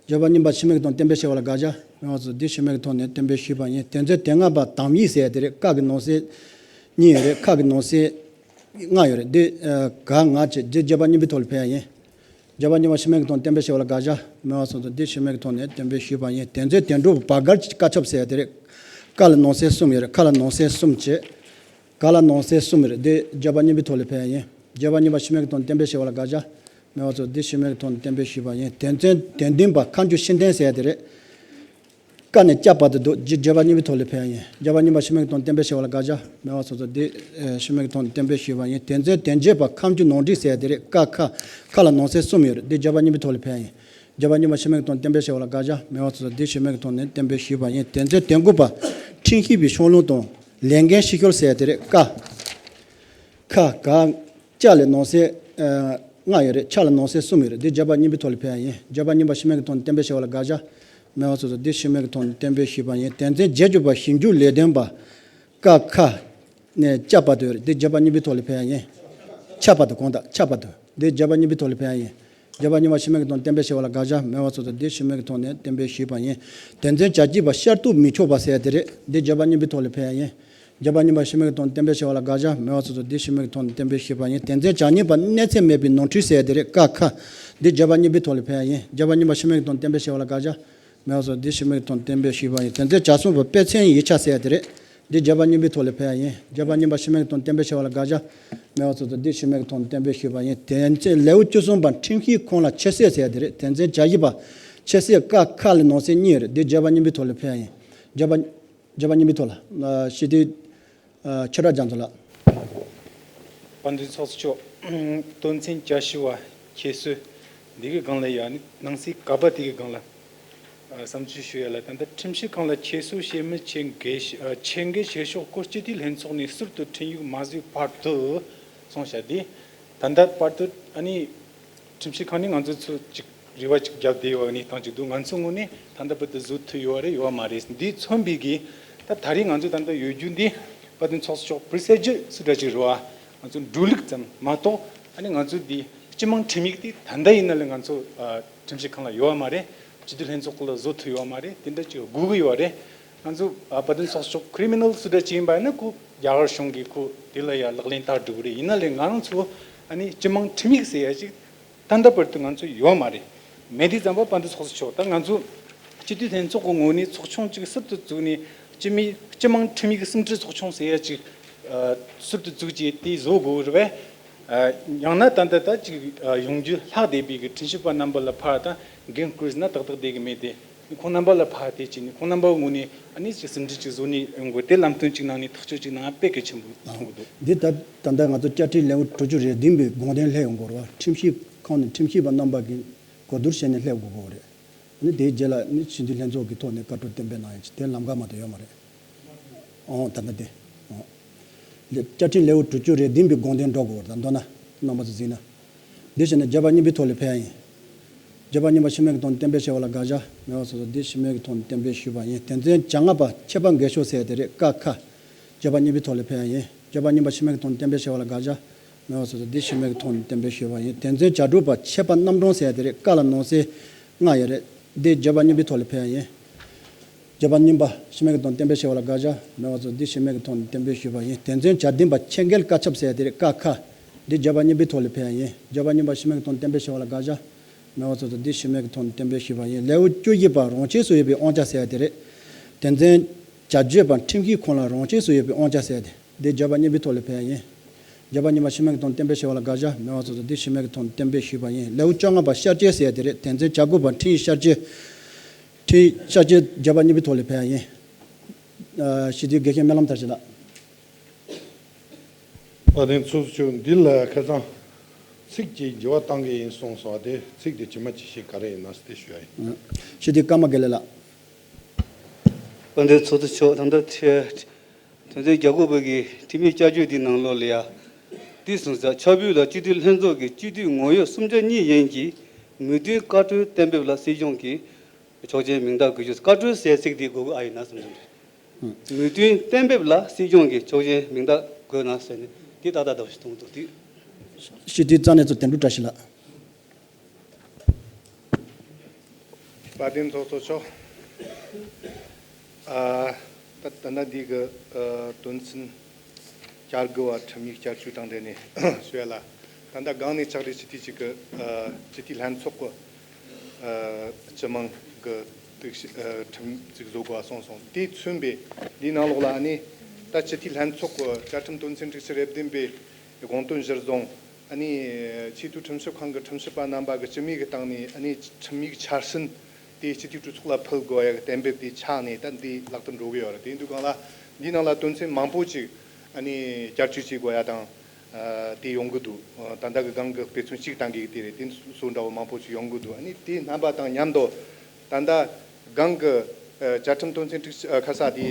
བརྗོད་པ་རྙིང་པ་ཕྱི་མའི་ཐོག་གཏན་འབེབས་བྱས་པ་ལ་དགག་བྱ་མེད་པ་སོགས་དེ་ཕྱི་མའི་ཐོག་ནས་གཏན་འབེབས་ཞུས་པ་ཡིན། དོན་ཚན་དོན་ལྔ་པ། དམ་ཡིག་ཟེར་ཡ་དེ་རེད། ཀ་གི་ནང་གསེས་གཉིས་ཡོད་རེད། ཁ་གི་ནང་གསེས་ལྔ་ཡོད་རེད། དེ་ག་ང་བྱས། དེ་བརྗོད་པ་རྙིང་པའི་ཐོག་ལ་ཕེབས་ཡ་ཡིན། བརྗོད་པ་རྙིང་པ་ཕྱི་མའི་ཐོག་གཏན་འབེབས་བྱས་པ་ལ་དགག་བྱ་མེད་པ་སོགས་དང་དེ་ཕྱི་མའི་ཐོག་ནས་གཏན་འབེབས་ཞུས་པ་ཡིན། དོན་ཚན་དོན་དྲུག་པ། བག་གར་བཀའ་ཁྱབ་ཟེར་ཡ་དེ་རེད། ཀ་ལ་ནང་གསེས་གསུམ་ཡོད་རེད། ཁ་ལ་ནང་གསེས་གསུམ་བྱས། ག་ལ་ནང་གསེས་གསུམ་རེད། དེ་བརྗོད་པ་རྙིང་པའི་ཐོག་ལ་ཕེབས་ཡ་ཡིན། བརྗོད་པ་རྙིང་པ་ཕྱི་མའི་ཐོག་གཏན་འབེབས་བྱས་པ་ལ་དགག་བྱ་མེད་པ་སོགས་དེ་ཕྱི་མའི་ཐོག་གཏན་འབེབས་ཞུས་པ་ཡིན། དོན་ཚན་དོན་བདུན་པ། ཁ་མཆུ་ཕྱིར་འཐེན་ཟེར་ཡ་དེ་རེད། ཀ་ནས་ཀྱ་བར་དུ་འདུག། དེ་བརྗོད་པ་རྙིང་པའི་ཐོག་ལ་ཕེབས་ཡ་ཡིན། བརྗོད་པ་རྙིང་པ་ཕྱི་མའི་ཐོག་གཏན་འབེབས་བྱས་པ་ལ་དགག་བྱ་མེད་པ་སོགས་དང་དེ་ཕྱི་མའི་ཐོག་གཏན་འབེབས་ཞུས་པ་ཡིན། དོན་ཚན་དོན་བརྒྱད་པ། ཁ་མཆུ་ནང་འགྲིག་ཟེར་ཡ་དེ་རེད། ཀ་ཁ། ཁ་ལ་ནང་གསེས་གསུམ་ཡོད་རེད། དེ་བརྗོད་པ་རྙིང་པའི་ཐོག་ལ་ཕེབས་ཡ་ཡིན། བརྗོད་པ་རྙིང་པ་ཕྱི་མའི་ཐོག་གཏན་འབེབས་བྱས་པ་ལ་དགག་བྱ་མེད་པ་སོགས་དང་དེ་ཕྱི་མའི་ཐོག་ནས་གཏན་འབེབས་ཞུས་པ་ཡིན། དོན་ཚན་དོན་དགུ་པ། ཁྲིམས་ཞིབ་པའི་ཕྱོགས་ལྷུང་དང་ལས་འགན་ཕྱིར་བསྐྱོར་ཟེར་ཡ་དེ་རེད། ཀ། ཁ། ག། ཀྱ་ལ་ནང་གསེས་ལྔ་ཡོད་རེད། ཆ་ལ་ནང་གསེས་གསུམ་ཡོད་རེད། འདི་བརྗོད་པ་རྙིང་པའི་ཐོག་ལ་ཕེབས་ཡ་ཡིན། བརྗོད་པ་རྙིང་པ་ཕྱི་མའི་ཐོག་ནས་གཏན་འབེབས་བྱས་པ་ལ་དགག་བྱ་མེད་པ་སོགས་དང་འདི་ཕྱི་མའི་ཐོག་ནས་གཏན་འབེབས་ཞུས་པ་ཡིན། དོན་ཚན་བརྒྱད་ཅུ་པ། ཞིབ་འཇུག་ལས་དོན་པ། ཀ་ཁ། ནས་ཀྱ་བར་དུ་ཡོད་རེད། འདི་བརྗོད་པ་རྙིང་པའི་ཐོག་ལ་ཕེབས་ཡ་ཡིན། ཆ་བར་དུ། གོང་དག། ཆ་བར་དུ། འདི་བརྗོད་པ་རྙིང་པའི་ཐོག་ལ་ཕེབས་ཡ་ཡིན། བརྗོད་པ་རྙིང་པ་ཕྱི་མའི་ཐོག་ནས་གཏན་འབེབས་བྱས་པ་ལ་དགག་བྱ་མེད་པ་སོགས་དང་འདི་ཕྱི་མའི་ཐོག་ནས་གཏན་འབེབས་ཞུས་པ་ཡིན། དོན་ཚན་བརྒྱད་ཅུ་པ། བསྐྱར་དུ་མི་ཆོག་པ་ཟེར་ཡ་དེ་རེད། འདི་བརྗོད་པ་རྙིང་པའི་ཐོག་ལ་ཕེབས་ཡ་ཡིན། བརྗོད་པ་རྙིང་པ་ཕྱི་མའི་ཐོག་ནས་གཏན་འབེབས་བྱས་པ་ལ་དགག་བྱ་མེད་པ་སོགས་དང་འདི་ཕྱི་མའི་ཐོག་ནས་གཏན་འབེབས་ཞུས་པ་ཡིན། དོན་ཚན་བཅུ་གཉིས་པ། གནས་ཚད་མེད་པའི་ནོར་འཁྲུལ་ཟེར་ཡ་དེ་རེད། ཀ་ཁ། འདི་བརྗོད་པ་གཉིས་པའི་ཐོག་ལ་ཕེབས་ཡ་ཡིན། བརྗོད་པ་གཉིས་པ་ཕྱི་མའི་དོན་བསྟན་པའི་ཞེས་པ་ལ་དགག་བྱ། མེད་པ་སོགས་འདི་ཕྱི་མའི་དོན་བསྟན་པའི་ཞུས་པ་ཡིན། དོན་ཚན་བརྒྱ་གསུམ་པ་དཔེ་མཚོན་ཡིག་ཆ་ཟེར་ཡ་དེ་རེད། འདི་བརྗོད་པ་གཉིས་པའི་ཐོག་ལ་ཕེབས་ཡ་ཡིན། བརྗོད་པ་གཉིས་པ་ཕྱི་མའི་དོན་བསྟན་པའི་ཞེས་པ་ལ་དགག་བྱ། མེད་པ་སོགས་འདི་ཕྱི་མའི་དོན་བསྟན་པའི་ཞུས་པ་ཡིན། དོན་ཚན་ལེའུ་བཅུ་གསུམ་པ་ཁྲིམས་ཤིག་ཁོངས་ལ་ཆེད་བསྲེ་ཟེར་ཡ་དེ་རེད། དོན་ཚན་བརྒྱད་པ་ཆེད་བསྲེ་ཀ་ཁ་ལ་ནང་གསེས་གཉིས་རེད། འདི་བརྗོད་པ་གཉིས་པའི་ཐོག་ལ་ཕེབས་ཡ་ཡིན། བརྗོད་པ། བརྗོད་པ་གཉིས་པའི་ཐོག་ལ། ཨ། ཞི་བདེ། ཨ། ཆོས་གྲགས་རྒྱ་མཚོ་ལགས། དཔལ་ལྡན་ཚོགས་གཙོ་མཆོག་དོན་ཚན་བརྒྱད་པ་ཁྱད་གསོད་འདི་གི་སྒང་ལ་ཡ་ནི་ནང་གསེས་ག་པ་དེ་གི་སྒང་ལ། ཨ། བསམ་ཚུལ་ཞུ་ཡ་ལ། ད་ལྟ་ཁྲིམས་ཞིབ་ཁང་ལ་ཁྱད་གསོད་བྱེད་མི་ཆེད་འགེལ་ཨ། ཆེད་འགེལ་བྱེད་ཕྱོགས་སྐོར་སྤྱི་འཐུས་ལྷན་ཚོགས་ནས་ཟུར་དུ་ཁྲིམས་ཡིག་མ་བཟོས་བར་དུ་སོང་བྱ་དེ། ད་ལྟ་བར་དུ་ཨ་ནི། ཁྲིམས་ཞིབ་ཁང་ནས་ང་ཚོ་ཚོ་ཅིག་རེ་བ་ཅིག་བརྒྱབ་བསྡད་ཡོད་པ་གནས་སྟངས་ཅིག་འདུག་ང་ཚོའི་ངོས་ནས་ད་ལྟ་བར་དུ་བཟོ་ཐུབ་ཡོད་རེད་ཡོད་མ་རེད། འདི་མཚོན་པའི་གི་ད་ད་རེས་ང་ཚོ་ད་ལྟ་ཡོད་རྒྱུ་འདི་དཔལ་ལྡན་ཚོགས་གཙོ་མཆོག་པྲོ་སེ་ཇར་སུ་འདྲ་ཅིག་རེད་བ། ང་ཚོ་འགྲོ་ལུགས་ཙམ་མ་གཏོགས། ཨ་ནི་ང་ཚོ་འདི་སྤྱི་དམངས་ཁྲིམས་ཡིག་དེ་ད་ལྟ་ཡིན་ན་ལས་ང་ཚོ་ཨ། ཁྲིམས་ཞིབ་ཁང་ལ་ཡོད་པ་མ་རེད། སྤྱི་འཐུས་ལྷན་ཚོགས་ལ་བཟོ་ཐུབ་ཡོད་པ་མ་རེད། དེ་འདྲ་ཅིག་དགོས་ཀྱི་ཡོད་རེད། ང་ཚོ་ཨ། དཔལ་ལྡན་ཚོགས་གཙོ་མཆོག་ཁྲི་མི་ནལ་སུ་འདྲ་ཅིག་ཡིན་པ་ཡིན་ན་ཁོ་རྒྱ་གར་གཞུང་གིས་ཁོ་དེ་ལ་ཡ་ལག་ལེན་བསྟར་འགྲོ་གི་རེད། ཡིན་ན་ལས་ང་རང་ཚོ་ཨ་ནི་སྤྱི་དམངས་ཁྲིམས་ཡིག་ཟེར་ཡ་ཅིག་ད་ལྟ་བར་དུ་ང་ཚོ་ཡོད་མ་རེད། མེད་དུས་ཙམ་པ་དཔལ་ལྡན་ཚོགས་གཙོ་མཆོག་ད་ང་ཚོ་སྤྱི་འཐུས་ལྷན་ཚོགས་ཀྱི་ངོས་ནས་ཚོགས་ཆུང་གཅིག་ཟུར་དུ་བཙུགས་ནས་སྤྱི་མི་སྤྱི་དམངས་ཁྲིམས་ཡིག་ཟུང་འབྲེལ་ཚོགས་ཆུང་ཟེར་ཡ་གཅིག་ཨ། ཟུར་དུ་བཙུགས་རྗེས་དེ་བཟོ་དགོས་རེད་པས། ཨ། ཡང་ན་ད་ལྟ་ད་ཅིག་ཨ། ཡོང་རྒྱུ་ལྷག་བསྡད་པའི་གི་ཁྲིམས་ཞིབ་པ་རྣམ་པ་ལ་ཕར་ད་འགན་བསྐུར་ན་ཏག་ཏག་བསྡད་གི་མེད་དེ། ཁོང་རྣམ་པ་ལ་ཕར་དེ་བྱས་ནས་ཁོང་རྣམ་པའི་ངོས་ནས་ཨ་ནི་ཅིག་ཟུང་འབྲེལ་ཅིག་བཟོ་ནས་ཡོང་དགོས། དེ་ལམ་སྟོན་ཅིག་གནང་ནས་ཐག་གཅོད་ཅིག་གནང་ན་དཔེ་གལ་ཆེན་པོ་མཐོང་གི་འདུག་འདི་ལྟར་ད་ལྟ་ང་ཚོ་བཅའ་ཁྲིམས་ལེའུ་དྲུག་ཅུ་རེ་བདུན་པའི་དགོངས་དོན་སླེབས་ཡོང་དགོས་རེད་བ། ཁྲིམས་ཞིབ་ཁང་ནས་ཁྲིམས་ཞིབ་པ་རྣམ་པ་གིས་གོ་བསྡུར་བྱས་ནས་སླེབས་དགོས་དགོས་རེད། ཨ་ནི་དེའི་རྗེས་ལ་ནི་སྤྱི་འཐུས་ལྷན་ཚོགས་ཀྱི་ཐོག་ནས་བཀའ་འཁྲོལ་གཏན་འབེབས་གནང་ཡ་ཅིག་དེ་ལམ་ཁ་མ་གཏོགས་ཡོད་མ་རེད། ཨོ་ད་ལྟ་དེ། ཨོ། ལེ། བཅའ་ཁྲིམས་ལེའུ་དྲུག་ཅུ་རེ་བདུན་པའི་དགོངས་དོན་འགྲོ་དགོས་པར་ད་མདོར་ན་རྣམ་པ་ཚོ་གཟིགས་ན། འདི་བྱས་ནས་བརྗོད་པ་གཉིས་པའི་ཐོག་ལ་ཕེབས་ཡ་ཡིན། བརྗོད་པ་གཉིས་པ་ཕྱི་མའི་དོན་བསྟན་པའི་ཞེས་པ་ལ་དགག་བྱ། མེད་པ་སོ་སོ་འདི་ཕྱི་མའི་དོན་བསྟན་པའི་ཞུས་པ་ཡིན། དོན་ཚན་བཅོ་ལྔ་པ་ཆད་པ་འགེལ་ཕྱོགས་ཟེར་དེ་རེད། ཀ་ཁ། བརྗོད་པ་གཉིས་པའི་ཐོག་ལ་ཕེབས་ཡ་ཡིན། བརྗོད་པ་གཉིས་པ་ཕྱི་མའི་དོན་བསྟན་པའི་ཞེས་པ་ལ་དགག་བྱ། མེད་པ་སོ་སོ་འདི་ཕྱི་མའི་དོན་བསྟན་པའི་ཞུས་པ་ཡིན། དོན་ཚན་བཅུ་དྲུག་པ་ཆད་པ་རྣམ་གྲངས་ཟེར་དེ་རེད། ཀ་ལ་ནང་གསེས་ལྔ་ཡོད་རེད། འདི་བརྗོད་པ་གཉིས་པའི་ཐོག་ལ་ཕེབས་ཡ་ཡིན། བརྗོད་པ་གཉིས་པ་ཕྱི་མའི་དོན་བསྟན་པའི་ཞེས་པ་ལ་དགག་བྱ། མེད་པ་སོ་སོ་འདི་ཕྱི་མའི་དོན་བསྟན་པའི་ཞུས་པ་ཡིན། དོན་ཚན་བཅུ་བདུན་པ་ཆད་འགེལ་བཀའ་ཁྱབ་ཟེར་དེ་རེད། ཀ་ཁ། འདི་བརྗོད་པ་གཉིས་པའི་ཐོག་ལ་ཕེབས་ཡ་ཡིན། བརྗོད་པ་གཉིས་པ་ཕྱི་མའི་དོན་བསྟན་པའི་ཞེས་པ་ལ་དགག་བྱ། མེད་པ་སོ་སོ་འདི་ཕྱི་མའི་དོན་བསྟན་པའི་ཞུས་པ་ཡིན། ལེའུ་བཅུ་བཞི་པ་རང་ཆས་སུ་ཡོད་པའི་དབང་ཆ་ཟེར་དེ་རེད། དོན་ཚན་བཅུ་བརྒྱད་པ་ཁྲིམས་ཞིབ་ཁང་ལ་རང་ཆས་སུ་ཡོད་པའི་དབང་ཆ་ཟེར་དེ། འདི་བརྗོད་པ་གཉིས་པའི་ཐོག་ལ་ཕེབས་ཡ་ཡིན། བརྗོད་པ་གཉིས་པ་ཕྱི་མའི་དོན་བསྟན་པའི་ཞེས་པ་ལ་དགག་བྱ། མེད་པ་སོ་སོ་འདི་ཕྱི་མའི་དོན་བསྟན་པའི་ཞུས་པ་ཡིན། ལེའུ་བཅོ་ལྔ་པ་བསྐྱར་བཅོས་ཟེར་དེ་རེད། དོན་ཚན་བཅུ་དགུ་པ་ཁྲིམས་བསྐྱར་བཅོས། ཁྲིམས་བསྐྱར་བཅོས་བརྗོད་པ་གཉིས་པའི་ཐོག་ལ་ཕེབས་ཡ་ཡིན། ཨ། སྤྱི་འཐུས་དགེ་བཤེས་སྨོན་ལམ་མཐར་ཕྱིན་ལགས། དཔལ་ལྡན་ཚོགས་གཙོ་མཆོག་འདི་ལ་ཁ་སང་ཚིག་གཅིག་འགྱུར་བ་གཏང་གི་ཡིན་གསུངས་སོང་བ་དེ་ཚིག་དེ་ཇི་མ་ཇི་བཞིན་ག་རེ་ཡིན་ན་ཟེར་དེ་ཞུ་ཡ་ཡིན། སྤྱི་འཐུས་ཀརྨ་དགེ་ལེགས་ལགས། དཔལ་ལྡན་ཚོགས་གཙོ་མཆོག་ད་ལྟ་ཁྲི། དོན་ཚན་བརྒྱ་དགུ་པ་གི་ཁྲིམས་ཡིག་བསྐྱར་བཅོས་འདིའི་ནང་ལོགས་ལ་ཡ། འདི་གསུངས་ས་ཕྱག་ཕུལ་ལ་སྤྱི་འཐུས་ལྷན་ཚོགས་ཀྱི་སྤྱི་འཐུས་ངོ་ཡོད་སུམ་ཆ་གཉིས་ཡན་གྱིས་མོས་མཐུན་བཀའ་འཁྲོལ་གཏན་འབེབས་ལ་སྲིད་སྐྱོང་གིས་ཆོག་མཆན་མིང་རྟགས་འགོད་རྒྱུ། བཀའ་འཁྲོལ་ཟེར་ཚིག་འདི་དགོས་དགོས་ཨ་ཡིན་ན་བསམ་བསམ་རེད། མོས་མཐུན་གཏན་འབེབས་ལ་སྲིད་སྐྱོང་གིས་ཆོག་མཆན་མིང་རྟགས་འགོད་ན་ཟེར་ནས་འདི་ཏག་ཏག་འདྲ་བོ་ཞིག་མཐོང་འདུག་དུས། སྤྱི་འཐུས་རྩ་གནས་ཚོ་དོན་གྲུབ་བཀྲ་ཤིས་ལགས། དཔལ་ལྡན་ཚོགས་གཙོ་མཆོག་ཨ། ད་ད་ལྟ་འདི་གི་ཨ། དོན་ཚན་བསྐྱར་དགུ་བ་ཁྲིམས་ཡིག་བསྐྱར་བཅོས་དང་འབྲེལ་ནས་ཞུ་ཡ་ལ། ད་ལྟ་སྒང་ནས་ཕྱག་སྦྲེལ་སྤྱི་འཐུས་གཅིག་གི་ཨ། སྤྱི་འཐུས་ལྷན་ཚོགས་ཀྱི་ཨ། སྤྱི་དམངས་ཀྱི་དུག་ཤི་ཨ། ཁྲིམས་ཅིག་བཟོ་དགོས་པ་གསུངས་སོང་། དེས་མཚོན་པའི་འདིའི་ནང་ལོགས་ལ་ཨ་ནི་ད་སྤྱི་འཐུས་ལྷན་ཚོགས་ཀྱི་བཅའ་ཁྲིམས་དོན་ཚན་དྲུག་ཅུ་རེ་བདུན་པའི་དགོངས་དོན་གཞིར་བཟུང་། ཨ་ནི་ཆེས་མཐོའི་ཁྲིམས་ཞིབ་ཁང་གི་ཁྲིམས་ཞིབ་པ་རྣམ་པ་གི་སྤྱི་མོས་ཀྱི་སྟེང་ནས་ཨ་ནི་ཁྲིམས་ཡིག་འཆར་ཟིན་དེ་སྤྱི་འཐུས་གྲོས་ཚོགས་ལ་ཕུལ་དགོས་ཡ་གི་གཏན་འབེབས་དེ་ཆགས་ནས་ད་འདི་ལག་བསྟར་འགྲོ་གི་ཡོད་རེད། དེ་ཡིན་དུས་སྒང་ལ་འདིའི་ནང་ལ་དོན་ཚན་མང་པོ་ཅིག་ཨ་ནི་བསྐྱར་བཅོས་བྱེད་དགོས་ཡ་དང་། ཨ། དེ་ཡོང་གི་འདུག་ད་ལྟ་གི་སྒང་གི་དཔེ་མཚོན་གཅིག་བཏང་གི་དེ་རེད། དེ་སོགས་འདྲ་བོ་མང་པོ་ཅིག་ཡོང་གི་འདུག་ཨ་ནི་དེའི་རྣམ་པ་དང་མཉམ་དུ་ད་ལྟ་སྒང་གི་ཨ། བཅའ་ཁྲིམས་དོན་ཚན་དྲུག་ཅུ་ཨ། ཁ་ས་དེ་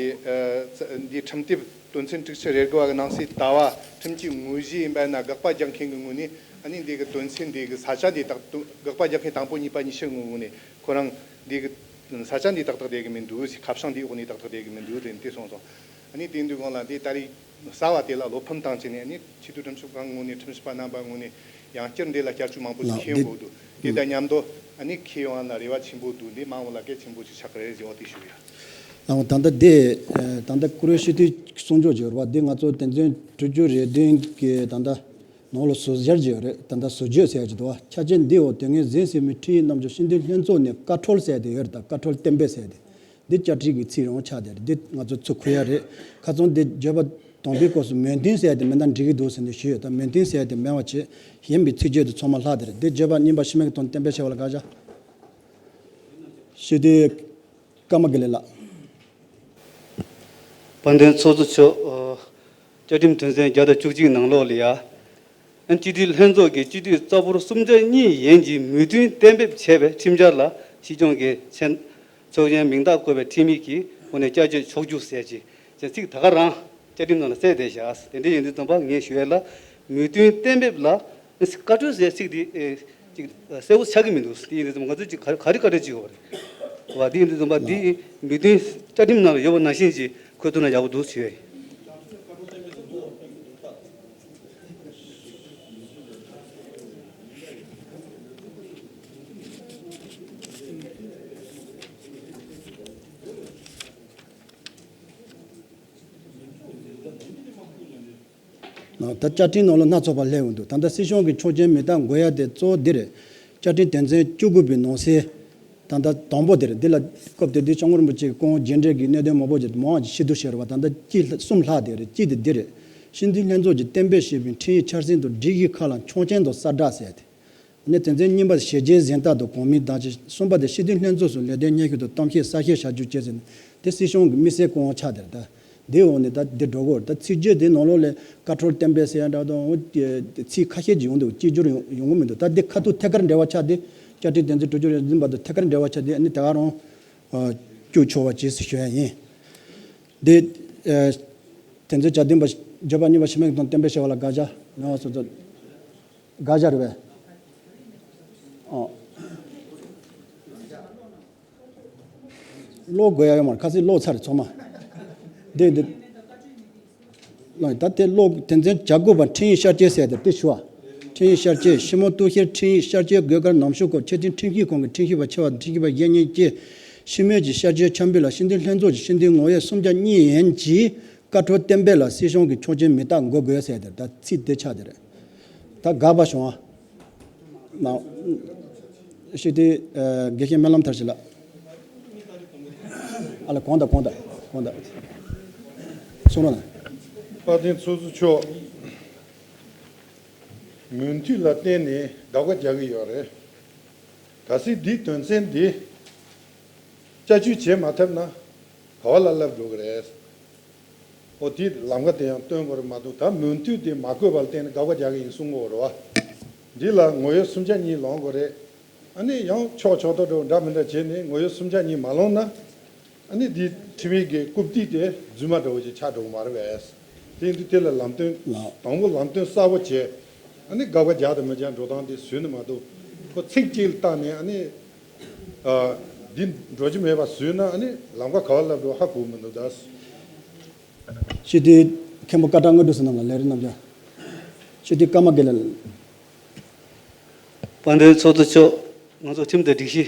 ཨ། འདིའི་ཁྲིམས་དེབ་དོན་ཚན་དྲུག་ཅུ་རེ་དགུ་བ་གི་ནང་གསེས་ཟླ་བ་ཁྲིམས་ཀྱི་དངོས་གཞི་ཡིན་པ་ན་དགག་པ་རྒྱག་མཁན་གྱི་ངོས་ནས་ཨ་ནི་འདི་གི་དོན་ཚན་འདི་གི་ས་ཆ་འདི་དག་དགག་པ་རྒྱག་མཁན་དང་པོ་གཉིས་པ་གཉིས་ཆར་ངོས་ནས་ཁོ་རང་འདི་གི་ས་ཆ་འདི་ཏག་ཏག་བསྡད་གི་མི་འདུག་ཁ་བྱང་འདིའི་འོག་ནས་ཏག་ཏག་བསྡད་གི་མི་འདུག་ཟེར་ནས་དེ་གསུངས་སོང་། ཨ་ནི་དེ་འདུག་གོང་ལ་འདི་ད་རེས་གསར་བ་དེ་ལ་བློ་ཕམ་བཏང་བྱས་ནས་ཨ་ནི་ཆེས་མཐོའི་ཁྲིམས་ཞིབ་ཁང་ངོས་ནས་ཁྲིམས་ཞིབ་པ་རྣམ་པ་ངོས་ནས་ཡང་བསྐྱར་འདི་ལ་བསྐྱར་བཅོས་མང་པོ་ཞིག་ལགས་ཁེལ་ཡོང་འདི་དགོས་འདུག་དེ་དང་མཉམ་དུ་ཨ་ནི་ཁེལ་ཡོང་ཨ་ལ་རེ་བ་ཆེན་པོ་འདུག་འདི་མ་འོངས་ལ་གལ་ཆེན་པོ་ཞིག་ཆགས་ཀྱི་རེད་ཟེར་བ་དེ་ཞུ་ཡ། ཨང་། ད་ལྟ་འདི་ད་ལྟ་བཀུར་འོས་སྤྱི་འཐུས་གསུང་ཆོས་ཀྱི་རེད་བ། འདི་ང་ཚོ་དོན་ཚན་དྲུག་ཅུ་རེ་བདུན་གྱི་ད་ལྟ་ ནང་ལ་ཟུར་སྦྱར་གྱི་ཡོད་རེད། ད་ལྟ་ཟུར་བརྗོད་ཟེར་གྱི་འདུག་བ། ཆ་རྐྱེན་འདིའི་འོག་དོན་ངེས་ཟིན་ཟིན་པའི་འཕྲིན་ཡིག་རྣམས་ཀྱང་སྤྱི་འཐུས་ལྷན་ཚོགས་ནས་བཀའ་འཁྲོལ་ཟེར་དེ་ཡོད་རེད། ད་བཀའ་འཁྲོལ་གཏན་འབེབས་ཟེར་དེ། འདི་བཅའ་ཁྲིམས་ཀྱི་ཚིག་རང་ཆགས་དེ་རེད། འདི་ང་ཚོ་ཚུར་ཁུར་ཡ་རེད། ཁ་སང་འདི་བརྗོད་པ་དང་པོའི་སྐབས་སུ་མོས་མཐུན་ཟེར་དེ་མེད་ན་འགྲིག་གི་འདུག་ཟེར་ནས་ཞུས་ཡོད། ད་མོས་མཐུན་ཟེར་དེ་མེད་པ་བྱས། གཞན་པའི་ཚིག་བརྗོད་དེ་ཚང་མ་ལྷག་དེ་རེད། འདི་བརྗོད་པ་གཉིས་པ་ཕྱི་མིག་གི་ཐོག་གཏན་འབེབས་བྱས་པ་ལ་དགག་བྱ། ཞུ་དེ། ཀརྨ་དགེ་ལེགས་ལགས། དཔལ་ལྡན་ཚོགས་གཙོ་མཆོག་ཨ། བཅའ་ཁྲིམས་དོན་ཚན་བརྒྱ་དང་བཅུ་གཅིག་ནང་ལོགས་ལ་ཡ། ཨན་སྤྱི་འཐུས་ལྷན་ཚོགས་ཀྱི་སྤྱི་འཐུས་རྩ་འབོར་གསུམ་ཆ་གཉིས་ཡན་གྱིས་མོས་མཐུན་གཏན་འབེབས་བྱས་པའི་ཁྲིམས་འཆར་ལ་སྲིད་སྐྱོང་གི་མཚན། ཚོགས་ཆེན་མིང་རྟགས་བཀོད་པའི་ཁྲིམས་ཡིག་གི་ངོས་ནས་བསྐྱར་བཅོས་ཆོག་རྒྱུ་ཟེར་གྱི་ཅན་ཚིག་ད་ག་རང་བཅའ་ཁྲིམས་ནང་ལ་གསལ་བསྡད་བཞག་དེ་འདྲ་ཡིན་དུས་ཙམ་པ་ངས་ཞུ་ཡས་ལ། མོས་མཐུན་གཏན་འབེབས་ལ་བཀའ་འཁྲོལ་ཟེར་ཚིག་དེ་ཨེ་ཅིག་གསལ་པོ་ཆགས་ཀྱི་མི་འདུག་དེ་ཡིན་དུས་ཙམ་པ་ང་ཚོས་ཅིག་ག་ག་རེ་བཀའ་འཁྲོལ་བྱེད་དགོས་པ་རེད། བ་དེ་ཡིན་དུས་ཙམ་པ་དེ་མོས་མཐུན་བཅའ་ཁྲིམས་ནང་ལ་ཡོད་པ་ནང་བཞིན་ཅིག་འཁོད་ཐུབ་ན་ཡག་པོ་འདུག་ཞུ་ཡས་ཡིན། ད་བཅའ་ཁྲིམས་ནང་ལ་སྣ་ཚོགས་པ་སླེབས་ཡོང་འདུག་ད་ལྟ་སྲིད་སྐྱོང་གི་ཆོག་མཆན་མིང་རྟགས་འགོད་ཡ་དེ་གཙོ་བོ་འདི་རེད། བཅའ་ཁྲིམས་དོན་ཚན་བཅུ་དགུ་པའི་ནང་གསལ། ད་ལྟ་དང་པོ་དེ་རེད། འདི་ལ་སྐབས་དེ་དུས་སྐྱབས་མགོན་རིན་པོ་ཆེ་གིས་སྐུ་ངོ་རྒྱན་འབྲས་ཀྱི་གནད་དོན་མང་པོ་ཅིག་མང་བ་ཅིག་ཞུ་གཏུག་བྱས་རེད་བ། ད་ལྟ་གཅིག་གསུམ་ལྷག་དེ་རེད། གཅིག་དེ་འདི་རེད། སྤྱི་འཐུས་ལྷན་ཚོགས་ཀྱིས་གཏན་འབེབས་བྱས་པའི་འཕྲིན་ཡིག་འཆར་ཟིན་དང་སྒྲིག་གཞི་ཁག་ལ་ཆོག་མཆན་དང་གསལ་བསྒྲགས་ཟེར་ཏེ། ནས་དོན་ཚན་གཉིས་པ་ཞལ་བརྒྱད་གཟེངས་རྟགས་དང་གོང་མའི་བརྡ་ཆད། གསུམ་པ་དེ་སྤྱི་འཐུས་ལྷན་ཚོགས་སུ་ལས་དོན་སྙན་ཞུ་དང་གཏམ་བཤད་གསལ་བཤད་བྱ་རྒྱུ་བཅས་ཟེར་ནས་དེ་སྲིད་སྐྱོང་གི་དམིགས་བསལ་སྐུ་དབང་ཆགས་དེ་རེད་ད། འདིའི་འོག་ནས་ད་འདི་འགྲོ་དགོས་རེད། ད་ཚིག་བརྗོད་དེ་ནང་ལོགས་ལ་བཀའ་འཁྲོལ་གཏན་འབེབས་ཟེར་ཡ་འདྲ་དང་འོ་ཚིག་ཁ་ཤས་ཅིག་ཡོང་འདུག་གཅིག་གྱུར་ཡོང་ཡོང་གི་མི་འདུག་ད་འདི་ཁ་ཐུག་ཐད་ཀར་འབྲེལ་བ་ཆགས་ཏེ་བཅའ་ཁྲིམས་དོན་ཚན་དྲུག་ཅུ་རེ་བདུན་པ་དང་ཐད་ཀར་འབྲེལ་བ་ཆགས་ཏེ་ཨ་ནི་ད་ག་རང་བཅུག་ཆོག་པ་བྱས་ཟེར་ཞུ་ཡ་ཡིན། འདི་དོན་ཚན་གྱ་བདུན་པ་བརྗོད་པ་གཉིས་པ་ཕྱི་མིག་གི་ཐོག་གཏན་འབེབས་བྱས་པ་ལ་དགག་བྱ་ཡོང་བ་སོ་སོ། དགག་བྱ་རེད་པས། ཨོ། ཀློག་དགོས་ཡ་ཡོད་མ་རེད། ཁ་སང་ཀློག་ཚར་རེད་ཚང་མ། འདི་འདི། ལོ་ད་དེ་ཀློག་དོན་ཚན་གྱ་དགུ་པ་འཕྲིན་ཡིག་ཤར་སྐྱེལ་ཟེར་དེ་དེ་ཞུ་བ། འཕྲིན་ཡིག་ཤར་སྐྱེལ། ཞི་མོལ་གཏུག་བཤེར་འཕྲིན་ཡིག་ཤར་སྐྱེལ་དགོས་གལ་ནམ་ཞུགས་སྐབས་ཆེས་མཐོའི་ཁྲིམས་ཞིབ་ཁང་གི་ཁྲིམས་ཞིབ་པ་ཆེ་བ་དང་ཁྲིམས་ཞིབ་པ་གཞན་གཉིས་བཅས་ཕྱི་མོལ་གྱི་ཤར་སྐྱེལ་འཆར་འབུལ་ལ་སྤྱི་འཐུས་ལྷན་ཚོགས་ཀྱི་སྤྱི་འཐུས་ངོ་ཡོད་སུམ་ཆ་གཉིས་ཡན་གྱིས་བཀའ་འཁྲོལ་གཏན་འབེབས་ལ་སྲིད་སྐྱོང་གི་ཆོག་མཆན་མིང་རྟགས་འགོད་དགོས་ཟེར་དེ་ད་ཚིག་དེ་ཆགས་དེ་རེད། ད་དགག་པ་བྱུང་བ། ན། ཞུ་དེ། དགེ་བཤེས་སྨོན་ལམ་མཐར་ཕྱིན་ལགས། ཨ་ལ་གོང་དང་གོང་དང་གོང་དང་། གསུང་རོགས་གནང་། དཔལ་ལྡན་ཚོགས་གཙོ་མཆོག་མོས་མཐུན་ལ་བརྟེན་ནས་དགག་པ་རྒྱག་གི་ཡོད་རེད། གལ་སྲིད་འདིའི་དོན་ཚན་འདི་བསྐྱར་བཅོས་བྱེད་མ་ཐུབ་ན་ག་བ་ལ་བསླེབས་འགྲོ་གི་རེད། ཨོ་དེ་ལམ་ཁ་དེ་ཡང་སྟོན་དགོས་རེད་མ་གཏོགས་ད་མོས་མཐུན་དེ་མ་བཀོད་པར་བརྟེན་ནས་དགག་པ་རྒྱག་གི་ཡིན་གསུང་གི་ཡོད་རེད་བ། འདི་ལ་ངོ་ཡོད་སུམ་ཆ་གཉིས་ལོངས་དགོས་རེད། ཨ་ནི་ཡང་ཕྱོགས་ཕྱོགས་གཏོགས་འདྲ་མི་འདྲ་བྱས་ནས་ངོ་ཡོད་སུམ་ཆ་གཉིས་མ་ལོངས་ན། ཨ་ནི་འདི་ཁྲིམས་ཡིག་གི་རྐུབ་སྟེགས་དེ་རྫུན་མ་འདྲ་བོ་ཞིག་ཆགས་འགྲོ་གི་མ་རེད་པས། དེ་ཡིན་དུས་དེ་ལ་ལམ་སྟོན་ལགས། དང་པོ་ལམ་སྟོན་གསལ་པོ་བྱས། ཨ་ནི་དགག་པ་རྒྱག་དང་མི་རྒྱག་འགྲོ་སྟངས་དེ་བཟོས་ནས་མ་གཏོགས་ཁོ་ཚིག་གཅིག་ལ་བལྟས་ནས་ཨ་ནི་ཨ་འདི་འགྲོ་རྒྱུ་མེད་པ་བཟོས་ན་ཨ་ནི་ལམ་ཁ་ག་བ་ལ་འགྲོ་ཧ་གོ་མི་འདུག་ད། སྤྱི་འཐུས་མཁན་པོ་བཀའ་ཁྲ་དངོས་གྲུབ་བསོད་ནམས་ལགས་ལས་རིམ་རྣམས་ཀྱང་། སྤྱི་འཐུས་ཀརྨ་དགེ་ལེགས། དཔལ་ལྡན་ཚོགས་གཙོ་མཆོག་ང་ཚོ་ཁྲིམས་དང་སྒྲིག་གཞི་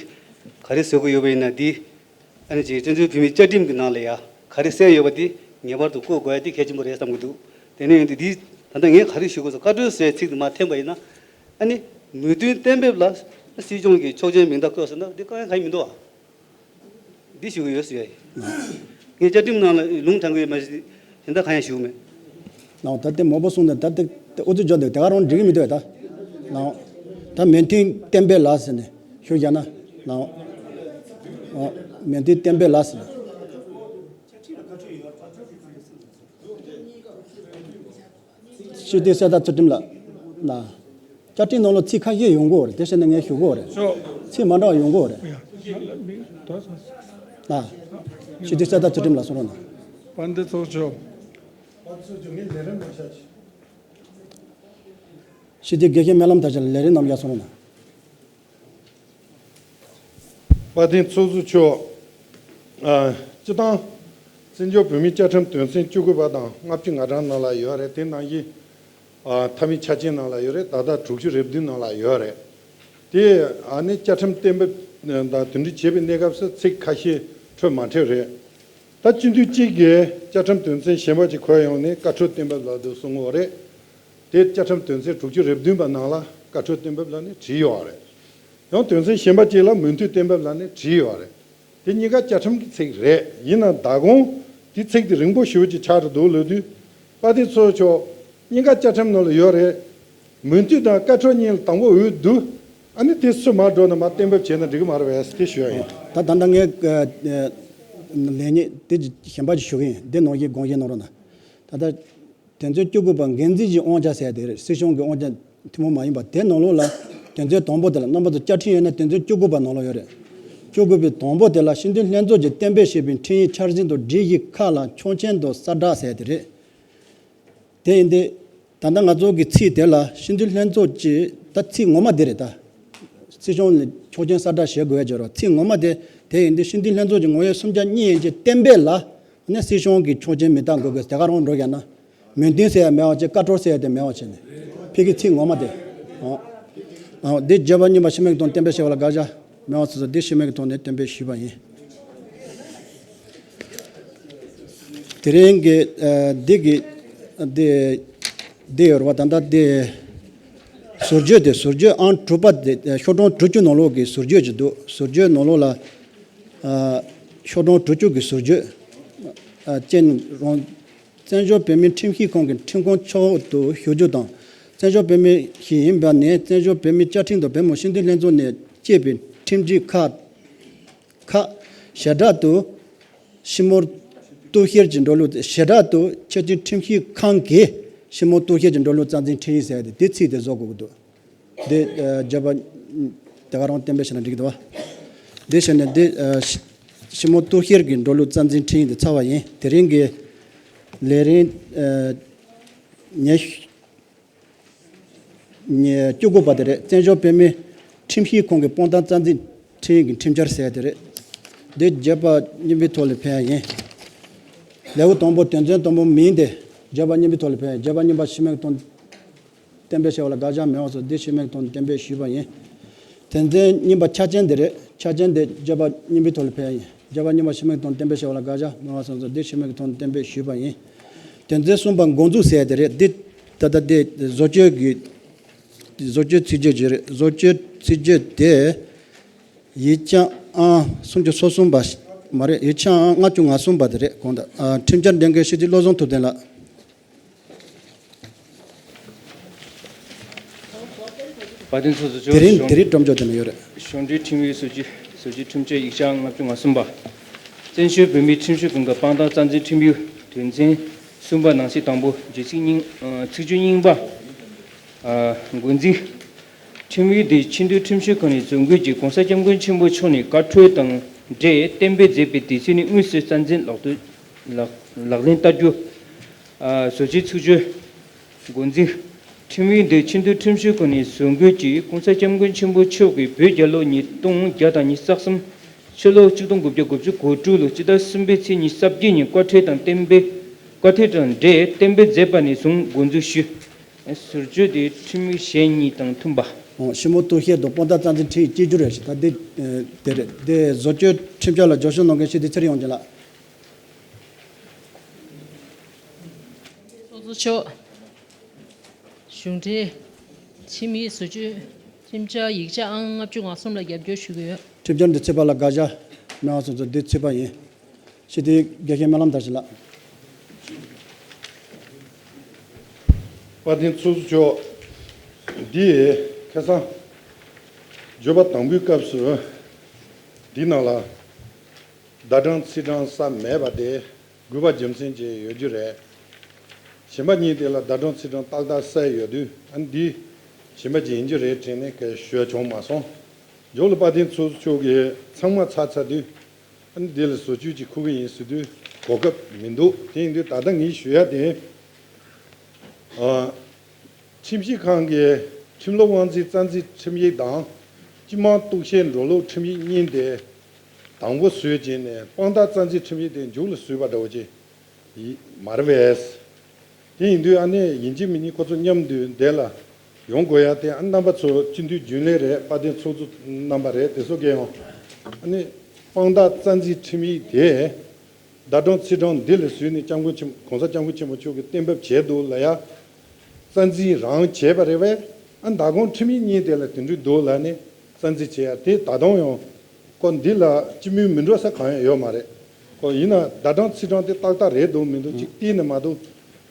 ག་རེ་བཟོ་དགོས་ཡོད་པ་ཡིན་ན་འདི། ཨ་ནི་ཅིག་བཙན་བྱོལ་བོད་མིའི་བཅའ་ཁྲིམས་ཀྱི་ནང་ལ་ཡ་ག་རེ་གསལ་ཡོད་པ་འདི་ངེས་པར་དུ་བཀོད་དགོས་ཡ་འདི་གལ་ཆེན་པོ་རེད་བསམ་གྱི་འདུག་དེ་ནས་ཡིན་དུས་འདི་ད་ལྟ་ངས་ག་རེ་ཞུ་དགོས་སོ་བཀའ་འཁྲོལ་ཟེར་ཚིག་འདི་མར་འཐེན་པ་ཡིན་ན། ཨ་ནི་མོས་མཐུན་གཏན་འབེབས་ལ་སྲིད་སྐྱོང་གིས་ཆོག་མཆན་མིང་རྟགས་བཀོད་ཟེར་ན་འདི་དཀའ་ངལ་གང་ཡང་མི་འདུག་ཨ། འདི་ཞུ་གི་ཡོད་ཟེར་ཡ་ཡིན། ངས་བཅའ་ཁྲིམས་ནང་ལ་ལུང་དྲངས་གི་ཡོད་མ་གཞི་གཞན་དག་གང་ཡང་ཞུ་གི་མེད། ནའོ་ད་དེ་མང་པོ་གསུངས་ནས་ད་དེ་དེ་ཨུ་ཚུགས་རྒྱག་འདུག་དེ་ག་རང་འགྲིག་གི་མི་འདུག་ད། ནའོ་ད་མོས་མཐུན་གཏན་འབེབས་ལ་ཟེར་ནས་ཞུ་བཞག་ན་ནའོ། ཨོ་མོས་མཐུན་གཏན་འབེབས་ལ་ཟེར་ནས། སྤྱི་འཐུས་གསེར་རྟ་ཚུལ་ཁྲིམས་ལགས། ན། བཅའ་ཁྲིམས་ནང་ལ་ཚིག་ཁ་ཤས་ཡོང་གི་ཡོད་རེད། དེ་བྱས་ན་ངས་ཞུ་གི་ཡོད་རེད། ཤོག་ཚིག་མ་འདྲ་བ་ཡོང་གི་ཡོད་རེད། ཡ། མི་དོ་སོང་། ན། སྤྱི་འཐུས་གསེར་རྟ་ཚུལ་ཁྲིམས་ལགས་གསུང་རོགས་གནང་། དཔལ་ལྡན་ཚོགས་གཙོ་མཆོག་སྤྱི་འཐུས་དགེ་བཤེས་སྨོན་ལམ་མཐར་ཕྱིན་ལགས་ལས་རིམ་རྣམས་ཀྱང་གསུང་རོགས་གནང་། དཔལ་ལྡན་ཚོགས་གཙོ་མཆོག་ཨ། སྤྱི་བཏང་། བཙན་བྱོལ་བོད་མིའི་བཅའ་ཁྲིམས་དོན་ཚན་བཅུ་དགུ་པ་དང་ལྔ་བཅུ་ང་གྲངས་ནང་ལ་ཡོད་རེད། དེ་ནང་བཞིན། ཨ། མཐའ་མའི་ཆ་རྐྱེན་ནང་ལ་ཡོད་རེད། ད་ལྟ་དྲུག་ཅུ་རེ་བདུན་ནང་ལ་ཡོད་རེད། དེ་ཨ་ནི་བཅའ་ཁྲིམས་གཏན་འབེབས་དང་དེ་འདྲ་བྱེད་པའི་གནས་སྐབས་སུ་ཚིག་ཁ་ཤས་འཕྲོད་མ་འཕྲོད་རེད། ད་སྤྱི་འཐུས་གཅིག་གིས་བཅའ་ཁྲིམས་དོན་ཚན་གཞན་པ་ཅིག་འཁོད་ཡོང་ནས་བཀའ་འཁྲོལ་གཏན་འབེབས་ལ་འདུག་གསུང་གི་ཡོད་རེད། དེ་བཅའ་ཁྲིམས་དོན་ཚན་དྲུག་ཅུ་རེ་བདུན་པ་ནང་ལ་བཀའ་འཁྲོལ་གཏན་འབེབས་ལབ་ནས་བྲིས་ཡོད་རེད། ཡང་དོན་ཚན་གཞན་པ་གཅིག་ལ་མོས་མཐུན་གཏན་འབེབས་ལབ་ནས་བྲིས་ཡོད་རེད། དེ་གཉིས་ཀ་བཅའ་ཁྲིམས་ཀྱི་ཚིག་རེད། ཡིན་ནའང་ད་དགོང་དེ་ཚིག་དེ་རིང་པོ་ཞེ་པོ་ཅིག་ཆགས་འགྲོ་འདུག་ལབ་དུས། དཔལ་ལྡན་ཚོགས་གཙོ་མཆོག་གཉིས་ཀ་བཅའ་ཁྲིམས་ནང་ལ་ཡོད་རེད། མོས་མཐུན་དང་བཀའ་འཁྲོལ་གཉིས་ལ་དང་པོ་འོས་བསྡུ། ཨ་ནི་དེ་སུ་མར་འགྲོ་ན་མར་གཏན་འབེབས་བྱས་ན་འགྲིག་གི་མ་རེད་པས། དེ་ཞུ་ཡ་ཡིན། ད་ད་ལྟ་ངས་ལས་ཉེས་དེ་གཞན་པ་ཞིག་ཞུ་གི་ཡིན། འདི་ནང་བཞིན་དགོངས་བཞེས་གནང་རོགས་གནང་། ད་ལྟ་དོན་ཚན་བཅུ་དགུ་པ་འགན་འཛིན་གྱི་དབང་ཆ་ཟེར་དེ་རེད། སྲིད་གཞུང་གི་དབང་ཆ་ཐུན་མོང་མ་ཡིན་པ་དེ་ནང་ལོགས་ལ་དོན་ཚན་དང་པོ་དེ་ལ་རྣམ་པ་ཚོ་བཅའ་ཁྲིམས་ཡོད་ན་དོན་ཚན་བཅུ་དགུ་པ་ནང་ལོགས་ཡོད་རེད། བཅུ་དགུ་པའི་དང་པོ་དེ་ལ་སྤྱི་འཐུས་ལྷན་ཚོགས་ཀྱིས་གཏན་འབེབས་བྱས་པའི་ཁྲིམས་ཡིག་འཆར་ཟིན་དང་སྒྲིག་གཞི་ཁག་ལ་ཆོག་མཆན་དང་གསལ་བསྒྲགས་ཟེར་དེ་རེད། དེ་ཡིན་དུས། ད་ལྟ་ང་ཚོ་གི་ཚིག་དེ་ལ་སྤྱི་འཐུས་ལྷན་ཚོགས་ཀྱི་ད་ཚིག་ངོ་མ་དེ་རེད་ད། སྲིད་གཞུང་ལ་ཆོག་མཆན་གསལ་བསྒྲགས་བྱེད་དགོས་ཡ་བརྗོད་རོགས། ཚིག་ངོ་མ་དེ་དེ་ཡིན་དུས་སྤྱི་འཐུས་ལྷན་ཚོགས་ཀྱི་ངོ་ཡོད་སུམ་ཆ་གཉིས་ཡན་ཆད་གཏན་འབེབས་ལ་ནས་སྲིད་གཞུང་གི་ཆོག་མཆན་མི་བཏང་དགོས་དགོས་དེ་ག་རང་འགྲོ་ཡ་ན། མོས་མཐུན་ཟེར་ཡ་མེད་པ་བྱས། བཀའ་འཁྲོལ་ཟེར་ཡ་དེ་མེད་པ་བྱས་ནས་ཕ་གི་ཚིག་ངོ་མ་དེ། ཨོ། ཨོ། འདི་བརྗོད་པ་གཉིས་པ་ཕྱི་མིག་དང་གཏན་འབེབས་བྱས་པ་ལ་དགག་བྱ་མེད་པ་སོ་སོ་འདི་ཕྱི་མིག་དང་ནས་གཏན་འབེབས་ཞུས་པ་ཡིན། དེ་རིང་གི་ཨ་འདི་གི་འདི་འདི་ཡོད་རེད་པ། ད་ལྟ་འདི་ཟུར་བརྗོད་དེ་ཟུར་བརྗོད་ཨང་དྲུག་པ་དེ་ཨ་ཤོག་གྲངས་དྲུག་ཅུ་ནང་ལོགས་ཀྱི་ཟུར་བརྗོད་ཅིག་འདུག་ཟུར་བརྗོད་ནང་ལོགས་ལ་ཨ་ཤོག་གྲངས་དྲུག་ཅུ་གི་ཟུར་བརྗོད་ཨ་ཅན་རོང་བཙན་བྱོལ་བོད་མིའི་ཁྲིམས་ཞིབ་ཁང་གི་ཁྲིམས་ཁང་མཆོག་ཏུ་ཞུ་རྒྱུ་དང་། བཙན་བྱོལ་བོད་མི་ཞིག་ཡིན་པ་ནས་བཙན་བྱོལ་བོད་མིའི་བཅའ་ཁྲིམས་དང་བོད་མི་སྤྱི་འཐུས་ལྷན་ཚོགས་ནས་གཅེས་པའི་ཁྲིམས་སྒྲིག་ཁག་ཁག་ཞེ་དྲག་ཏུ་ཤི་མོ་གཏུག་བཤེར་གྱི་འགྲོ་ལུགས། ཞེ་དྲག་ཏུ་ཆེས་མཐོའི་ཁྲིམས་ཞིབ་ཁང་གིས་ཤི་མོ་གཏུག་བཤེར་གྱི་འགྲོ་ལུགས་རྩ་འཛིན་ཁྲིམས་ཡིག་ཟེར་ཏེ་དེ་ཚིག་དེ་བཟོ་དགོས་ཀྱི་འདུག་དེ་ཨ་བརྗོད་པ་དེ་ག་རང་གཏན་འབེབས་བྱས་ན་འགྲིག་གི་འདུག་བ། དེ་བྱས་ནས་དེ་ཨ་ཤི་ཤི་མོ་གཏུག་བཤེར་གྱི་འགྲོ་ལུགས་རྩ་འཛིན་ཁྲིམས་ཡིག་དེ་ཚར་བ་ཡིན། དེ་རིང་གི་ལས་རིམ་ཨ་ཉེ་ཉེ་བཅུ་དགུ་པ་དེ་རེད། བཙན་བྱོལ་བོད་མིའི་ཁྲིམས་ཞིབ་ཁང་གི་དཔང་རྟགས་རྩ་འཛིན་ཁྲིམས་ཀྱི་ཁྲིམས་འཆར་ཟེར་དེ་རེད། འདི་བརྗོད་པ་གཉིས་པའི་ཐོག་ལ་ཕེབས་ཡ་ཡིན། ལེའུ་དང་པོ་དོན་ཚན་དང་པོ་མིང་དེ་བརྗོད་པ་གཉིས་པའི་ཐོག་ལ་ཕེབས་ཡ། བརྗོད་པ་གཉིས་པ་ཕྱི་མིག་དང་གཏན་འབེབས་བྱས་པ་ལ་དགག་བྱ་མེད་པ་སོགས་འདི་ཕྱི་མིག་དང་གཏན་འབེབས་ཞུས་པ་ཡིན། དོན་ཚན་གཉིས་པ་ཆ་རྐྱེན་དེ་རེད། ཆ་རྐྱེན་དེ་བརྗོད་པ་གཉིས་པའི་ཐོག་ལ་ཕེབས་ཡ་ཡིན། བརྗོད་པ་གཉིས་པ་ཕྱི་མིག་དང་གཏན་འབེབས་བྱས་པ་ལ་དགག་བྱ་མེད་པ་སོགས་འདི་ཕྱི་མིག་དང་གཏན་འབེབས་ཞུས་པ་ཡིན། དོན་ཚན་གསུམ་པ་འགོ་འཛུགས་ཟེར་དེ་རེད། འདི་ད་ལྟ་དེ་བཟོ་བཅོས་ཀྱི་བཟོ་བཅོས་ཚིག་བརྗོད་ཅིག་རེད། བཟོ་བཅོས་ཚིག་བརྗོད་དེ་ཡིག་ཆ་ཨང་སུམ་ཅུ་སོ་གསུམ་པ་མ་རེད། ཡིག་ཆ་ཨང་ལྔ་བཅུ་ང་གསུམ་པ་དེ་རེད། གོང་དུ་ཨ་ཁྲིམས་འཆར་འདོན་མཁན་སྤྱི་འཐུས་བློ་བཟང་ཐུབ་བསྟན་ལགས། དཔལ་ལྡན་ཚོགས་གཙོ་མཆོག་དེ་རིང་གཞུང་དེ་རིང་གྲོས་འཆར་དེ་ནས་ཡོད་རེད། གཞུང་འབྲེལ་ཁྲིམས་ཡིག་ཟུར་བཅོས་ཟུར་བཅོས་ཁྲིམས་འཆར་ཡིག་ཆ་ལྔ་བཅུ་ང་གསུམ་པ། བཙན་བྱོལ་བོད་མིའི་ཁྲིམས་ཞིབ་ཁང་གི་དཔང་རྟགས་རྩ་འཛིན་ཁྲིམས་ཡིག་དོན་ཚན་གསུམ་པ་ནང་གསེས་དང་པོ་བརྗོད་ཚིག་རྙིང་ཚིག་བརྗོད་རྙིང་པ། འགོ་འཛིན། ཁྲིམས་ཡིག་འདི་ཆེས་མཐོའི་ཁྲིམས་ཞིབ་ཁང་ནས་བཟོ་འགོད་ཀྱིས་གོང་ས་སྐྱབས་མགོན་ཆེན་པོ་མཆོག་ནས་བཀའ་འཁྲོལ་དང་འབྲེལ་གཏན་འབེབས་མཛད་པའི་དུས་ཚོད་ནས་དངོས་སུ་རྩ་འཛིན་ལག་བསྟར་ལག་ལག་ལེན་བསྟར་རྒྱུ། བཟོ་བཅོས་ཚིག་བརྗོད། འགོ་འཛིན། ཁྲིམས་ཡིག་འདི་ཆེས་མཐོའི་ཁྲིམས་ཞིབ་ཁང་ནས་བཟོ་འགོད་ཀྱིས་གོང་ས་སྐྱབས་མགོན་ཆེན་པོ་མཆོག་གིས་བོད་རྒྱལ་ལོ་ཉིས་སྟོང་བརྒྱ་དང་ཉི་ཤུ་རྩ་གསུམ། ཕྱི་ལོ་ཆིག་སྟོང་དགུ་བརྒྱ་དགུ་བཅུ་གོ་དྲུག་ལོའི་སྤྱི་ཟླ་གསུམ་པའི་ཚེས་ཉི་ཤུ་རྩ་བརྒྱད་ཉིན་བཀའ་ཁྲོལ་དང་གཏན་འབེབས། བཀའ་ཁྲོལ་དང་འབྲེལ་གཏན་འབེབས་མཛད་པ་ནས་བཟུང་འགོ་འཛུགས་ཞུས། ཟུར་བཅོས་དེ་ཁྲིམས་ཡིག་གཞན་གཉིས་དང་མཐུན་པ། ཨོ། ཤི་མོ་གཏུག་བཤེར་དང་དཔང་རྟགས་རྩ་འཛིན་ཁྲིམས་ཡིག་གཅིག་གྱུར་རེད་ཞེས། ད་འདི་དེ་རེད། དེ་བཟོ་བཅོས་ཁྲིམས་འཆར་ལ་རྒྱབ་སྐྱོར་གནང་མཁན་སྤྱི་འཐུས་ཚེ་རིང་དབྱངས་ཅན་ལགས། ཚོགས་གཙོ་མཆོག་གཞུང་འབྲེལ་ཁྲིམས་ཡིག་ཟུར་བཅོས་ཁྲིམས་འཆར་ཡིག་ཆ་ཨང་ལྔ་བཅུ་ང་གསུམ་ལ་རྒྱབ་སྐྱོར་ཞུ་གི་ཡོད། ཁྲིམས་འཆར་འདི་ཚུད་པ་ལ་དགག་བྱ་མེད་པ་སོང་ཙང་འདི་ཚུད་པ་ཡིན། སྤྱི་འཐུས་དགེ་བཤེས་སྨོན་ལམ་དར་ཞིང་ལགས། དཔལ་ལྡན་ཚོགས་གཙོ་མཆོག་འདི་ཁ་སང་བརྗོད་པ་དང་པོའི་སྐབས་སུ་འདི་ནང་ལ་ཟླ་གྲངས་ཚེས་གྲངས་ས་མེད་པ་དེ་དགོས་པ་རྒྱུ་མཚན་ཅིག་ཡོད་རྒྱུ་རེད། གཞན་པ་གཉིས་དེ་ལ་ཟླ་གྲངས་ཚེས་གྲངས་ཏག་ཏག་གསལ་ཡོད་དུས། ཨ་ནི་འདི་གཞན་པ་ཅིག་ཡིན་རྒྱུ་རེད་དྲན་ནས་སྐད་ཞུ་བྱུང་མ་སོང་། མཇུག་ལ་དཔལ་ལྡན་ཚོགས་གཙོ་མཆོག་གིས་ཚང་མ་ཚར་ཚར་དུས། ཨ་ནི་འདི་ལ་བཟོ་བཅོས་ཅིག་འཁུར་གི་ཡིན་ཟེར་དུས་གོ་སྐབས་མི་འདུག་དེ་ཡིན་དུས་ད་ལྟ་ངས་ཞུ་ཡ་དེ། ཨ། ཁྲིམས་ཞིབ་ཁང་གིས་ཁྲིམས་ལུགས་དབང་འཛིན་རྩ་འཛིན་ཁྲིམས་ཡིག་དང་། སྤྱི་དམངས་གཏུག་བཤེར་འགྲོ་ལུགས་ཁྲིམས་ཡིག་གཉིས་དེ་དང་པོ་བཟོས་བྱས་ནས་དཔང་རྟགས་རྩ་འཛིན་ཁྲིམས་ཡིག་དེ་མཇུག་ལ་བཟོས་པ་འདྲ་བོ་ཅིག་ཡིན་མ་རེད་པས། དེ་ཡིན་དུས་ཨ་ནི་ཡིན་གཅིག་མིན་གཉིས་ཁོ་ཚོ་མཉམ་དུ་འདི་ལ་ཡོང་དགོས་ཡ་དེ། ཨ། རྣམ་པ་ཚོ་སྤྱི་འཐུས་རྒྱུན་ལས་རེད། དཔལ་ལྡན་ཚོགས་གཙོ་རྣམ་པ་རེད། དེ་ཚོ་གས་ཡང་ཨ་ནི་དཔང་རྟགས་རྩ་འཛིན་ཁྲིམས་ཡིག་དེ་ཟླ་གྲངས་ཚེས་གྲངས་འདི་ལ་བཟོས་ནས་༸སྐྱབས་མགོན་ཆེན་༸གོང་ས་༸སྐྱབས་མགོན་ཆེན་པོ་མཆོག་གིས་གཏན་འབེབས་བྱས་འདུག་ལབ་ཡ། རྩ་འཛིན་རང་བྱས་པ་རེད་པས། ཨ་མདང་དགོང་ཁྲིམས་ཡིག་གཉིས་དེ་ལ་དེ་འདྲ་འདུག་ལབ་ནས་རྩ་འཛིན་བྱས་ཡ་དེ་ད་དུང་ཡང་ཁོ་འདི་ལ་སྤྱི་མོས་མི་འགྲོ་ས་གང་ཡང་ཡོད་མ་རེད། ཁོ་ཡིན་ན་བརྡ་དྲང་ཚིག་དྲང་དེ་ཏག་ཏག་རེད་འདུག་མི་འདུག་ཅིག་བལྟས་ནས་མ་འདུག་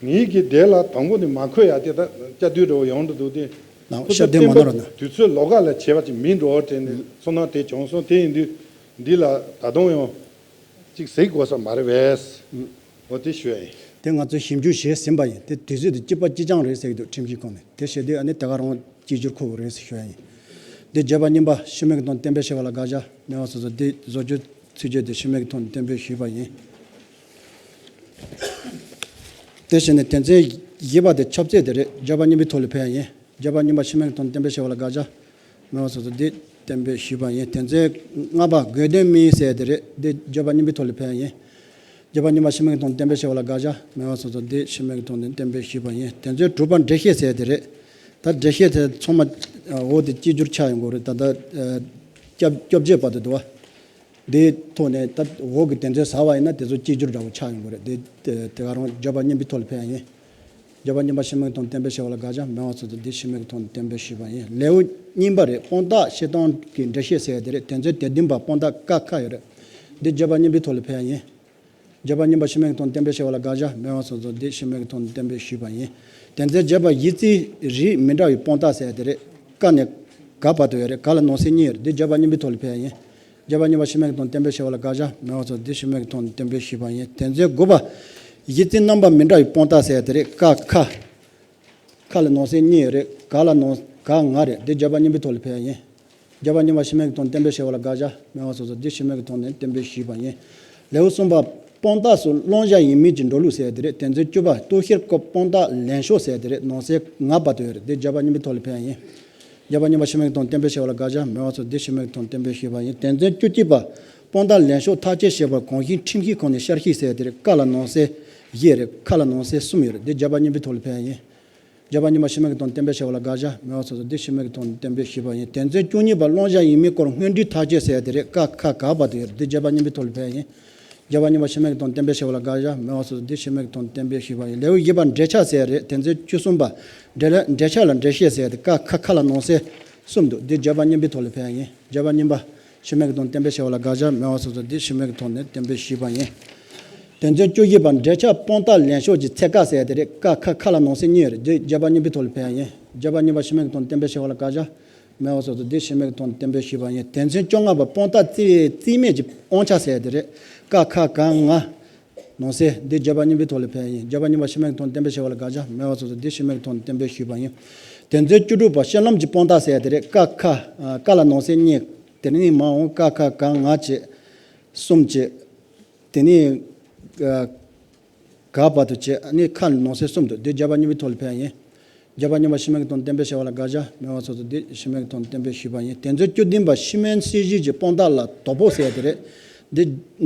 ངེད་ཀྱིས་དེ་ལ་དང་པོ་ནས་མ་འཁོད་ཡ་དེ་ད་སྐྱ་དུས་འདྲ་བོ་ཡོང་འགྲོ་འདུག་དེ། ནའོ་ཁོ་ཤར་ཚོ་བསྟན་པ་བསྟན་པ་ནོར་ན། དུས་ཚོད་ལོགས་ཀ་ལ་བྱས་པ་ཅིག་མིན་འགྲོ་དྲན་ནས་ཚོར་སྣང་དེ་བྱུང་སོང་། དེ་ཡིན་དུས་འདི་ལ་ད་དུང་ཡང་ཅིག་གཟིགས་དགོས་ས་མ་རེད་པས། འོ་དེ་ཞུ་ཡ་ཡིན། དེ་ང་ཚོས་ཞིབ་འཇུག་བྱས་ཟིན་པ་ཡིན། དེ་དུས་ཚོད་དེ་གཅིག་པ་གཅིག་རྐྱང་རེད་ཟེར་གྱི་འདུག་ཁྲིམས་ཞིབ་ཁང་ནས། དེ་བྱས་དུས་ཨ་ནི་དེ་ག་རང་གཅིག་གྱུར་འཁོར་དགོས་རེད་ཟེར་ཞུ་ཡ་ཡིན། དེ་བརྗོད་པ་གཉིས་པ་ཤི་མེད་ཀྱི་དོན་བསྟན་པའི་ཤེས་པ་ལ་དགག་བྱ་སྨྲ་བ་སོ་སོ་དེ་བཟོ་བཅོས་ཚིག་བརྗོད་དེ་ཤི་མེད་ཀྱི་དོན་བསྟན་པའི་ཞུས་པ་ཡིན། དེ་བྱས་ནས་དོན་ཚན་བཞི་པ་དེ་ཁྱབ་ཚད་དེ་རེད། བརྗོད་པ་གཉིས་པའི་ཐོག་ལ་ཕེབས་ཡ་ཡིན། བརྗོད་པ་གཉིས་པ་ཤི་མེད་ཀྱི་དོན་བསྟན་པའི་ཤེས་པ་ལ་དགག་བྱ་སྨྲ་བ་སོ་སོ་དེ་བསྟན་པའི་ཞུས་པ་ཡིན། དོན་ཚན་ལྔ་པ་དགོས་དོན་སྨིན་ཟེར་དེ་རེད། དེ་བརྗོད་པ་གཉིས་པའི་ཐོག་ལ་ཕེབས་ཡ་ཡིན། བརྗོད་པ་གཉིས་པ་ཤི་མེད་ཀྱི་དོན་བསྟན་པའི་ཤེས་པ་ལ་དགག་བྱ་སྨྲ་བ་སོ་སོ་དེ་ཤི་མེད་ཀྱི་དོན་ནི་བསྟན་པའི་ཞུས་པ་ཡིན། དོན་ཚན་དྲུག་པ་འགྲེལ་བཤད་ཟེར་དེ་རེད། ད་འགྲེལ་བཤད་དེ་ཚང་མ་འོ་དེ་གཅིག་གྱུར་ཆགས་ཡོང་དགོས་རེད། ད་ལྟ་སྐྱབས་སྐྱོབ་བྱེད་པ་དེ་འདུག་བ། དེའི་ཐོག་ནས་ད་འོག་གི་དོན་ཚན་ཟ་བ་ཡིན་ན་དེ་ཚོ་གཅིག་གྱུར་འདྲ་བོ་ཆགས་ཡོང་གི་རེད། དེ་དེ་དེ་ག་རང་བརྗོད་པ་གཉིས་པའི་ཐོག་ལ་ཕེབས་ཡ་ཡིན། བརྗོད་པ་གཉིས་པ་ཤི་མེད་ཀྱི་དོན་བསྟན་པའི་ཤེས་པ་ལ་དགག་བྱ་སྨྲ་བ་སོ་སོ་དེ་ཤི་མེད་ཀྱི་དོན་བསྟན་པའི་ཞུས་པ་ཡིན། ལེའུ་གཉིས་པ་རེད། དཔང་རྟགས་བཤད་སྟངས་ཀྱི་འགྲེལ་བཤད་ཟེར་ཡ་དེ་རེད། དོན་ཚན་དེ་བདུན་པ་དཔང་རྟགས་ཀ་ཁ་ཡོད་རེད། འདི་བརྗོད་པ་གཉིས་པའི་ཐོག་ལ་ཕེབས་ཡ་ཡིན། བརྗོད་པ་གཉིས་པ་ཤི་མེད་ཀྱི་དོན་བསྟན་པའི་ཤེས་པ་ལ་དགག་བྱ་སྨྲ་བ་སོ་སོ་དེ་ཤི་མེད་ཀྱི་དོན་བསྟན་པའི་ཞུས་པ་ཡིན། དོན་ཚན་བརྒྱད་པ་གཞི་རྩའི་རིགས་མི་འདྲ་བའི་དཔང་རྟགས་ཟེར་ཡ་དེ་རེད། ཀ་ནས་ག་བར་དུ་ཡོད་རེད། ག་ལ་ནང་གསེས་གཉིས་ཡོད་རེད། འདི་བརྗོད་པ་གཉིས་པའི་ཐོག་ལ་ཕེབས་ཡ་ཡིན། བརྗོད་པ་གཉིས་པ་ཤི་མེད་ཀྱི་དོན་བསྟན་པའི་ཤེས་པ་ལ་དགག་བྱ་སྨྲ་བ་སོ་སོ་དེ་ཤི་མེད་ཀྱི་དོན་བསྟན་པའི་ཞུས་པ་ཡིན། དོན་ཚན་དགུ་པ་གཞི་རྩའི་རྣམ་པ་མི་འདྲ་བའི་དཔང་རྟགས་ཟེར་ཡ་དེ་རེད། ཀ་ཁ། ཁ་ལ་ནང་གསེས་གཉིས་ཡོད་རེད། ག་ལ་ནང་ག་ང་རེད། འདི་བརྗོད་པ་གཉིས་པའི་ཐོག་ལ་ཕེབས་ཡ་ཡིན། བརྗོད་པ་གཉིས་པ་ཤི་མེད་ཀྱི་དོན་བསྟན་པའི་ཤེས་པ་ལ་དགག་བྱ་སྨྲ་བ་སོ་སོ་འདི་ཤི་མེད་ཀྱི་དོན་ནས་བསྟན་པའི་ཞུས་པ་ཡིན། ལེའུ་གསུམ་པ་དཔང་རྟགས་སུ་བླང་བྱ་ཡིན་མིན་གྱི་འགྲོ་ལུགས་ཟེར་དེ་རེད། དོན་ཚན་བཅུ་པ་རྟོག་ཤེར་སྐབས་དཔང་རྟགས་ལེན་ཕྱོགས་ཟེར་དེ་རེད། ནང་གསེས་ང་བར་དུ་ཡོད་རེད། འདི་བརྗོད་པ་གཉིས་པའི་ཐོག་ལ་ཕེབས་ཡ་ཡིན། བརྗོད་པ་གཉིས་པ་ཤི་མེད་ཀྱི་དོན་བསྟན་པའི་ཤེས་པ་ལ་དགག་བྱ་སྨྲ་བ་སོ་སོ་འདི་ཤི་མེད་ཀྱི་དོན་བསྟན་པའི་ཞུས་པ་ཡིན། དོན་ཚན་བཅུ་གཅིག་པ་དཔང་རྟགས་ལེན་ཕྱོགས་ཐག་གཅོད་བྱེད་པར་གོང་བཞིན་ཁྲིམས་ཞིབ་ཁང་ནས་བསྐྱར་ཞིབ་ཟེར་དེ་རེད། ཀ་ལ་ནང་གསེས་བཞི་རེད། ཁ་ལ་ནང་གསེས་གསུམ་ཡོད་རེད། འདི་བརྗོད་པ་གཉིས་པའི་ཐོག་ལ་ཕེབས་ཡ་ཡིན། བརྗོད་པ་གཉིས་པ་ཤི་མེད་ཀྱི་དོན་བསྟན་པའི་ཤེས་པ་ལ་དགག་བྱ་སྨྲ་བ་སོ་སོ་འདི་ཤི་མེད་ཀྱི་དོན་བསྟན་པའི་ཞུས་པ་ཡིན། དོན་ཚན་བཅུ་གཉིས་པ་བླང་བྱ་ཡིན་མིན་སྐོར་དངོས་འབྲེལ་ཐག་གཅོད་ཟེར་ཡ་དེ་རེད། ཀ་ཁ་ག་བར་དུ་ཡོད་རེད། འདི་བརྗོད་པ་གཉིས་པའི་ཐོག་ལ་ཕེབས་ཡ་ཡིན། བརྗོད་པ་གཉིས་པ་ཤི་མེད་ཀྱི་དོན་བསྟན་པའི་ཤེས་པ་ལ་དགག་བྱ་སྨྲ་བ་སོ་སོ་འདི་ཤི་མེད་ཀྱི་དོན་བསྟན་པའི་ཞུས་པ་ཡིན། ལེའུ་བཞི་པ་འབྲེལ་ཆགས་ཟེར་ཡ་རེད། དོན་ཚན་བཅུ་གསུམ་པ་འབྲེལ་འབྲེལ་ཆགས་ལ་འགྲེལ་བཤད་ཟེར་ཡ་དེ་ཀ་ཁ་ཁ་ལ་ནང་གསེས་གསུམ་འདུག་འདི་བརྗོད་པ་གཉིས་པའི་ཐོག་ལ་ཕེབས་ཡ་ཡིན། བརྗོད་པ་གཉིས་པ་ཤི་མེད་ཀྱི་དོན་བསྟན་པའི་ཤེས་པ་ལ་དགག་བྱ་སྨྲ་བ་སོ་སོ་འདི་ཤི་མེད་ཀྱི་དོན་ནས་བསྟན་པའི་ཞུས་པ་ཡིན། དོན་ཚན་བཅུ་བཞི་པ་འབྲེལ་ཆགས་དཔང་རྟགས་ལེན་ཕྱོགས་ཀྱི་ཚད་བཀག་ཟེར་ཡ་དེ་རེད། ཀ་ཁ་ཁ་ལ་ནང་གསེས་གཉིས་ཡོད་རེད། འདི་བརྗོད་པ་གཉིས་པའི་ཐོག་ལ་ཕེབས་ཡ་ཡིན། བརྗོད་པ་གཉིས་པ་ཤི་མེད་ཀྱི་དོན་བསྟན་པའི་ཤེས་པ་ལ་དགག་བྱ་སྨྲ་བ་སོ་སོ་འདི་ཤི་མེད་ཀྱི་དོན་བསྟན་པའི་ཞུས་པ་ཡིན། དོན་ཚན་བཅོ་ལྔ་པ་དཔང་རྟགས་རྩིས་རྩིས་མེད་ཀྱི་དབང་ཆ་ཟེར་ཡ་དེ་རེད། ཀ་ཁ་ག་ང་ནང་གསེས་འདི་བརྗོད་པ་གཉིས་པའི་ཐོག་ལ་ཕེབས་ཡ་ཡིན། བརྗོད་པ་གཉིས་པ་ཤི་མེད་ཀྱི་དོན་བསྟན་པའི་ཤེས་པ་ལ་དགག་བྱ་སྨྲ་བ་སོ་སོ་འདི་ཤི་མེད་ཀྱི་དོན་བསྟན་པའི་ཞུས་པ་ཡིན། དོན་ཚན་བཅུ་དྲུག་པ་ཤེས་ལམ་གྱི་དཔང་རྟགས་ཟེར་ཡ་དེ་རེད། ཀ་ཁ་ཀ་ལ་ནང་གསེས་གཉིས། དེ་ནས་མར་འོང་ཀ་ཁ་ག་ང་བྱས། གསུམ་བྱས། དེ་ནས་ག་བར་དུ་བྱས། ཨ་ནི་ཁ་ནང་གསེས་གསུམ་དུ་འདི་བརྗོད་པ་གཉིས་པའི་ཐོག་ལ་ཕེབས་ཡིན། བརྗོད་པ་གཉིས་པ་ཤི་མེད་ཀྱི་དོན་བསྟན་པའི་ཤེས་པ་ལ་དགག་བྱ་སྨྲ་བ་སོ་སོ་འདི་ཤི་མེད་ཀྱི་དོན་བསྟན་པའི་ཞུས་པ་ཡིན། དོན་ཚན་བཅུ་བདུན་པ་ཤི་མེད་སྲིད་བྱུས་ཀྱི་དཔང་རྟགས་ལ་དོ་ཕོག་ཟེར་ཡ་དེ་རེད། འདི་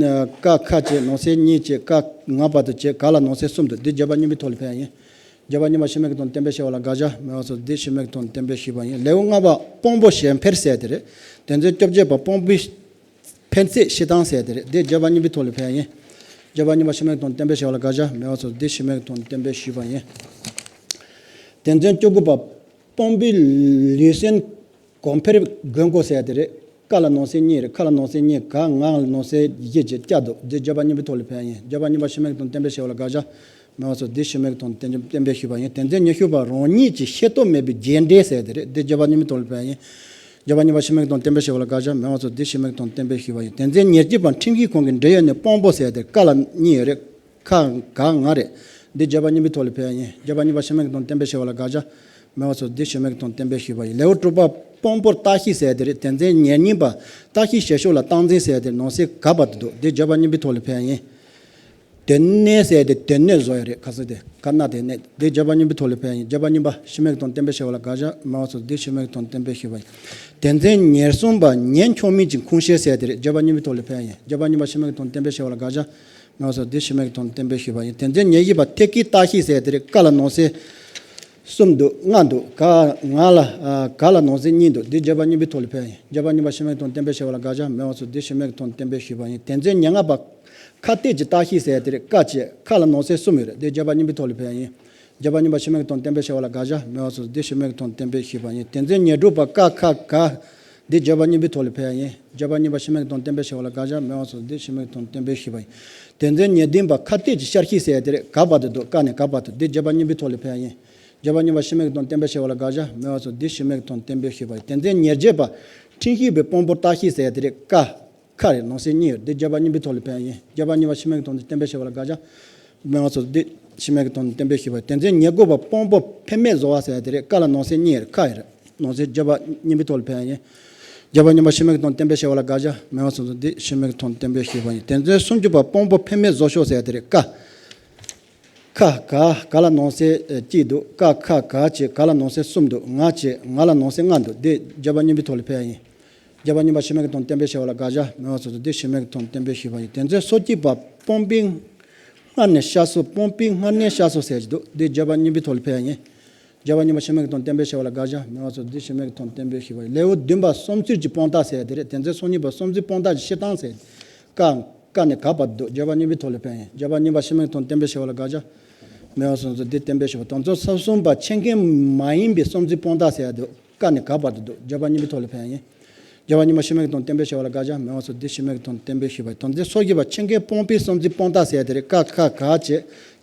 ཀ་ཁ་བྱས་ནང་གསེས་གཉིས་བྱས། ཀ་ང་བར་དུ་བྱས། ག་ལ་ནང་གསེས་གསུམ་དུ་འདི་བརྗོད་པ་གཉིས་པའི་ཐོག་ལ་ཕེབས་ཡིན། བརྗོད་པ་གཉིས་པ་ཤི་མེད་ཀྱི་དོན་བསྟན་པའི་ཤེས་པ་ལ་དགག་བྱ་སྨྲ་བ་སོ་སོ་འདི་ཤི་མེད་ཀྱི་དོན་བསྟན་པའི་ཞུས་པ་ཡིན། ལེའུ་ལྔ་པ་དཔང་པོ་ཞན་འཕེལ་ཟེར་ཡ་དེ་རེད། དོན་ཚན་བཅོ་བརྒྱད་པ་དཔང་པོའི་འཕེལ་ཚད་ཕྱེ་སྟངས་ཟེར་ཡ་དེ་རེད། འདི་བརྗོད་པ་གཉིས་པའི་ཐོག་ལ་ཕེབས་ཡ་ཡིན། བརྗོད་པ་གཉིས་པ་ཤི་མེད་ཀྱི་དོན་བསྟན་པའི་ཤེས་པ་ལ་དགག་བྱ་སྨྲ་བ་སོ་སོ་འདི་ཤི་མེད་ཀྱི་དོན་བསྟན་པའི་ཞུས་པ་ཡིན། དོན་ཚན་བཅུ་དགུ་པ་དཔང་པོའི་ལུས་སེམས་གོང་འཕེལ་དགོས་མཁོ་ཟེར་ཡ་དེ་རེད། ཀ་ལ་ནང་གསེས་གཉིས་རེད། ཁ་ལ་ནང་གསེས་གཉིས། ག་ང་ལ་ནང་གསེས་བཞི་བྱས་བཅའ་འདུག་འདི་བརྗོད་པ་གཉིས་པའི་ཐོག་ལ་ཕེབས་ཡ་ཡིན། བརྗོད་པ་གཉིས་པ་ཤི་མེད་ཀྱི་དོན་བསྟན་པའི་ཤེས་པ་ལ་དགག་བྱ་སྨྲ་བ་སོ་སོ་འདི་ཤི་མེད་ཀྱི་དོན་བསྟན་བསྟན་པའི་ཞུས་པ་ཡིན། དོན་ཚན་ཉི་ཤུ་པ་རང་ཉིད་ཀྱི་ཤེས་རྟོགས་མེད་པའི་རྗེས་འབྲས་ཟེར་ཡ་དེ་རེད། འདི་བརྗོད་པ་གཉིས་པའི་ཐོག་ལ་ཕེབས་ཡ་ཡིན། བརྗོད་པ་གཉིས་པ་ཤི་མེད་ཀྱི་དོན་བསྟན་པའི་ཤེས་པ་ལ་དགག་བྱ་སྨྲ་བ་སོ་སོ་འདི་ཤི་མེད་ཀྱི་དོན་བསྟན་པའི་ཞུས་པ་ཡིན། དོན་ཚན་ཉེར་གཅིག་པ་ཁྲིམས་ཞིབ་ཁང་གི་འབྲེལ་ཡོད་ནས་དཔང་པོ་ཟེར་ཡ་དེ་ཀ་ལ་གཉིས་ཡོད་རེད། ཁ་ག་ང་རེད། འདི་བརྗོད་པ་གཉིས་པའི་ཐོག་ལ་ཕེབས་ཡ་ཡིན། བརྗོད་པ་གཉིས་པ་ཤི་མེད་ཀྱི་དོན་བསྟན་པའི་ཤེས་པ་ལ་དགག་བྱ་སྨྲ་བ་སོ་སོ་འདི་ཤི་མེད་ཀྱི་དོན་བསྟན་པའི་ཞུས་པ་ཡིན། ལེའུ་དྲུག་པ་དཔང་པོར་བརྟག་ཞིབ་ཟེར་ཡ་དེ་རེད། དོན་ཚན་ཉེར་གཉིས་པ་བརྟག་ཞིབ་བྱེད་ཕྱོགས་ལ་སྟངས་འཛིན་ཟེར་ཡ་དེ་ནང་གསེས་ག་བར་དུ་འདུག་འདི་བརྗོད་པ་གཉིས་པའི་ཐོག་ལ་ཕེབས་ཡ་ཡིན། དོན་གནད་ཟེར་ཡ་དེ་དོན་གནད་བཟོ་ཡ་རེད། ཁ་སང་དེ་ཀ་ན་དོན་གནད་འདི་བརྗོད་པ་གཉིས་པའི་ཐོག་ལ་ཕེབས་ཡ་ཡིན། བརྗོད་པ་གཉིས་པ་ཤི་མེད་ཀྱི་དོན་བསྟན་པའི་ཤེས་པ་ལ་དགག་བྱ་སྨྲ་བ་སོ་སོ་འདི་ཤི་མེད་ཀྱི་དོན་བསྟན་པའི་ཞུས་པ་ཡིན། དོན་ཚན་ཉེར་གསུམ་པ་ཉེན་འཁྱོག་མིན་གྱི་ཁུངས་བཤད་ཟེར་ཡ་དེ་རེད། བརྗོད་པ་གཉིས་པའི་ཐོག་ལ་ཕེབས་ཡ་ཡིན། བརྗོད་པ་གཉིས་པ་ཤི་མེད་ཀྱི་དོན་བསྟན་པའི་ཤེས་པ་ལ་དགག་བྱ་སྨྲ་བ་སོ་སོ་འདི་ཤི་མེད་ཀྱི་དོན་བསྟན་པའི་ཞུས་པ་ཡིན། དོན་ཚན་ཉེར་བཞི་པ་ཐད་ཀའི་བརྟག་ཞིབ་ཟེར་ཡ་དེ་རེད། ཀ་ལ་ནང་གསེས་གསུམ་འདུག་ལྔ་འདུག་ག་ང་ལ་ཨ་ག་ལ་ནང་གསེས་གཉིས་འདུག་འདི་བརྗོད་པ་གཉིས་པའི་ཐོག་ལ་ཕེབས་ཡ་ཡིན། བརྗོད་པ་གཉིས་པ་ཤི་མེད་ཀྱི་དོན་བསྟན་པའི་ཤེས་པ་ལ་དགག་བྱ་སྨྲ་བ་སོ་སོ་འདི་ཤི་མེད་ཀྱི་དོན་བསྟན་པའི་ཞུས་པ་ཡིན། དོན་ཚན་ཉེར་ལྔ་པ་ཁ་གཏད་ཀྱི་བརྟག་ཞིབ་ཟེར་ཡ་དེ་རེད། ཀ་བྱས། ཁ་ལ་ནང་གསེས་གསུམ་ཡོད་རེད། འདི་བརྗོད་པ་གཉིས་པའི་ཐོག་ལ་ཕེབས་ཡ་ཡིན། བརྒྱ་པ་གཉིས་པ་ཕྱི་མིག་དོན་བསྟན་པའི་ཤེས་པ་ལ་དགག་བྱ་མེད་པ་སོགས་འདི་ཕྱི་མིག་དོན་བསྟན་པའི་ཤེས་པ་ཡིན། དེ་ཚེ་ཉེར་དྲུག་པ་ཀ་ཁ་ག། འདི་བརྒྱ་པ་གཉིས་པའི་ཐོག་ལ་ཕེབས་ཡ་ཡིན། བརྒྱ་པ་གཉིས་པ་ཕྱི་མིག་དོན་བསྟན་པའི་ཤེས་པ་ལ་དགག་བྱ་མེད་པ་སོགས་འདི་ཕྱི་མིག་དོན་བསྟན་པའི་ཤེས་པ་ཡིན། དེ་ཚེ་ཉེར་བདུན་པ་ཁ་གཏད་ཀྱི་ཤར་གཤིས་ཟེར་ཡ་དེ་རེད། ག་བར་དུ་འདུག་ཀ་ནས་ག་བར་དུ། འདི་བརྒྱ་པ་གཉིས་པའི་ཐོག་ལ་ཕེབས་ཡ་ཡིན། བརྒྱ་པ་གཉིས་པ་ཕྱི་མིག་དོན་བསྟན་པའི་ཤེས་པ་ལ་དགག་བྱ་མེད་པ་སོགས་འདི་ཕྱི་མིག་དོན་བསྟན་པའི་ཤེས་པ་ཡིན། དེ་ཚེ་ཉེར་བརྒྱད་པ་ཁྲིམས་ཤེས་པའི་དཔང་པོ་རྟགས་ཤེས་ཟེར་ཡ་དེ་རེད། ཀ་ཁ་རེད། ནང་གསེས་གཉིས་ཡོད། འདི་བརྒྱ་པ་གཉིས་པའི་ཐོག་ལ་ཕེབས་ཡ་ཡིན། བརྒྱ་པ་གཉིས་པ་ཕྱི་མིག་དོན་བསྟན་པའི་ཤེས་པ་ལ་དགག་བྱ་མེད་པ་སོགས་འདི་ཕྱི་མིག་དོན་བསྟན་པའི་ཤེས་པ། དེ་ཚེ་ཉེར་དགུ་པ་དཔང་པོ་འཕེན་མེད་བཟོ་བ་ཟེར་ཡ་དེ་རེད། ཀ་ལ་ནང་གསེས་གཉིས་ཡོད། ཁ་ཡོད། ནང་གསེས་བརྒྱ་པ་གཉིས་པའི་ཐོག་ལ་ཕེབས་ཡ་ཡིན། བརྒྱ་པ་གཉིས་པ་ཕྱི་མིག་དོན་བསྟན་པའི་ཤེས་པ་ལ་དགག་བྱ་མེད་པ་སོགས་འདི་ཕྱི་མིག་དོན་བསྟན་པའི་ཤེས་པ་ཡིན། དེ་ཚེ་སུམ་ཅུ་པ་དཔང་པོ་འཕེན་མེད་བཟོ་ཤོག་ཟེར་ཡ་དེ་རེད། ཀ་ཁ་ག་ག་ལ་ནང་གསེས་གཅིག་འདུག་ཀ་ཁ་ག་བྱས་ག་ལ་ནང་གསེས་གསུམ་འདུག་ང་བྱས་ང་ལ་ནང་གསེས་ལྔ་འདུག་འདི་བརྒྱ་པ་གཉིས་པའི་ཐོག་ལ་ཕེབས་ཡ་ཡིན། བརྒྱ་པ་གཉིས་པ་ཕྱི་མིག་དོན་བསྟན་པའི་ཤེས་པ་ལ་དགག་བྱ་མེད་པ་སོགས་འདི་ཕྱི་མིག་དོན་བསྟན་པའི་ཤེས་པ་ཡིན། དེ་ཚེ་སོ་གཅིག་པ་དཔང་པོའི་སྔར་ནས་ཤར་སོང་། དཔང་པོའི་སྔར་ནས་ཤར་སོང་ཟེར་གྱི་འདུག་འདི་བརྒྱ་པ་གཉིས་པའི་ཐོག་ལ་ཕེབས་ཡ་ཡིན། བརྒྱ་པ་གཉིས་པ་ཕྱི་མིག་དོན་བསྟན་པའི་ཤེས་པ་ལ་དགག་བྱ་མེད་པ་སོགས་འདི་ཕྱི་མིག་དོན་བསྟན་པའི་ཤེས་པ་ཡིན། ལེའུ་བདུན་པ་བསམ་ཚུལ་གྱི་དཔང་རྟགས་ཟེར་ཡ་དེ་རེད། དེ་ཚེ་སོ་གཉིས་པ་བསམ་ཚུལ་དཔང་རྟགས་ཀྱི་བཤད་སྟངས་ཟེར། ཀ་ཀ་ནས་ག་བར་དུ་འདུག་བརྒྱ་པ་གཉིས་པའི་ཐོག་ལ་ཕེབས་ཡ་ཡིན། བརྒྱ་པ་གཉིས་པ་ཕྱི་མིག་དོན་བསྟན་པའི་ཤེས་པ་ལ་དགག་བྱ་མེད་པ་སོགས་འདི་བསྟན་པའི་ཤེས་པ། དེ་ཚེ་ས་གསུམ་པ་ཆད་མཁན་མ་ཡིན་པའི་བསམ་ཚུལ་དཔང་རྟགས་ཟེར་ཡ་འདུག་ཀ་ནས་ག་བར་དུ་འདུག་བརྒྱ་པ་གཉིས་པའི་ཐོག་ལ་ཕེབས་ཡ་ཡིན། བརྒྱ་པ་གཉིས་པ་ཕྱི་མིག་དོན་བསྟན་པའི་ཤེས་པ་ལ་དགག་བྱ་མེད་པ་སོགས་འདི་ཕྱི་མིག་དོན་བསྟན་པའི་ཤེས་པ། དེ་ཚེ་སོ་བཞི་པ་ཆད་མཁན་དཔང་པོའི་བསམ་ཚུལ་དཔང་རྟགས་ཟེར་ཡ་དེ་རེད། ཀ་ཁ་ག་བྱས་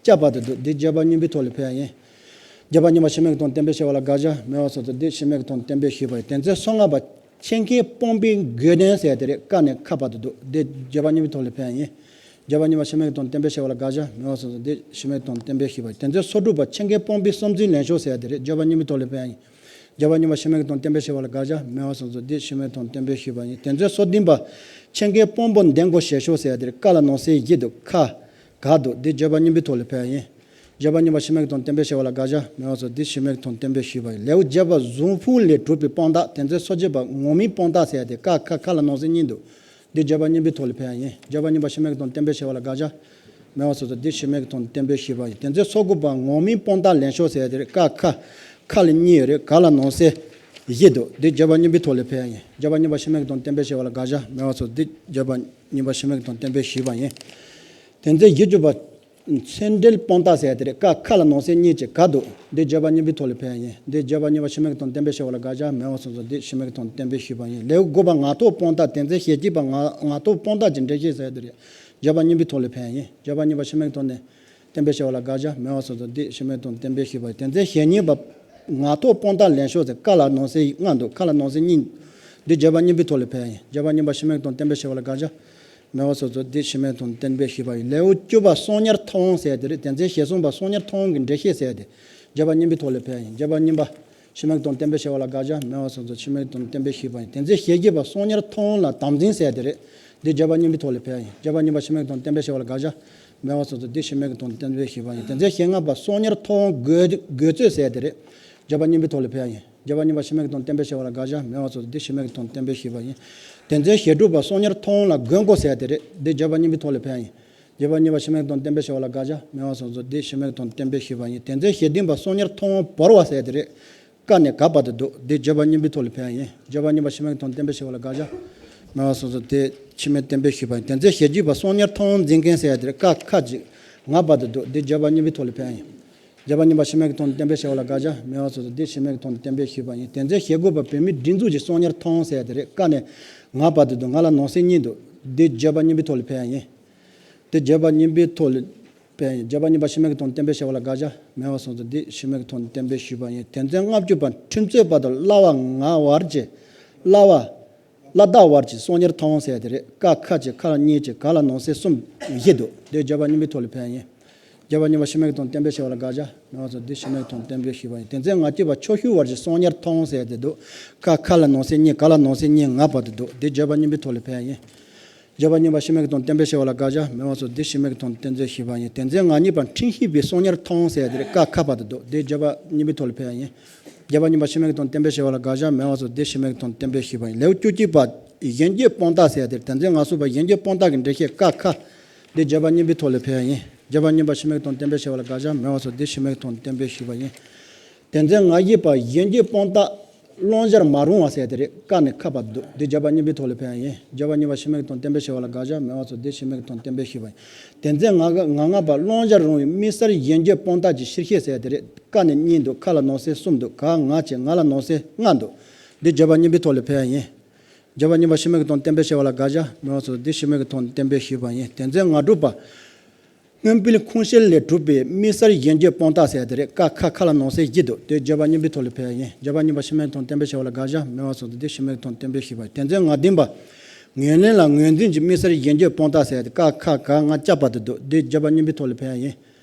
ཀྱ་བར་དུ་འདུག་འདི་བརྒྱ་པ་གཉིས་པའི་ཐོག་ལ་ཕེབས་ཡ་ཡིན། བརྒྱ་པ་གཉིས་པ་ཕྱི་མིག་དོན་བསྟན་པའི་ཤེས་པ་ལ་དགག་བྱ་མེད་པ་སོགས་འདི་ཕྱི་མིག་དོན་བསྟན་པའི་ཤེས་པ་ཡིན། དེ་ཚེ་སོ་ལྔ་པ་ཆད་མཁན་དཔང་པོའི་དགོས་དོན་ཟེར་ཡ་དེ་རེད། ཀ་ནས་ཁ་བར་དུ་འདུག་འདི་བརྒྱ་པ་གཉིས་པའི་ཐོག་ལ་ཕེབས་ཡ་ཡིན། བརྒྱ་པ་གཉིས་པ་ཕྱི་མིག་དོན་བསྟན་པའི་ཤེས་པ་ལ་དགག་བྱ་མེད་པ་སོགས་འདི་ཕྱི་མིག་དོན་བསྟན་པའི་ཤེས་པ་ཡིན། དེ་ཚེ་སོ་དྲུག་པ་ཆད་མཁན་དཔང་པོའི་བསམ་ཚུལ་ལེན་ཤོག་ཟེར་ཡ་དེ་རེད། བརྒྱ་པ་གཉིས་པའི་ཐོག་ལ་ཕེབས་ཡ་ཡིན། བརྒྱ་པ་གཉིས་པ་ཕྱི་མིག་དོན་བསྟན་པའི་ཤེས་པ་ལ་དགག་བྱ་མེད་པ་སོགས་འདི་ཕྱི་མིག་དོན་བསྟན་པའི་ཤེས་པ་ཡིན། དེ་ཚེ་སོ་བདུན་པ་ཆད་མཁན་དཔང་པོ་འདེམས་བསྐོ་བྱེད་ཤོག་ཟེར་ཡ་དེ་རེད། ཀ་ལ་ནང་གསེས་བཞི་འདུག་ཁ་ག་འདུག་འདི་བརྒྱ་པ་གཉིས་པའི་ཐོག་ལ་ཕེབས་ཡ་ཡིན། བརྒྱ་པ་གཉིས་པ་ཕྱི་མིག་དོན་བསྟན་པའི་ཤེས་པ་ལ་དགག་བྱ་མེད་པ་སོགས་འདི་ཕྱི་མིག་དོན་བསྟན་པའི་ཤེས་པ་ཡིན། ལེའུ་བརྒྱད་པ་གཟུགས་ཕུང་ལས་གྲུབ་པའི་དཔང་རྟགས། དེ་ཚེ་སོ་བརྒྱད་པ་ངོ་མའི་དཔང་རྟགས་ཟེར་ཡ་དེ་ཀ་ཁ་ཁ་ལ་ནང་གསེས་གཉིས་འདུག་འདི་བརྒྱ་པ་གཉིས་པའི་ཐོག་ལ་ཕེབས་ཡ་ཡིན། བརྒྱ་པ་གཉིས་པ་ཕྱི་མིག་དོན་བསྟན་པའི་ཤེས་པ་ལ་དགག་བྱ་མེད་པ་སོགས་འདི་ཕྱི་མིག་དོན་བསྟན་པའི་ཤེས་པ་ཡིན། དེ་ཚེ་སོ་དགུ་པ་ངོ་མའི་དཔང་རྟགས་ལེན་ཤོག་ཟེར་ཡ་དེ་རེད། ཀ་ཁ་ཁ་ལ་གཉིས་ཡོད་རེད། ག་ལ་ནང་གསེས་བཞི་འདུག་འདི་བརྒྱ་པ་གཉིས་པའི་ཐོག་ལ་ཕེབས་ཡ་ཡིན། བརྒྱ་པ་གཉིས་པ་ཕྱི་མིག་དོན་བསྟན་པའི་ཤེས་པ་ལ་དགག་བྱ་མེད་པ་སོགས་འདི་བརྒྱ་པ་གཉིས་པ་ཕྱི་མིག་དོན་བསྟན་པའི་ཤེས་པ་ཡིན། དེ་ཚེ་བཞི་བཅུ་པ་ཚད་འབྲས་དཔང་རྟགས་ཟེར་ཡ་དེ་རེད། ཀ་ཁ་ལ་ནང་གསེས་གཉིས་ཀྱི་ག་འདུག་འདི་བརྒྱ་པ་གཉིས་པའི་ཐོག་ལ་ཕེབས་ཡ་ཡིན། འདི་བརྒྱ་པ་གཉིས་པ་ཕྱི་མིག་དོན་བསྟན་པའི་ཤེས་པ་ལ་དགག་བྱ་མེད་པ་སོགས་འདི་ཕྱི་མིག་དོན་བསྟན་པའི་ཤེས་པ་ཡིན། ལེའུ་དགུ་པ་ངག་ཐོག་དཔང་རྟགས། དེ་ཚེ་ཞལ་གྱིས་པ་ངག་ངག་ཐོག་དཔང་རྟགས་ཀྱི་འགྲེལ་བཤད་ཟེར་ཡ་དེ་རེད། བརྒྱ་པ་གཉིས་པའི་ཐོག་ལ་ཕེབས་ཡ་ཡིན། བརྒྱ་པ་གཉིས་པ་ཕྱི་མིག་དོན་ནས་བསྟན་པའི་ཤེས་པ་ལ་དགག་བྱ་མེད་པ་སོགས་འདི་ཕྱི་མིག་དོན་བསྟན་པའི་ཤེས་པ་ཡིན། དེ་ཚེ་ཞལ་གཉིས་པ་ངག་ཐོག་དཔང་རྟགས་ལེན་ཤོག་ཟེར། ཀ་ལ་ནང་གསེས་ལྔ་འདུག་ཁ་ལ་ནང་གསེས་གཉིས། འདི་བརྒྱ་པ་གཉིས་པའི་ཐོག་ལ་ཕེབས་ཡ་ཡིན། བརྒྱ་པ་གཉིས་པ་ཕྱི་མིག་དོན་བསྟན་པའི་ཤེས་པ་ལ་དགག་བྱ་མེད་པ་སོགས་ཚོ་འདི་ཕྱི་མིག་དོན་བསྟན་པའི་ཤེས་པ་ཡིན། ལེའུ་བཅུ་པ་གསང་ཉར་མཐོང་ཟེར་དེ་རེད། དེ་ཚེ་ཞལ་གསུམ་པ་གསང་ཉར་མཐོང་གི་འགྲེལ་བཤད་ཟེར་དེ་བརྒྱ་པ་གཉིས་པའི་ཐོག་ལ་ཕེབས་ཡ་ཡིན། བརྒྱ་པ་གཉིས་པ་ཕྱི་མིག་དོན་བསྟན་པའི་ཤེས་པ་ལ་དགག་བྱ་མེད་པ་སོགས་ཚོ་ཕྱི་མིག་དོན་བསྟན་པའི་ཤེས་པ་ཡིན། དེ་ཚེ་ཞལ་བརྒྱད་པ་གསང་ཉར་མཐོང་ལ་དམ་འཛིན་ཟེར་དེ་རེད། འདི་བརྒྱ་པ་གཉིས་པའི་ཐོག་ལ་ཕེབས་ཡ་ཡིན། བརྒྱ་པ་གཉིས་པ་ཕྱི་མིག་དོན་བསྟན་པའི་ཤེས་པ་ལ་དགག་བྱ་མེད་པ་སོགས་ཚོ་འདི་ཕྱི་མིག་དོན་བསྟན་པའི་ཤེས་པ་ཡིན། དེ་ཚེ་ཞལ་ལྔ་པ་གསང་ཉར་མཐོང་དགོས་དགོས་ཚོད་ཟེར་དེ་རེད། བརྒྱ་པ་གཉིས་པའི་ཐོག་ལ་ཕེབས་ཡ་ཡིན། བརྒྱ་པ་གཉིས་པ་ཕྱི་མིག་དོན་བསྟན་པའི་ཤེས་པ་ལ་དགག་བྱ་མེད་པ་སོགས་འདི་ཕྱི་མིག་དོན་བསྟན་པའི་ཤེས་པ་ཡིན། དེ་ཚེ་ཞལ་དྲུག་པ་གསང་ཉར་མཐོང་ལ་དགོས་མཁོ་ཟེར་དེ་རེད། འདི་བརྒྱ་པ་གཉིས་པའི་ཐོག་ལ་ཕེབས་ཡ་ཡིན། བརྒྱ་པ་གཉིས་པ་ཕྱི་མིག་དོན་བསྟན་པའི་ཤེས་པ་ལ་དགག་བྱ་མེད་པ་སོགས་ཚོ་འདི་ཕྱི་མིག་དོན་བསྟན་པའི་ཤེས་པ་ཡིན། དེ་ཚེ་ཞལ་བདུན་པ་གསང་ཉར་མཐོང་བོར་བ་ཟེར་དེ་རེད། ཀ་ནས་ག་བར་དུ་འདུག་འདི་བརྒྱ་པ་གཉིས་པའི་ཐོག་ལ་ཕེབས་ཡ་ཡིན། བརྒྱ་པ་གཉིས་པ་ཕྱི་མིག་དོན་བསྟན་པའི་ཤེས་པ་ལ་དགག་བྱ་མེད་པ་སོགས་ཚོ་དེ་ཕྱི་མིག་བསྟན་པའི་ཤེས་པ་ཡིན། དེ་ཚེ་ཞལ་བརྒྱད་པ་གསང་ཉར་མཐོང་འཛིན་མཁན་ཟེར་དེ་རེད། ཀ་ཁ་ཅིག་ང་བར་དུ་འདུག་འདི་བརྒྱ་པ་གཉིས་པའི་ཐོག་ལ་ཕེབས་ཡ་ཡིན། བརྒྱ་པ་གཉིས་པ་ཕྱི་མིག་དོན་བསྟན་པའི་ཤེས་པ་ལ་དགག་བྱ་མེད་པ་སོགས་ཚོ་འདི་ཕྱི་མིག་དོན་བསྟན་པའི་ཤེས་པ་ཡིན། དེ་ཚེ་ཞལ་དགུ་པ་བུད་མེད་སྒྲིག་འཛུགས་ཀྱི་གསང་ཉར་མཐོང་ཟེར་དེ་རེད། ཀ་ནས་ང་བར་དུ་འདུག་ང་ལ་ནང་གསེས་གཉིས་འདུག་འདི་བརྒྱ་པ་གཉིས་པའི་ཐོག་ལ་ཕེབས་ཡ་ཡིན། འདི་བརྒྱ་པ་གཉིས་པའི་ཐོག་ལ་ཕེབས་ཡ་ཡིན། བརྒྱ་པ་གཉིས་པ་ཕྱི་མིག་དོན་བསྟན་པའི་ཤེས་པ་ལ་དགག་བྱ་མེད་པ་སོགས་ཚོ་འདི་ཕྱི་མིག་དོན་བསྟན་པའི་ཤེས་པ་ཡིན། དེ་ཚེ་ལྔ་བཅུ་པ་ཁྲིམས་རྩོད་པ་དང་བླ་བ་ང་བར་གྱི་བླ་བ། བླ་དྭགས་བར་གྱི་གསང་ཉར་མཐོང་ཟེར་དེ་རེད། ཀ་ཁ་ཅིག་ཁ་ལ་གཉིས་ཅིག་ག་ལ་ནང་གསེས་གསུམ་བཞི་འདུག་འདི་བརྒྱ་པ་གཉིས་པའི་ཐོག་ལ་ཕེབས་ཡ་ཡིན། བརྒྱ་པ་གཉིས་པ་ཕྱི་མིག་དོན་བསྟན་པའི་ཤེས་པ་ལ་དགག་བྱ་མེད་པ་སོགས་འདི་ཕྱི་མིག་དོན་བསྟན་པའི་ཤེས་པ་ཡིན། དེ་ཚེ་ལྔ་བཅུ་པ་ཕྱོགས་བཞི་བར་གྱི་གསང་ཉར་མཐོང་ཟེར་དེ་འདུག་ཀ་ཁ་ལ་ནང་གསེས་གཉིས་ག་ལ་ནང་གསེས་གཉིས་ང་བར་དུ་འདུག་འདི་བརྒྱ་པ་གཉིས་པའི་ཐོག་ལ་ཕེབས་ཡ་ཡིན། བརྒྱ་པ་གཉིས་པ་ཕྱི་མིག་དོན་བསྟན་པའི་ཤེས་པ་ལ་དགག་བྱ་མེད་པ་སོགས་འདི་ཕྱི་མིག་དོན་བསྟན་པའི་ཤེས་པ་ཡིན། དེ་ཚེ་ང་གཉིས་པ་ཁྲིམས་ཤེས་པའི་གསང་ཉར་མཐོང་ཟེར་དེ་རེད། ཀ་ཁ་བར་དུ་འདུག་འདི་བརྒྱ་པ་གཉིས་པའི་ཐོག་ལ་ཕེབས་ཡ་ཡིན། བརྒྱ་པ་གཉིས་པ་ཕྱི་མིག་དོན་བསྟན་པའི་ཤེས་པ་ལ་དགག་བྱ་མེད་པ་སོགས་འདི་ཕྱི་མིག་དོན་བསྟན་པའི་ཤེས་པ་ཡིན། ལེའུ་བཅུ་གཅིག་པ་གཞན་གྱི་དཔང་རྟགས་ཟེར་དེ་རེད། དེ་ཚེ་ང་གསུམ་པ་གཞན་གྱི་དཔང་རྟགས་ཀྱི་འགྲེལ་བཤད་ཀ་ཁ། འདི་བརྒྱ་པ་གཉིས་པའི་ཐོག་ལ་ཕེབས་ཡ་ཡིན། བརྒྱ་པ་གཉིས་པ་ཕྱི་མིག་དོན་བསྟན་པའི་ཤེས་པ་ལ་དགག་བྱ་མེད་པ་སོགས་འདི་ཕྱི་མིག་དོན་བསྟན་པའི་ཤེས་པ་ཡིན། དེ་ཚེ་ང་བཞི་པ་གཞན་གྱི་དཔང་རྟགས་ ཀློང་གཞལ་མ་རུང་བ་ཟེར་དེ་རེད། ཀ་ནས་ཁ་བར་དུ་འདུག་འདི་བརྗོད་པ་གཉིས་པའི་ཐོག་ལ་ཕན་ཡ་ཡིན། བརྗོད་པ་གཉིས་པ་ཕྱི་མའི་གི་དོན་བསྟན་པའི་ཤེས་པ་ལ་དགག་བྱ་མེད་པ་སོགས་འདི་ཕྱི་མའི་གི་དོན་བསྟན་པའི་ཤེས་པ་ཡིན། དེ་ཚེ་ང་ང་ལྔ་པ་ཀློང་གཞལ་རུང་བའི་དམིགས་བསལ་ཡན་ཆོད་སྤོང་རྟགས་ཀྱི་ཕྱིར་ཤེས་ཟེར་དེ་རེད། ཀ་ནས་གཉིས་འདུག་ཁ་ལ་ནང་གསེས་གསུམ་འདུག་ག་ང་བྱས་ང་ལ་ནང་གསེས་ལྔ་འདུག་འདི་བརྗོད་པ་གཉིས་པའི་ཐོག་ལ་ཕན་ཡ་ཡིན། བརྗོད་པ་གཉིས་པ་ཕྱི་མའི་གི་དོན་བསྟན་པའི་ཤེས་པ་ལ་དགག་བྱ་མེད་པ་སོགས་འདི་ཕྱི་མའི་གི་དོན་བསྟན་པའི་ཤེས་པ་ཡིན། དེ་ཚེ་ང་དྲུག་པ། སྔོན་དཔེ་ཁུངས་བཤད་ལས་གྲུབ་པའི་དམིགས་བསལ་ཡན་ཆོད་སྤོང་རྟགས་ཟེར་ཡ་དེ་རེད། ཀ་ཁ་ཁ་ལ་ནང་གསེས་བཞི་འདུག་དེ་བརྗོད་པ་གཉིས་པའི་ཐོག་ལ་ཕན་ཡ་ཡིན། བརྗོད་པ་གཉིས་པ་ཕྱི་མའི་དོན་བསྟན་པའི་ཤེས་པ་ལ་དགག་བྱ་མེད་པ་སོགས་དེ་ཕྱི་མའི་དོན་བསྟན་པའི་ཤེས་པ་ཡིན། དེ་ཚེ་ང་བདུན་པ། ངོས་ལེན་ལ་ངོས་འཛིན་གྱི་དམིགས་བསལ་ཡན་ཆོད་སྤོང་རྟགས་ཟེར་ཡ་དེ་ཀ་ཁ་ག་ང་བཅད་པ་དེ་འདུག་དེ་བརྗོད་པ་གཉིས་པའི་ཐོག་ལ་ཕན་ཡ་ཡིན།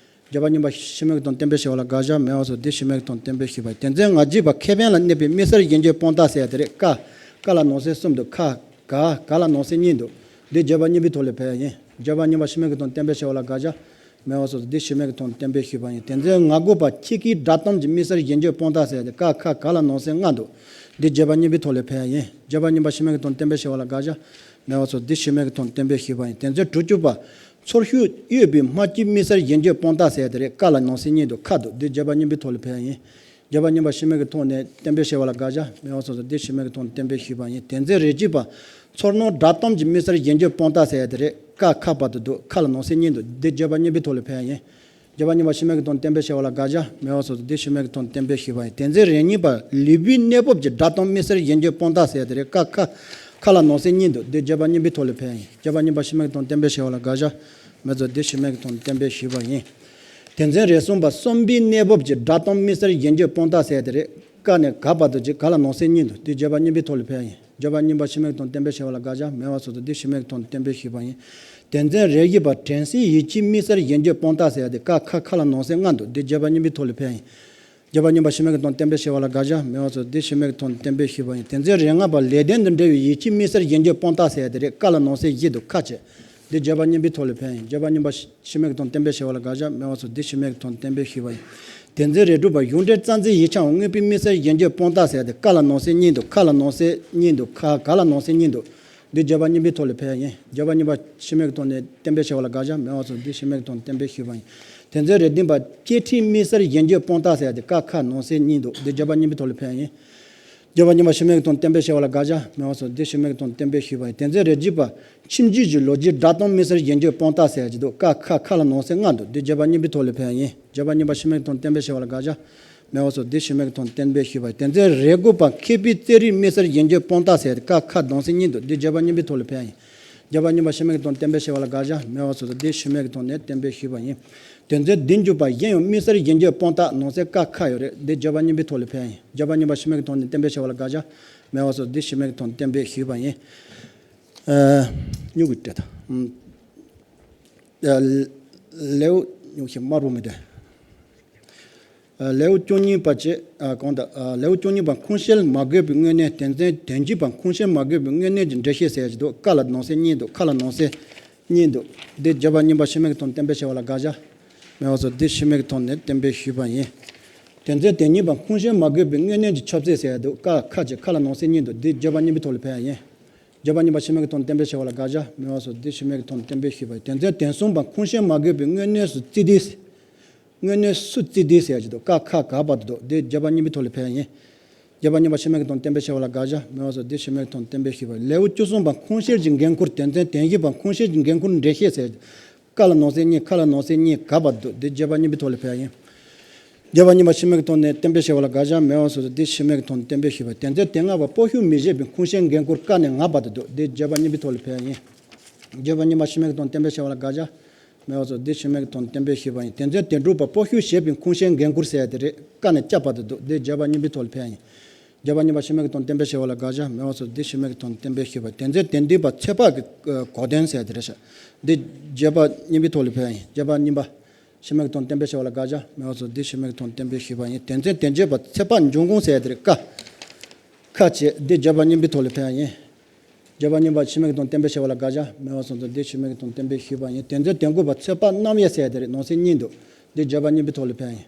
བརྗོད་པ་གཉིས་པ་ཕྱི་མའི་དོན་བསྟན་པའི་ཤེས་པ་ལ་དགག་བྱ་མེད་པ་སོགས་དེ་ཕྱི་མའི་དོན་བསྟན་པའི་ཤེས་པ་ཡིན། དེ་ཚེ་ང་བརྒྱད་པ་ཁེ་ཕན་ལ་གནས་པའི་དམིགས་བསལ་ཡན་ཆོད་སྤོང་རྟགས་ཟེར་ཡ་དེ་རེད། ཀ་ཁ་ལ་ནང་གསེས་གསུམ་འདུག་ཁ་ག་ག་ལ་ནང་གསེས་གཉིས་འདུག་འདི་བརྗོད་པ་གཉིས་པའི་ཐོག་ལ་ཕན་ཡ་ཡིན། བརྗོད་པ་གཉིས་པ་ཕྱི་མའི་གི་དོན་བསྟན་པའི་ཤེས་པ་ལ་དགག་བྱ་མེད་པ་སོགས་འདི་ཕྱི་མའི་གི་དོན་བསྟན་པའི་ཤེས་པ་ཡིན། དེ་ཚེ་ང་དགུ་པ་ཁྱི་སྐད་སྒྲ་གཏམ་གྱི་དམིགས་བསལ་ཡན་ཆོད་སྤོང་རྟགས་ཟེར་ཡ་དེ་ཀ་ཁ་ག་ལ་ནང་གསེས་ལྔ་འདུག་འདི་བརྗོད་པ་གཉིས་པའི་ཐོག་ལ་ཕན་ཡ་ཡིན། བརྗོད་པ་གཉིས་པ་ཕྱི་མའི་གི་དོན་བསྟན་པའི་ཤེས་པ་ལ་དགག་བྱ་མེད་པ་སོགས་འདི་ཕྱི་མའི་གི་དོན་བསྟན་པའི་ཤེས་པ་ཡིན། དེ་ཚེ་དྲུག་ཅུ་པ། ཚོར་ཤུགས་གཡོས་པའི་སྨྲ་བརྗོད་དམིགས་བསལ་ཡན་ཆོད་སྤོང་རྟགས་ཟེར་ཡ་དེ་རེད། ཀ་ལ་ནང་གསེས་གཉིས་འདུག་ཁ་འདུག་འདི་བརྗོད་པ་གཉིས་པའི་ཐོག་ལ་ཕན་ཡ་ཡིན། བརྗོད་པ་གཉིས་པ་ཕྱི་མའི་གི་ཐོག་ནས་བསྟན་པའི་ཤེས་པ་ལ་དགག་བྱ་མེད་པ་སོགས་སུ་འདི་ཕྱི་མའི་གི་ཐོག་ནས་བསྟན་པའི་ཤེས་པ་ཡིན། དེ་ཚེ་རེ་གཅིག་པ། ཚོར་སྣང་སྒྲ་གཏམ་གྱི་དམིགས་བསལ་ཡན་ཆོད་སྤོང་རྟགས་ཟེར་ཡ་དེ་རེད། ཀ་ཁ་བར་དུ་འདུག་ཁ་ལ་ནང་གསེས་གཉིས་འདུག་འདི་བརྗོད་པ་གཉིས་པའི་ཐོག་ལ་ཕན་ཡ་ཡིན། བརྗོད་པ་གཉིས་པ་ཕྱི་མའི་གི་དོན་བསྟན་པའི་ཤེས་པ་ལ་དགག་བྱ་མེད་པ་སོགས་སུ་འདི་ཕྱི་མའི་གི་དོན་བསྟན་པའི་ཤེས་པ་ཡིན། དེ་ཚེ་རེ་གཉིས་པ་ལུས་པོའི་གནས་བབ་ཀྱི་སྒྲ་གཏམ་དམིགས་བསལ་ཡན་ཆོད་སྤོང་རྟགས་ཟེར་ཡ་དེ་རེད། ཀ་ཁ་ཁ་ལ་ནང་གསེས་གཉིས་འདུག་འདི་བརྗོད་པ་གཉིས་པའི་ཐོག་ལ་ཕན་ཡ་ཡིན། བརྗོད་པ་གཉིས་པ་ཕྱི་མའི་གི་དོན་བསྟན་པའི་ཤེས་པ་ལ་དགག་བྱ་མེད་ཚོ་འདི་ཕྱི་མའི་གི་དོན་བསྟན་པའི་ཤེས་པ་ཡིན། དེ་ཚེ་རེ་གསུམ་པ་གསུམ་པའི་གནས་བབ་ཀྱི་སྒྲ་གཏམ་དམིགས་བསལ་ཡན་ཆོད་སྤོང་རྟགས་ཟེར་ཡ་དེ་རེད། ཀ་ནས་ག་བར་དུ་གཅིག་ག་ལ་ནང་གསེས་གཉིས་འདུག་འདི་བརྗོད་པ་གཉིས་པའི་ཐོག་ལ་ཕན་ཡ་ཡིན། བརྗོད་པ་གཉིས་པ་ཕྱི་མའི་གི་དོན་བསྟན་པའི་ཤེས་པ་ལ་དགག་བྱ་མེད་པ་སོགས་སུ་འདི་ཕྱི་མའི་གི་དོན་བསྟན་པའི་ཤེས་པ་ཡིན། དེ་ཚེ་རེ་བཞི་པ་དྲན་ཤེས་ཡིད་ཆེས་དམིགས་བསལ་ཡན་ཆོད་སྤོང་རྟགས་ཟེར་ཡ་དེ་ཀ་ཁ་ཁ་ལ་ནང་གསེས་ལྔ་འདུག་འདི་བརྗོད་པ་གཉིས་པའི་ཐོག་ལ་ཕན་ཡ་ཡིན། བརྗོད་པ་གཉིས་པ་ཕྱི་མའི་གི་དོན་བསྟན་པའི་ཤེས་པ་ལ་དགག་བྱ་མེད་པ་སོགས་འདི་ཕྱི་མའི་གི་དོན་བསྟན་པའི་ཤེས་པ་ཡིན། དེ་ཚེ་རེ་ལྔ་པ་ལེགས་ལྡན་དུ་འབྲེལ་བའི་ཡིད་ཆེས་དམིགས་བསལ་ཡན་ཆོད་སྤོང་རྟགས་ཟེར་ཡ་དེ་རེད། ཀ་ལ་ནང་གསེས་བཞི་འདུག་ཁ་བྱས། འདི་བརྗོད་པ་གཉིས་པའི་ཐོག་ལ་ཕན་ཡ་ཡིན། བརྗོད་པ་གཉིས་པ་ཕྱི་མའི་གི་དོན་བསྟན་པའི་ཤེས་པ་ལ་དགག་བྱ་མེད་པ་སོགས་འདི་ཕྱི་མའི་གི་དོན་བསྟན་པའི་ཤེས་པ་ཡིན། དེ་ཚེ་རེ་དྲུག་པ་གཞུང་འགྲེལ་རྩ་འཛིན་ཡིག་ཆའམ་དངོས་པོའི་དམིགས་བསལ་ཡན་ཆོད་སྤོང་རྟགས་ཟེར་ཡ་དེ་ཀ་ལ་ནང་གསེས་གཉིས་འདུག་ཁ་ལ་ནང་གསེས་གཉིས་འདུག་ཁ་ག་ལ་ནང་གསེས་གཉིས་འདུག་འདི་བརྗོད་པ་གཉིས་པའི་ཐོག་ལ་ཕན་ཡ་ཡིན། བརྗོད་པ་གཉིས་པ་ཕྱི་མའི་གི་དོན་ནས་བསྟན་པའི་ཤེས་པ་ལ་དགག་བྱ་མེད་པ་སོགས་འདི་ཕྱི་མའི་གི་དོན་བསྟན་པའི་ཤེས་པ་ཡིན། དེ་ཚེ་རེ་བདུན་པ་སྐྱེ་འཁྲིའི་དམིགས་བསལ་ཡན་ཆོད་སྤོང་རྟགས་ཟེར་ཡ་དེ་ཀ་ཁ་ནང་གསེས་གཉིས་འདུག་འདི་བརྗོད་པ་གཉིས་པའི་ཐོག་ལ་ཕན་ཡ་ཡིན། བརྗོད་པ་གཉིས་པ་ཕྱི་མའི་གི་དོན་བསྟན་པའི་ཤེས་པ་ལ་དགག་བྱ་མེད་པ་སོགས་འདི་ཕྱི་མའི་གི་དོན་བསྟན་པའི་ཤེས་པ་ཡིན། དེ་ཚེ་རེ་བརྒྱད་པ་ཁྱིམ་རྒྱུད་ཀྱི་ལོ་རྒྱུས་སྒྲ་གཏམ་དམིགས་བསལ་ཡན་ཆོད་སྤོང་རྟགས་ཟེར་ཡ་ཅིག་འདུག་ཀ་ཁ་ཁ་ལ་ནང་གསེས་ལྔ་འདུག་འདི་བརྗོད་པ་གཉིས་པའི་ཐོག་ལ་ཕན་ཡ་ཡིན། བརྗོད་པ་གཉིས་པ་ཕྱི་མའི་གི་དོན་བསྟན་པའི་ཤེས་པ་ལ་དགག་བྱ་མེད་པ་སོགས་འདི་ཕྱི་མའི་གི་དོན་བསྟན་པའི་ཤེས་པ་ཡིན། དེ་ཚེ་རེ་དགུ་པ་མཁས་པའི་རྩོད་རིག་དམིགས་བསལ་ཡན་ཆོད་སྤོང་རྟགས་ཟེར་ཡ་ཀ་ཁ་ནང་གསེས་གཉིས་འདུག་འདི་བརྗོད་པ་གཉིས་པའི་ཐོག་ལ་ཕན་ཡ་ཡིན། བརྗོད་པ་གཉིས་པ་ཕྱི་མའི་གི་དོན་བསྟན་པའི་ཤེས་པ་ལ་དགག་བྱ་མེད་པ་སོགས་འདི་ཕྱི་མའི་གི་དོན་ནས་བསྟན་པའི་ཤེས་པ་ཡིན། དེ་ཚེ་བདུན་ཅུ་པ་གཞན་ཡང་དམིགས་བསལ་ཡན་ཆོད་སྤོང་རྟགས་ནང་གསེས་ཀ་ཁ་ཡོད་རེད། འདི་བརྗོད་པ་གཉིས་པའི་ཐོག་ལ་ཕན་ཡ་ཡིན། བརྗོད་པ་གཉིས་པ་ཕྱི་མའི་གི་དོན་ནས་བསྟན་པའི་ཤེས་པ་ལ་དགག་བྱ་མེད་པ་སོགས་འདི་ཕྱི་མའི་གི་དོན་བསྟན་པའི་ཤེས་པ་ཡིན། ཨ། སྨྱུ་གུ་སྤྲད་དང་། ཨ། ལེའུ་སྨྱུ་གུ་ཞིག་དམར་པོ་མི་འདུག་ཨ། ལེའུ་བཅུ་གཉིས་པ་བཅས། ཨ། གང་དང་། ཨ། ལེའུ་བཅུ་གཉིས་པ་ཁུངས་བཤད་མ་དགོས་པའི་དངོས་གནས། དེ་ཚེ་དོན་བརྒྱད་པ་ཁུངས་བཤད་མ་དགོས་པའི་དངོས་གནས་ཀྱི་འགྲེལ་བཤད་ཟེར་ཡ་ཅིག་འདུག་ཀ་ལ་ནང་གསེས་གཉིས་འདུག་ཁ་ལ་ནང་གསེས་གཉིས་འདུག་འདི་བརྗོད་པ་གཉིས་པ་ཕྱི་མའི་གི་དོན་བསྟན་པའི་ཤེས་པ་ལ་དགག་བྱ་མེད་པ་སོགས་འདི་ཕྱི་མའི་གི་དོན་ནས་བསྟན་པའི་ཤེས་པ་ཡིན། དེ་ཚེ་དོན་གཉིས་པ་ཁུངས་བཤད་མ་དགོས་པའི་དངོས་གནས་ཀྱི་ཁྱབ་ཚད་ཟེར་ཡ་འདུག་ཀ་ཁ་བྱས་ཁ་ལ་ནང་གསེས་གཉིས་འདུག་འདི་བརྗོད་པ་གཉིས་པའི་ཐོག་ལ་ཕན་ཡ་ཡིན། བརྗོད་པ་གཉིས་པ་ཕྱི་མའི་གི་དོན་བསྟན་པའི་ཤེས་པ་ལ་དགག་བྱ་མེད་པ་སོགས་འདི་ཕྱི་མའི་གི་དོན་བསྟན་པའི་ཤེས་པ་ཡིན། དེ་ཚེ་དོན་གསུམ་པ་ཁུངས་བཤད་མ་དགོས་པའི་དངོས་གནས་སུ་བརྩིས་ཏེ། དངོས་གནས་སུ་བརྩིས་ཏེ་ཟེར་ཡ་ཅིག་འདུག་ཀ་ཁ་ག་བར་དུ་འདུག་འདི་བརྗོད་པ་གཉིས་པའི་ཐོག་ལ་ཕན་ཡ་ཡིན། བརྗོད་པ་གཉིས་པ་ཕྱི་མའི་གི་དོན་བསྟན་པའི་ཤེས་པ་ལ་དགག་བྱ་མེད་པ་སོགས་འདི་ཕྱི་མའི་གི་དོན་བསྟན་པའི་ཤེས་པ་ཡིན། ལེའུ་བཅུ་གསུམ་པ་ཁུངས་བཤད་ཀྱི་འགན་ཁུར། དེ་ཚེ་དོན་བཞི་པ་ཁུངས་བཤད་ཀྱི་འགན་ཁུར་འགྲེལ་བཤད་ཟེར། ཀ་ལ་ནང་གསེས་གཉིས་ཁ་ལ་ནང་གསེས་གཉིས་ག་བར་དུ་འདི་བརྗོད་པ་གཉིས་པའི་ཐོག་ལ་ཕན་ཡ་ཡིན། བརྗོད་པ་གཉིས་པ་ཕྱི་མའི་གི་དོན་ནས་བསྟན་པའི་ཤེས་པ་ལ་དགག་བྱ་མེད་པ་སོགས་འདི་ཕྱི་མའི་གི་དོན་བསྟན་པའི་ཤེས་པ་ཡིན། དེ་ཚེ་དོན་ལྔ་པ་སྤོ་ཤུགས་མི་བཞེད་པའི་ཁུངས་བཤད་འགན་ཁུར། ཀ་ནས་ང་བར་དུ་འདུག་འདི་བརྗོད་པ་གཉིས་པའི་ཐོག་ལ་ཕན་ཡ་ཡིན། བརྗོད་པ་གཉིས་པ་ཕྱི་མའི་གི་དོན་བསྟན་པའི་ཤེས་པ་ལ་དགག་བྱ་མེད་པ་སོགས་འདི་ཕྱི་མའི་གི་དོན་བསྟན་པའི་ཤེས་པ་ཡིན། དེ་ཚེ་དོན་དྲུག་པ་སྤོ་ཤུགས་བཞེད་པའི་ཁུངས་བཤད་འགན་ཁུར་ཟེར་ཡ་དེ་རེད། ཀ་ནས་བཅད་པ་དེ་འདུག་འདི་བརྗོད་པ་གཉིས་པའི་ཐོག་ལ་ཕན་ཡ་ཡིན། བརྗོད་པ་གཉིས་པ་ཕྱི་མའི་གི་དོན་བསྟན་པའི་ཤེས་པ་ལ་དགག་བྱ་མེད་པ་སོགས་འདི་ཕྱི་མའི་གི་དོན་བསྟན་པའི་ཤེས་པ། དེ་ཚེ་དོན་བདུན་པ་ཚོད་དཔག་གི་གོ་དོན་ཟེར་ཡ་དེ་རེད་ཤག་འདི་བརྗོད་པ་གཉིས་པའི་ཐོག་ལ་ཕན་ཡ་ཡིན། བརྗོད་པ་གཉིས་པ་ཕྱི་མའི་གི་དོན་བསྟན་པའི་ཤེས་པ་ལ་དགག་བྱ་མེད་པ་སོགས་འདི་ཕྱི་མའི་གི་དོན་བསྟན་པའི་ཤེས་པ་ཡིན། དེ་ཚེ་དོན་བརྒྱད་པ་ཚོད་དཔག་འབྱུང་ཁུངས་ཟེར་ཡ་དེ་རེད། ཀ་ཁ་བྱས་འདི་བརྗོད་པ་གཉིས་པའི་ཐོག་ལ་ཕན་ཡ་ཡིན། བརྗོད་པ་གཉིས་པ་ཕྱི་མའི་གི་དོན་བསྟན་པའི་ཤེས་པ་ལ་དགག་བྱ་མེད་པ་སོགས་འདི་ཕྱི་མའི་གི་དོན་བསྟན་པའི་ཤེས་པ་ཡིན། དེ་ཚེ་དོན་དགུ་པ་ཚོད་དཔག་རྣམ་དབྱེ་ཟེར་ཡ་དེ་རེད། ནང་གསེས་གཉིས་འདུག་འདི་བརྗོད་པ་གཉིས་པའི་ཐོག་ལ་ཕན་ཡ་ཡིན།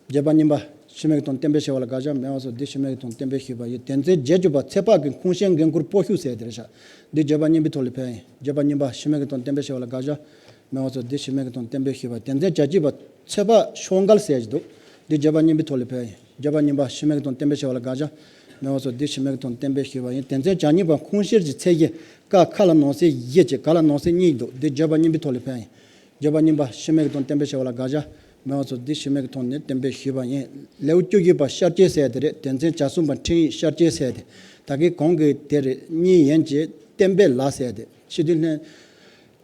བརྗོད་པ་གཉིས་པ་ཕྱི་མའི་གི་དོན་བསྟན་པའི་ཤེས་པ་ལ་དགག་བྱ་མེད་པ་སོགས་འདི་ཕྱི་མའི་གི་དོན་བསྟན་པའི་ཤེས་པ་ཡིན། དེ་ཚེ་བརྒྱད་ཅུ་པ་ཚོད་དཔག་གི་ཁུངས་བཤད་འགན་ཁུར་སྤོ་ཤུགས་ཟེར་ཡ་དེ་རེད་ཤག་འདི་བརྗོད་པ་གཉིས་པའི་ཐོག་ལ་ཕན་ཡ་ཡིན། བརྗོད་པ་གཉིས་པ་ཕྱི་མའི་གི་དོན་བསྟན་པའི་ཤེས་པ་ལ་དགག་བྱ་མེད་པ་སོགས་འདི་ཕྱི་མའི་གི་དོན་བསྟན་པའི་ཤེས་པ། དེ་ཚེ་བརྒྱད་ཅུ་པ་ཚོད་དཔག་ཤོག་འགལ་ཟེར་ཡ་ཅིག་འདུག་འདི་བརྗོད་པ་གཉིས་པའི་ཐོག་ལ་ཕན་ཡ་ཡིན། བརྗོད་པ་གཉིས་པ་ཕྱི་མའི་གི་དོན་བསྟན་པའི་ཤེས་པ་ལ་དགག་བྱ་ མེད་པ་སོགས་འདི་ཕྱི་མའི་དོན་བསྟན་པས་ཞུས་པ་ཡིན། དོན་ཚན་གྱ་གཉིས་པ་ཁུངས་བཤེར་གྱི་ཚད་གཞི། ཀ་ཁ་ལ་ནང་གསེས་བཞི་བྱས། ག་ལ་ནང་གསེས་གཉིས་འདུག་འདི་བརྗོད་པ་གཉིས་པའི་ཐོག་ལ་ཕན་ཡིན། བརྗོད་པ་གཉིས་པ་ཕྱི་མའི་དོན་བསྟན་པས་ཞེས་པ་ལ་དགག་བྱ། མེད་པ་སོགས་འདི་ཕྱི་མའི་དོན་ནི་བསྟན་པས་ཞུས་པ་ཡིན། ལེའུ་བཅུ་བཞི་པ་ཤར་སྐྱོད་ཟེར་དེ་རེད། དོན་ཚན་གྱ་གསུམ་པ་འཕྲིན་ཡིག་ཤར་སྐྱོད་ཟེར་དེ། ད་གིན་གོང་གི་དེ་རེད། གཉིས་ཡན་གྱི་བསྟན་པའི་ལ་ཟེར་དེ། སྤྱི་འཐུས་ལྷན།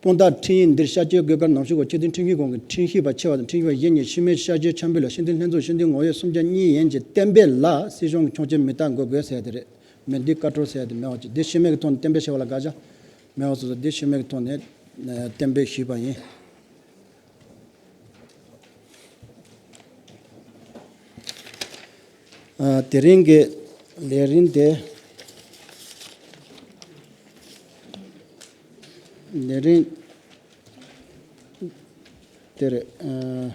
དཔང་རྟགས་འཕྲིན་ཡིག་འདིར་ཤར་སྐྱོད་དགོས་གལ་ནང་བཞིན་གོ། ཆེས་མཐོའི་ཁྲིམས་ཞིབ་ཁང་གི་ཁྲིམས་ཞིབ་པ་ཆེ་བ་དང་ཁྲིམས་ཞིབ་པ་གཞན་གཉིས་ཕྱི་མའི་ཤར་སྐྱོད་འཆར་འབུལ་ལ་ཆེས་མཐོའི་ལྷན་ཚོགས་ཆེས་མཐོའི་ངོ་ཡོད་གསུམ་ཆ་གཉིས་ཡན་གྱི་བསྟན་པའི་ལ་སྲིད་གཞུང་གི་ཆོག་མཆན་མི་བཏང་དགོས་དགོས་ཟེར་དེ་རེད། མེད་འདི་བཀའ་འཁྲོལ་ཟེར་དེ་མེད་པ་ཅིག་འདི་ཕྱི་མའི་དོན་བསྟན་པས་ཞེས་པ་ལ་དགག་བྱ། མེད་པ་སོ་སོ་འདི་ཕྱི་མའི་དོན་ནི་བསྟན་པས་ཞུས་པ་ཡིན། ཨ། དེ་རིང་གི་ལས་རིམ་དེ། ལས་རིམ་དེ་རེད། ཨ།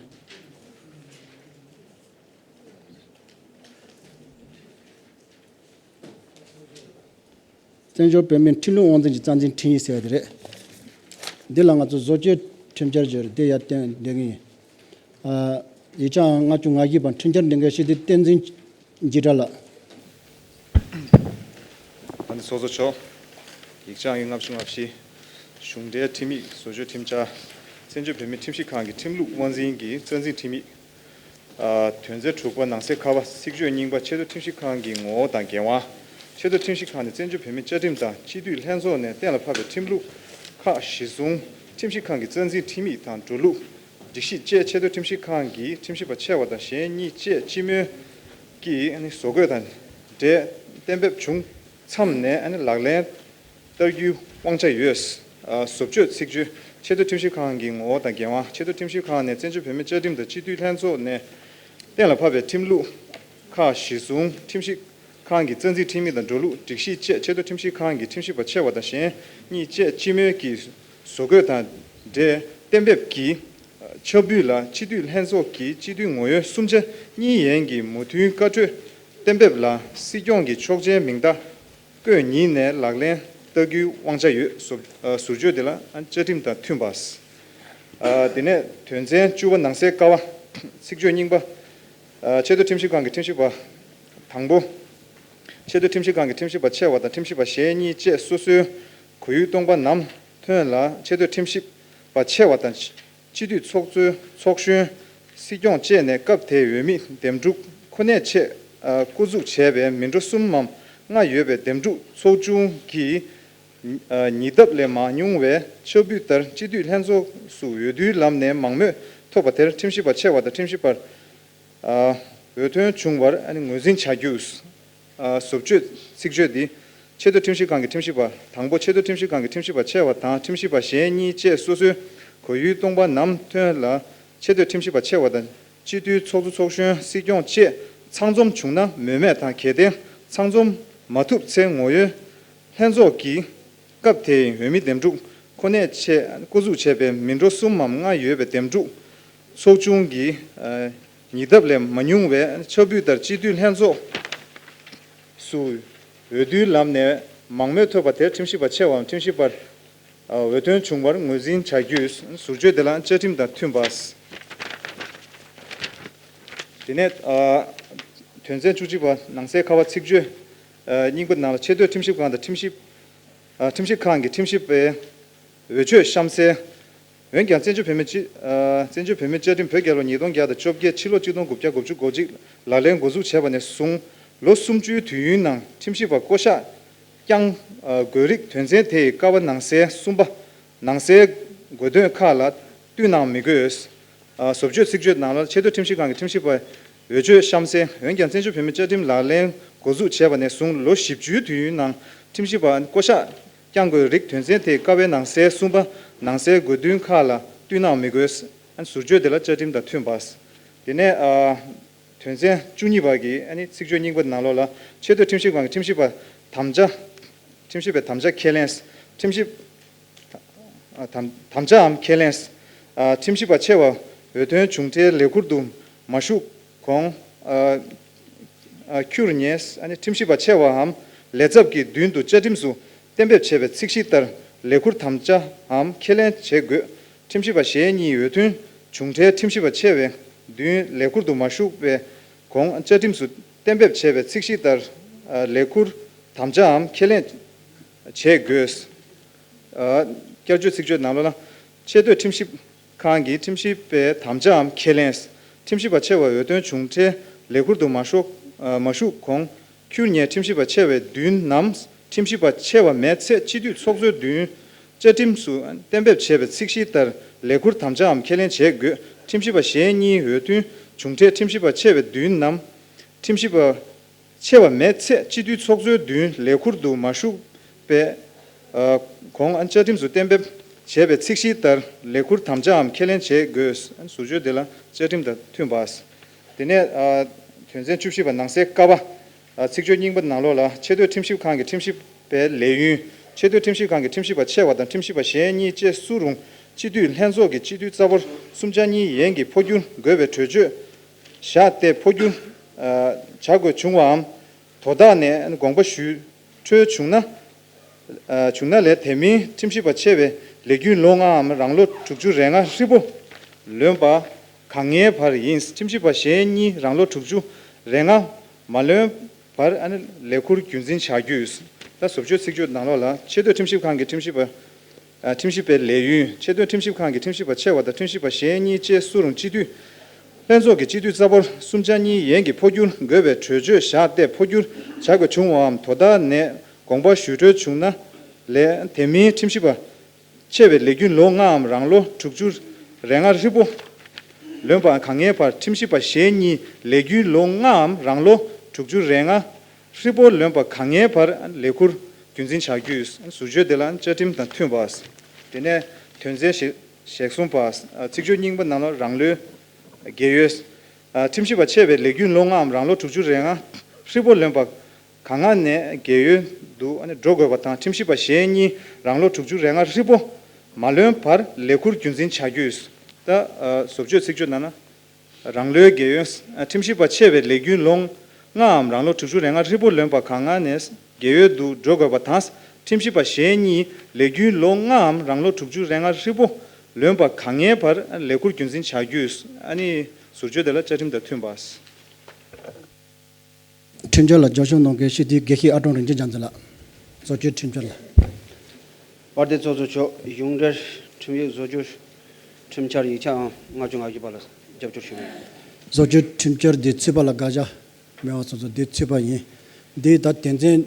བཙན་བྱོལ་བོད་མིའི་ཁྲིམས་ལུགས་དབང་འཛིན་གྱི་རྩ་འཛིན་ཁྲིམས་ཡིག་ཟེར་བ་དེ་རེད། འདི་ལ་ང་ཚོ་བཟོ་བཅོས་ཁྲིམས་འཆར་བརྗོད་རེད། དེ་ཡར་བཏོན་བསྡད་ཀྱི་ཡིན། ཨ། ཡིག་ཆ་ཨང་ལྔ་བཅུ་ང་བཞི་པ་འཕྲིན་བཅར་འདི་འགའ་ཞིག་དེ་བསྟན་འཛིན་འཇིགས་བྲལ་ལགས། ཨ་ནི་ཚོགས་གཙོ་མཆོག་ཡིག་ཆ་ཨང་ལྔ་བཅུ་ང་བཞི། གཞུང་འབྲེལ་ཁྲིམས་ཡིག་བཟོ་བཅོས་ཁྲིམས་འཆར། བཙན་བྱོལ་བོད་མིའི་ཁྲིམས་ཞིབ་ཁང་གི་ཁྲིམས་ལུགས་དབང་འཛིན་གྱི་རྩ་འཛིན་ཁྲིམས་ཡིག་ཨ། དོན་ཚན་དྲུག་པ་ནང་གསེས་ཁ་པ། ཚིག་བརྗོད་རྙིང་པ། ཆེས་མཐོའི་ཁྲིམས་ཞིབ་ཁང་གི་ངོ་བོ་དང་འགན་དབང་། ཆེས་མཐོའི་ཁྲིམས་ཞིབ་ཁང་ནས་བཙན་བྱོལ་བོད་མིའི་བཅའ་ཁྲིམས་དང་སྤྱི་འཐུས་ལྷན་ཚོགས་ནས་གཏན་ལ་ཕབ་པའི་ཁྲིམས་ལུགས་ཁག་གཞིར་བཟུང་། ཁྲིམས་ཞིབ་ཁང་གི་རྩ་འཛིན་ཁྲིམས་ཡིག་དང་འགྲོ་ལུགས། སྒྲིག་གཞི་བཅས་ཆེས་མཐོའི་ཁྲིམས་ཞིབ་ཁང་གི་ཁྲིམས་ཞིབ་པ་ཆེ་བ་དང་གཞན་གཉིས་བཅས་སྤྱི་མོས་ཀྱིས་བཟོ་འགོད་དང་འབྲེལ་གཏན་འབེབས་བྱུང་མཚམས་ནས་ལག་ལེན་བསྟར་རྒྱུའི་དབང་ཆ་ཡོད། ཨ། བཟོ་བཅོས་ཚིག་བརྗོད། ཆེས་མཐོའི་ཁྲིམས་ཞིབ་ཁང་གི་ངོ་བོ་དང་འགན་དབང་། ཆེས་མཐོའི་ཁྲིམས་ཞིབ་ཁང་ནས་བཙན་བྱོལ་བོད་མིའི་བཅའ་ཁྲིམས་དང་སྤྱི་འཐུས་ལྷན་ཚོགས་ནས་གཏན་ལ་ཕབ་པའི་ཁྲིམས་ལུགས་ཁག་གཞིར་བཟུང་། ཁྲིམས་ཞིབ་ཁང་གི་རྩ་འཛིན་ཁྲིམས་ཡིག་དང་འགྲོ་ལུགས། སྒྲིག་གཞི་བཅས་ཆེས་མཐོའི་ཁྲིམས་ཞིབ་ཁང་གི་ཁྲིམས་ཞིབ་པ་ཆེ་བ་དང་གཞན་གཉིས་བཅས་སྤྱི་མོས་ཀྱིས་བཟོ་འགོད་དང་འབྲེལ་གཏན་འབེབས་ཀྱི་ཕྱག་འབུལ་ལ་སྤྱི་འཐུས་ལྷན་ཚོགས་ཀྱི་སྤྱི་འཐུས་ངོ་ཡོད་གསུམ་ཆ་གཉིས་ཡན་གྱི་མོས་མཐུན་བཀའ་འཁྲོལ་གཏན་འབེབས་ལ་སྲིད་སྐྱོང་གི་ཆོག་མཆན་མིང་རྟགས་བཀོད་ཉིན་ནས་ལག་ལེན་བསྟར་རྒྱུའི་དབང་ཆ་ཡོད། ཟུར། ཨ། ཟུར་བརྗོད་དེ་ལ་བཅའ་ཁྲིམས་དང་མཐུན་པ། ཨ། དེ་ནས་དོན་ཚན་བཅུ་པ་ནང་གསེས་ཀ་པ། ཚིག་བརྗོད་རྙིང་པ། ཨ། ཆེས་མཐོའི་ཁྲིམས་ཞིབ་ཁང་གི་ཁྲིམས་ཞིབ་པ་དང་པོ། ཆེས་མཐོའི་ཁྲིམས་ཞིབ་ཁང་གི་ཁྲིམས་ཞིབ་པ་ཆེ་བ་དང་ཁྲིམས་ཞིབ་པ་གཞན་གཉིས་བཅས་སོ་སོའི་གོ་ཡུལ་སྟོང་པ་ནམ་ཐོན་ལ་ཆེས་མཐོའི་ཁྲིམས་ཞིབ་པ་ཆེ་བ་དང་། སྤྱི་འཐུས་ཚོགས་གཙོའི་ཚོགས་གཞོན། སྲིད་སྐྱོང་བཅས་ནས་སྐབས་དེའི་འོས་མི་འདེམས་སྒྲུག་ཁོ་ནའི་ཆེད། ཨ། བསྐོ་འཛུགས་བྱས་པའི་མི་འགྲོ་གསུམ་མམ་ལྔ་ཡོད་པའི་འདེམས་སྒྲུག་ཚོགས་ཆུང་གིས། ཨ། ཉིས་ལྡབ་ལས་མ་ཉུང་བའི་ཕྱག་འབུལ་ལྟར་སྤྱི་འཐུས་ལྷན་ཚོགས་སུ་འོས་བསྡུའི་ལམ་ནས་མང་མོས་ཐོབ་པ་དེར་ཁྲིམས་ཞིབ་པ་ཆེ་བ་དང་ཁྲིམས་ཞིབ་པར། ཨ། འོས་ཐོན་བྱུང་བར། ཨ་ནི་ངོས་འཛིན་བྱ་རྒྱུ། ཨ། བཟོ་བཅོས་ཚིག་བརྗོད་འདི། ཆེས་མཐོའི་ཁྲིམས་ཞིབ་ཁང་གི་ཁྲིམས་ཞིབ་པ་དང་པོ། ཆེས་མཐོའི་ཁྲིམས་ཞིབ་ཁང་གི་ཁྲིམས་ཞིབ་པ་ཆེ་བ་དང་ཁྲིམས་ཞིབ་པ་གཞན་གཉིས་བཅས་སོ་སོའི་གོ་ཡུལ་སྟོང་པ་ནམ་ཐོན་ལ་ཆེས་མཐོའི་ཁྲིམས་ཞིབ་པ་ཆེ་བ་དང་སྤྱི་འཐུས་ཚོགས་གཙོ་ཚོགས་གཞོན། སྲིད་སྐྱོང་བཅས་ཚང་འཛོམས་བྱུང་ན་མོས་མེད་དང་། གལ་ཏེ་ཚང་འཛོམས་མ་ཐུབ་ཚེ་ངོ་ཡོད་ལྷན་ཚོགས་ཀྱིས་སྐབས་དེའི་འོས་མི་འདེམས་སྒྲུག་ཁོ་ནའི་ཆེད་བསྐོ་འཛུགས་བྱས་པའི་མི་འགྲོ་གསུམ་མམ་ལྔ་ཡོད་པའི་འདེམས་སྒྲུག་ཚོགས་ཆུང་གིས། ཨ། ཉིས་ལྡབ་ལས་མ་ཉུང་བའི་ཕྱག་འབུལ་ལྟར་སྤྱི་འཐུས་ལྷན་ཚོགས་སུ་འོས་བསྡུའི་ལམ་ནས་མང་མོས་ཐོབ་པ་དེར་ཁྲིམས་ཞིབ་པ་ཆེ་བའམ་ཁྲིམས་ཞིབ་པར། ཨ། འོས་ཐོན་བྱུང་བར་ངོས་འཛིན་བྱ་རྒྱུའི་ཟུར་བརྗོད་དེ་ལ་བཅའ་ཁྲིམས་དང་མཐུན་པ། དེ་ནས། ཨ། དོན་ཚན་བཅུ་གཅིག་པ་ནང་གསེས་ཁ་པ་ཚིག་བརྗོད། ཨ། རྙིང་པ་ནང་ལ་ཆེས་མཐོའི་ཁྲིམས་ཞིབ་ཁང་དང་ཁྲིམས་ཞིབ། ཨ། ཁྲིམས་ཞིབ་ཁང་གི་ཁྲིམས་ཞིབ་པའི་འོས་ཆོས་གཤམ་གསལ། འོན་ཀྱང་བཙན་བྱོལ་བོད་མིའི་སྤྱི། ཨ། བཙན་བྱོལ་བོད་མིའི་བཅའ་ཁྲིམས་བོད་རྒྱལ་ལོ་ཉིས་སྟོང་བརྒྱ་དང་བཅོ་བརྒྱད་ཕྱི་ལོ་གཅིག་སྟོང་དགུ་བརྒྱ་དགུ་བཅུ་གོ་གཅིག་ལག་ལེན་འགོ་འཛུགས་བྱས་པ་ནས་བཟུང་ལོ་སུམ་ཅུའི་དུས་ཡུན་ནང་ཁྲིམས་ཞིབ་པ་བསྐོ་གཞག་བསྐྱང་དགོས་རིགས་དོན་ཚན་དེ་ཡི་ཀ་བ་ནང་གསལ་གསུམ་པ་ནང་གསལ་དགོས་དོན་ཁག་ལ་བསྟུན་གནང་མི་དགོས། ཨ། བཟོ་བཅོས་ཚིག་བརྗོད་ནང་ལ་ཆེས་མཐོའི་ཁྲིམས་ཞིབ་ཁང་གི་ཁྲིམས་ཞིབ་པ་འོས་ཆོས་གཤམ་གསལ། འོན་ཀྱང་བཙན་བྱོལ་བོད་མིའི་བཅའ་ཁྲིམས་ལག་ལེན་འགོ་འཛུགས་བྱས་པ་ནས་བཟུང་ལོ་བཞི་བཅུའི་དུས་ཡུན་ནང་ཁྲིམས་ཞིབ་པ་བསྐོ་གཞག་བསྐྱང་དགོས་རིགས་དོན་ཚན་དེའི་ཀ་བའི་ནང་གསལ་གསུམ་པ་ནང་གསལ་དགོས་འདུན་ཁག་ལ་བསྟུན་གནང་མི་དགོས། ཨ་ནི་ཟུར་བརྗོད་དེ་ལ་བཅའ་ཁྲིམས་དང་མཐུན་པ། དེ་ནས། ཨ། དོན་ཚན་བཅུ་གཉིས་པ་གི། ཨ་ནི་ཚིག་བརྗོད་རྙིང་པ་ནང་ལོགས་ལ་ཆེས་མཐོའི་ཁྲིམས་ཞིབ་ཁང་གི་ཁྲིམས་ཞིབ་པ་དམ་བཅའ། ཁྲིམས་ཞིབ་པའི་དམ་བཅའ་ཁས་ལེན། ཁྲིམས་ཞིབ། ཨ། དམ། དམ་བཅའམ་ཁས་ལེན། ཨ། ཁྲིམས་ཞིབ་པ་ཆེ་བ་འོས་ཐོན་བྱུང་འཕྲལ་ལས་ཁུར་དུ་མ་ཞུགས་གོང་། ཨ། ཨ། ཁྱུར་ཉེས། ཨ་ནི་ཁྲིམས་ཞིབ་པ་ཆེ་བའམ་ལས་ཚབ་ཀྱི་མདུན་དུ་བཅའ་ཁྲིམས་སུ་གཏན་འབེབས་བྱས་པའི་ཚིག་གཞི་ལྟར་ལས་ཁུར་དམ་བཅའམ་ཁས་ལེན་བྱེད་དགོས། ཁྲིམས་ཞིབ་པ་གཞན་གཉིས་འོས་ཐོན་བྱུང་འཕྲལ་ཁྲིམས་ཞིབ་པ་ཆེ་བའི་མདུན་ལས་ཁུར་དུ་མ་ཞུགས་པའི་གོང་བཅའ་ཁྲིམས་སུ་གཏན་འབེབས་བྱས་པའི་ཚིག་གཞི་ལྟར་ ལས་ཁུར་དམ་བཅའམ་ཁས་ལེན་བྱེད་དགོས། བསྐྱར་བརྗོད་ཚིག་བརྗོད་ནང་ལོགས་ལ། ཆེས་མཐོའི་ཁྲིམས་ཞིབ་ཁང་གིས་ཁྲིམས་ཞིབ་པའི་དམ་བཅའམ་ཁས་ལེན། ཁྲིམས་ཞིབ་པ་ཆེ་བ་འོས་ཐོན་བྱུང་འཕྲལ་ལས་ཁུར་དུ་མ་ཞུགས་མ་ཞུགས་གོང་ཁྱུར་མིད། ཁྲིམས་ཞིབ་པ་ཆེ་བའི་མདུན་ནམ་ཁྲིམས་ཞིབ་པ་ཆེ་བ་མེད་ཚེ་སྤྱི་འཐུས་ཚོགས་གཙོའི་མདུན་བཅའ་ཁྲིམས་སུ་གཏན་འབེབས་བྱས་པའི་ཚིག་གཞིའི་ལྟར་ལས་ཁུར་དམ་བཅའམ་ཁས་ལེན་བྱེད་དགོས། ཁྲིམས་ཞིབ་པ་གཞན་གཉིས་འོས་ཐོན་བྱུང་འཕྲལ་ཁྲིམས་ཞིབ་པ་ཆེ་བའི་མདུན་ནམ་ཁྲིམས་ཞིབ་པ་ཆེ་བ་མེད་ཚེ་སྤྱི་འཐུས་ཚོགས་གཙོའི་མདུན་ལས་ཁུར་དུ་མ་ཞུགས་པའི་གོང་བཅའ་ཁྲིམས་སུ་གཏན་འབེབས་བྱས་པའི་ཚིག་གཞིའི་ལྟར་ལས་ཁུར་དམ་བཅའམ་ཁས་ལེན་བྱེད་དགོས། ཟུར་བརྗོད་དེ་ལ་བཅའ་ཁྲིམས་དང་མཐུན་པ། དེ་ནས་དོན་ཚན་བཅུ་བཞི་པ་ནང་གསེས་ཀ་པ། ཚིག་བརྗོད་རྙིང་པ་ནང་ལོགས་ལ། ཆེས་མཐོའི་ཁྲིམས་ཞིབ་ཁང་གི་ཁྲིམས་ཞིབ་པའི་ལས་ཡུན། ཆེས་མཐོའི་ཁྲིམས་ཞིབ་ཁང་གི་ཁྲིམས་ཞིབ་པ་ཆེ་བ་དང་ཁྲིམས་ཞིབ་པ་གཞན་གཉིས་བཅས་སུ་རུང་སྤྱི་འཐུས་ལྷན་ཚོགས་ཀྱི་སྤྱི་འཐུས་རྩ་འབོར་གསུམ་ཆ་གཉིས་ཡན་གྱི་འཕོ་འགྱུར་དགོས་པའི་གྲོས་ཆོད་བཞག་སྟེ་འཕོ་འགྱུར་བྱ་དགོས་བྱུང་བའམ། དོ་བདག་ནས་དགོངས་པ་ཞུ་འཁྲོལ་བྱུང་ན། བྱུང་ན་ལས་དེ་མིན་ཁྲིམས་ཞིབ་པ་ཆེ་བའི་ལས་རྒྱུན་ལོ་ལྔའམ་རང་ལོ་དྲུག་ཅུ་རེ་ལྔ་ཧྲིལ་པོ་ལོན་པ་གང་ངེས་པར་ཡིན། ཁྲིམས་ཞིབ་པ་གཞན་གཉིས་རང་ལོ་དྲུག་ཅུ་རེ་ལྔ་མ་ལོན་པར་ལས་ཁུར་རྒྱུན་འཛིན་བྱ་རྒྱུ། ད་ཟུར་བརྗོད་ཚིག་བརྗོད་ནང་ལོགས་ལ། ཆེས་མཐོའི་ཁྲིམས་ཞིབ་ཁང་གི་ཁྲིམས་ཞིབ་པ། ཁྲིམས་ཞིབ་པའི་ལས་ཡུན། ཆེས་མཐོའི་ཁྲིམས་ཞིབ་ཁང་གི་ཁྲིམས་ཞིབ་པ་ཆེ་བ་དང་ཁྲིམས་ཞིབ་པ་གཞན་གཉིས་བཅས་སུ་རུང་སྤྱི་འཐུས་ལྷན་ཚོགས་ཀྱི་སྤྱི་འཐུས་རྩ་འབོར་གསུམ་ཆ་གཉིས་ཡན་གྱི་འཕོ་འགྱུར་དགོས་པའི་གྲོས་ཆོད་བཞག་སྟེ་འཕོ་འགྱུར་བྱ་དགོས་བྱུང་བའམ་དོ་བདག་ནས་དགོངས་པ་ཞུ་འཁྲོལ་བྱུང་ན་ལས་དེ་མིན་ཁྲིམས་ཞིབ་པ་ཆེ་བའི་ལས་རྒྱུན་ལོ་ལྔའམ་རང་ལོ་དྲུག་ཅུ་རེ་ལྔ་ཧྲིལ་པོ་ལོན་པ་གང་ངེས་པར་ཁྲིམས་ཞིབ་པ་གཞན་གཉིས་ལས་རྒྱུན་ལོ་ལྔའམ་རང་ལོ་དྲུག་ཅུ་རེ་ལྔ་ཧྲིལ་པོ་ལོན་པ་གང་ངེས་པར་ལས་ཁུར་རྒྱུན་འཛིན་བྱ་རྒྱུ། ཟུར་བརྗོད་དེ་ལ་བཅའ་ཁྲིམས་དང་མཐུན་པ། དེ་ནས་དོན་ཚན་ཞེ་གསུམ་པ། ཚིག་བརྗོད་རྙིང་པ་ནང་ལ་རང་ལོའི་རྒས་ཡོལ། ཁྲིམས་ཞིབ་པ་ཆེ་བའི་ལས་རྒྱུན་ལོ་ལྔའམ་རང་ལོ་དྲུག་ཅུ་རེ་ལྔ་ཧྲིལ་པོ་ལོན་པ་གང་ང་ནས་རྒས་ཡོལ་དུ་འགྲོ་དགོས་པ་དང་ཁྲིམས་ཞིབ་པ་གཞན་གཉིས་རང་ལོ་དྲུག་ཅུ་རེ་ལྔ་ཧྲིལ་པོ་མ་ལོན་པར་ལས་ཁུར་རྒྱུན་འཛིན་བྱ་རྒྱུ། ད་ཟུར་བརྗོད་ཚིག་བརྗོད་ནང་ན། རང་ལོའི་རྒས་ཡོལ། ཁྲིམས་ཞིབ་པ་ཆེ་བའི་ལས་རྒྱུན་ལོ་ལྔའམ་རང་ལོ་དྲུག་ཅུ་རེ་ལྔ་ཧྲིལ་པོ་ལོན་པ་གང་ང་ནས་རྒས་ཡོལ་དུ་འགྲོ་དགོས་པ་དང་ཁྲིམས་ཞིབ་པ་གཞན་གཉིས་ལས་རྒྱུན་ལོ་ལྔའམ་རང་ལོ་དྲུག་ཅུ་རེ་ལྔ་ཧྲིལ་པོ་ལོན་པ་གང་ངེས་པར་ལས་ཁུར་རྒྱུན་འཛིན་བྱ་རྒྱུ། ཨ་ནི་ཟུར་བརྗོད་དེ་ལ་བཅའ་ཁྲིམས་དང་མཐུན་པ། ཁྲིམས་འཆར་ལ་རྒྱབ་སྐྱོར་གནང་མཁན་སྤྱི་འཐུས་དགེ་བཤེས་ཨ་ཀྲོང་རིན་ཆེན་རྒྱ་མཚོ་ལགས། བཟོ་བཅོས་ཁྲིམས་འཆར་ལ། དཔལ་ལྡན་ཚོགས་གཙོ་མཆོག་གཞུང་འབྲེལ་ཁྲིམས་ཡིག་བཟོ་བཅོས་ཁྲིམས་འཆར་ཡིག་ཆ་ཨང་ལྔ་བཅུ་ང་བཞི་པ་ལ་རྒྱབ་སྐྱོར་ཞུ་གི་ཡིན། བཟོ་བཅོས་ཁྲིམས་འཆར་འདི་ཚུད་པ་ལ་དགག་བྱ་མེད་པ་སོང་ཙང་འདི་ཚུད་པ་ཡིན། འདི་ད་དོན་ཚན་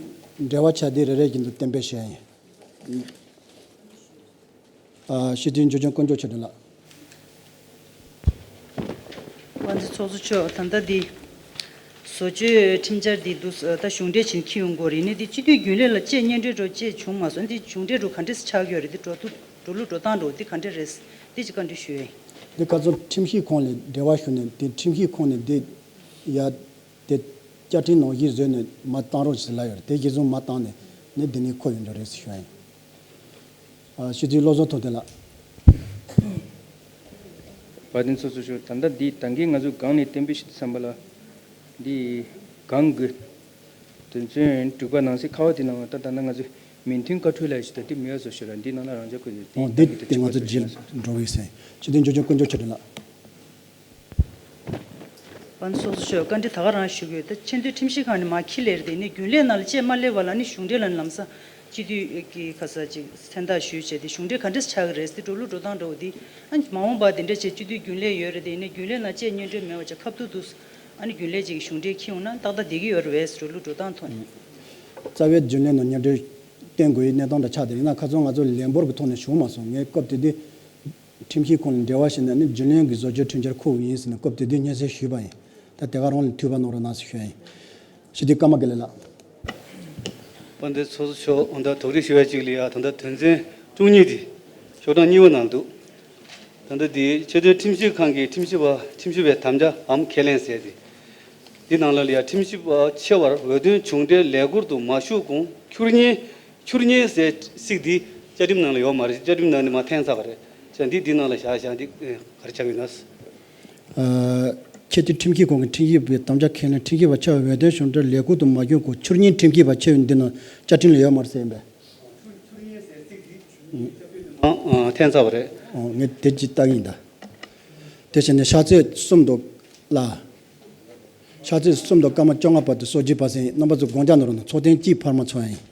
འབྲེལ་བ་ཆགས་འདི་རེ་རེ་བཞིན་དུ་གཏན་འབེབས་བྱས་ཡིན། ཨ། སྤྱི་འཐུས་འཇུ་ཆེན་དཀོན་མཆོག་ཆོས་སྒྲོན་ལགས། དབང་འདུས་ཚོགས་གཙོ་མཆོག་ད་ལྟ་འདི་བཟོ་བཅོས་ཁྲིམས་འཆར་འདི་འདུག་ད་གཞུང་འབྲེལ་བྱས་ནས་འཁྱེར་ཡོང་གི་རེད། ནི་འདི་སྤྱི་འཐུས་རྒྱུན་ལས་ལ་བཅས་སྙན་སྒྲོན་འདྲ་བཅས་བྱུང་མ་སོང་། འདི་གཞུང་འབྲེལ་འདྲ་ག་འདྲས་ཆགས་ཀྱི་ཡོད་རེད། འདི་འགྲོ་འདུག་འགྲོ་ལུགས་འགྲོ་སྟངས་འདྲ་འདི་ག་འདྲས་རེད། འདི་ཅིག་བཀའ་འདྲི་ཞུ་ཡ་ཡིན། འདི་ཁ་སང་ཁྲིམས་ཞིབ་ཁང་ལ་འབྲེལ་བ་ཞུས་ནས་འདི་ཁྲིམས་ཞིབ་ཁང་ནས་འདི་ཡ། དེ་བཅའ་ཁྲིམས་ནང་གཞི་བཟོས་ནས་མར་བཏང་རོགས་ཞེས་ལབ་ཡོད་རེད། དེ་གཞིར་བཟུང་མར་བཏང་ནས་ནི་འདི་ནས་འཁོར་ཡོང་འགྲོ་རེད་ཟེར་ཞུ་ཡ་ཡིན། ཨ། སྤྱི་འཐུས་བློ་བཟང་ཐུབ་བསྟན་ལགས། དཔལ་ལྡན་ཚོགས་གཙོ་མཆོག་ད་ལྟ་འདི་ད་གིན་ང་ཚོ་སྒང་ནས་གཏན་འབེབས་ཞུས་དུས་ཙམ་པ་ལ་འདི་སྒང་གི་དོན་ཚན་དྲུག་པ་ནང་གསེས་ཁ་བ་དེ་ནང་ལ་ད་ད་ལྟ་ང་ཚོས་མི་མཐུན་བཀའ་འཁྲོལ་ལབ་ཞིག་ད་འདི་མེད་པ་བཟོ་ཞིག་ལ་འདི་ནང་ལ་རང་འཇགས་བཀོད་ཡོད། འོ་འདི་ད་གིན་དེ་ང་ཚོ་ད་རྗེས་ལ་འགྲོ་གི་ཡིན་ཟེར། སྤྱི་འཐུས་འཇུ་ཆེན་དཀོན་མཆོག་ཆོས་སྒྲོན་ལགས། དཔལ་ལྡན་ཚོགས་གཙོ་མཆོག་བཀའ་འདྲི་ད་ག་རང་ཞུ་གི་ཡོད། ད་ཆེས་མཐོའི་ཁྲིམས་ཞིབ་ཁང་ནས་མར་འཁྱེར་སླེབས་རེད་དེ་ནས་རྒྱུན་ལས་ནང་ལ་བཅས་མ་སླེབས་པ་ལ་ནི་གཞུང་འབྲེལ་ལ་ནི་ལམ་སང་སྤྱི་འཐུས་ཀྱི་ཁ་ས་ཅིག་མཚན་རྟགས་ཞུས་བྱས་ཏེ་གཞུང་འབྲེལ་ག་འདྲས་ཆགས་ཀྱི་རེད་ཟེར། འགྲོ་ལུགས་འགྲོ་སྟངས་འདྲ་བོ་འདི་ཨ་ནི་མ་འོངས་པ་དེ་འདྲ་བྱས་སྤྱི་འཐུས་རྒྱུན་ལས་ཡོད་རེད་དེ་ནས་རྒྱུན་ལས་ནང་བཅས་སྙན་སྒྲོན་མེད་པ་བྱས་ཁ་ཐུག་ཏུ་ཨ་ནི་རྒྱུན་ལས་ཅིག་གཞུང་འབྲེལ་འཁྱེར་ཡོང་ན་ཏག་ཏག་བསྡད་ཀྱི་ཡོད་རེད་པས་ཟེར། འགྲོ་ལུགས་འགྲོ་སྟངས་ཐོག་ནས། རྩ་བའི་རྒྱུན་ལས་ནང་སྙན་སྒྲོན་བཏོན་དགོས་ཡའི་གནས་སྟངས་འདྲ་ཆགས་བསྡད་ཡིན་ན་ཁ་སང་ང་ཚོ་ལས་འབོར་གྱི་ཐོག་ནས་བྱུང་མ་སོང་། ངས་སྐབས་དེ་དུས། ཁྲིམས་ཞིབ་ཁང་ལ་འབྲེལ་བ་བྱས་ནས་ནི་རྒྱུན་ལས་ཀྱི་བཟོ་བཅོས་ཁྲིམས་འཆར་འཁུར་དགོས་ཡིན་ཟེར་ནས་སྐབས་དེ་དུས་སྙན་སེང་ཞུས་པ་ཡིན། ད་དེ་ག་རང་ལ་འཐུས་པ་གནང་རོགས་གནང་ཟེར་ཞུ་ཡ་ཡིན། སྤྱི་འཐུས་ཀརྨ་དགེ་ལེགས་ལགས། དཔལ་ལྡན་ཚོགས་གཙོ་མཆོག་ཨ་ད་དོགས་འདྲི་ཞུ་ཡ་གཅིག་ལ་ཡ། ད་ལྟ་དོན་ཚན་བཅུ་གཉིས་དེ་ཤོག་གྲངས་གཉིས་པ་ནང་འདུག་ད་ལྟ་དེ་ཆེས་མཐོའི་ཁྲིམས་ཞིབ་ཁང་གི་ཁྲིམས་ཞིབ་པ་ཁྲིམས་ཞིབ་པའི་དམ་བཅའ་འམ་ཁས་ལེན་ཟེར་ཏེ། འདི་ནང་ལ་ལ་ཡ་ཁྲིམས་ཞིབ་པ་ཆེ་བར་འོས་ཐོན་བྱུང་འཕྲལ་ལས་ཁུར་དུ་མ་ཞུགས་གོང་ཁྱུར་མིད། ཁྱུར་མིད་ཟེར་ཚིག་འདི་བཅའ་ཁྲིམས་ནང་ལ་ཡོད་མ་རེད། བཅའ་ཁྲིམས་ནང་ནས་མར་འཐེན་ཚར་བ་རེད། བྱས་ཙང་འདི་འདི་ནང་ལ་བཞག་བཞག་འདི་ག་རེ་ཆགས་ཡོད་ན། ཨ། ཆེས་མཐོའི་ཁྲིམས་ཞིབ་ཁང་གི་ཁྲིམས་ཞིབ་པའི་དམ་བཅའ་ཁས་ལེན། ཁྲིམས་ཞིབ་པ་ཆེ་བར་འོས་ཐོན་བྱུང་འཕྲལ་ལས་ཁུར་དུ་མ་ཞུགས་གོང་ཁྱུར་མིད་ཁྲིམས་ཞིབ་པ་ཆེ་བའི་འདི་ནང་བཅའ་ཁྲིམས་ལ་ཡོད་མ་རེད་ཟེར་ཡིན་པས། ཨང་། ཨང་། འཐེན་ཚར་བ་རེད། ཨོ། ངས་དེ་ཅིག་བལྟ་གི་ཡིན་ད། དེ་བྱས་ནས་ཤག་ཚོད་གསུམ་འདུག་ལ། ཕྱག་ཚེས་གསུམ་དང་སྐར་མ་བཅོ་ལྔ་བར་དུ་གསོལ་ཇའི་བར་གསེང་ཡིན། རྣམ་པ་ཚོ་དགོངས་འཇགས་གནང་རོགས་གནང་། ཚོགས་ཐེངས་གཅིག་འཕར་མ་ཚོགས་ཡིན།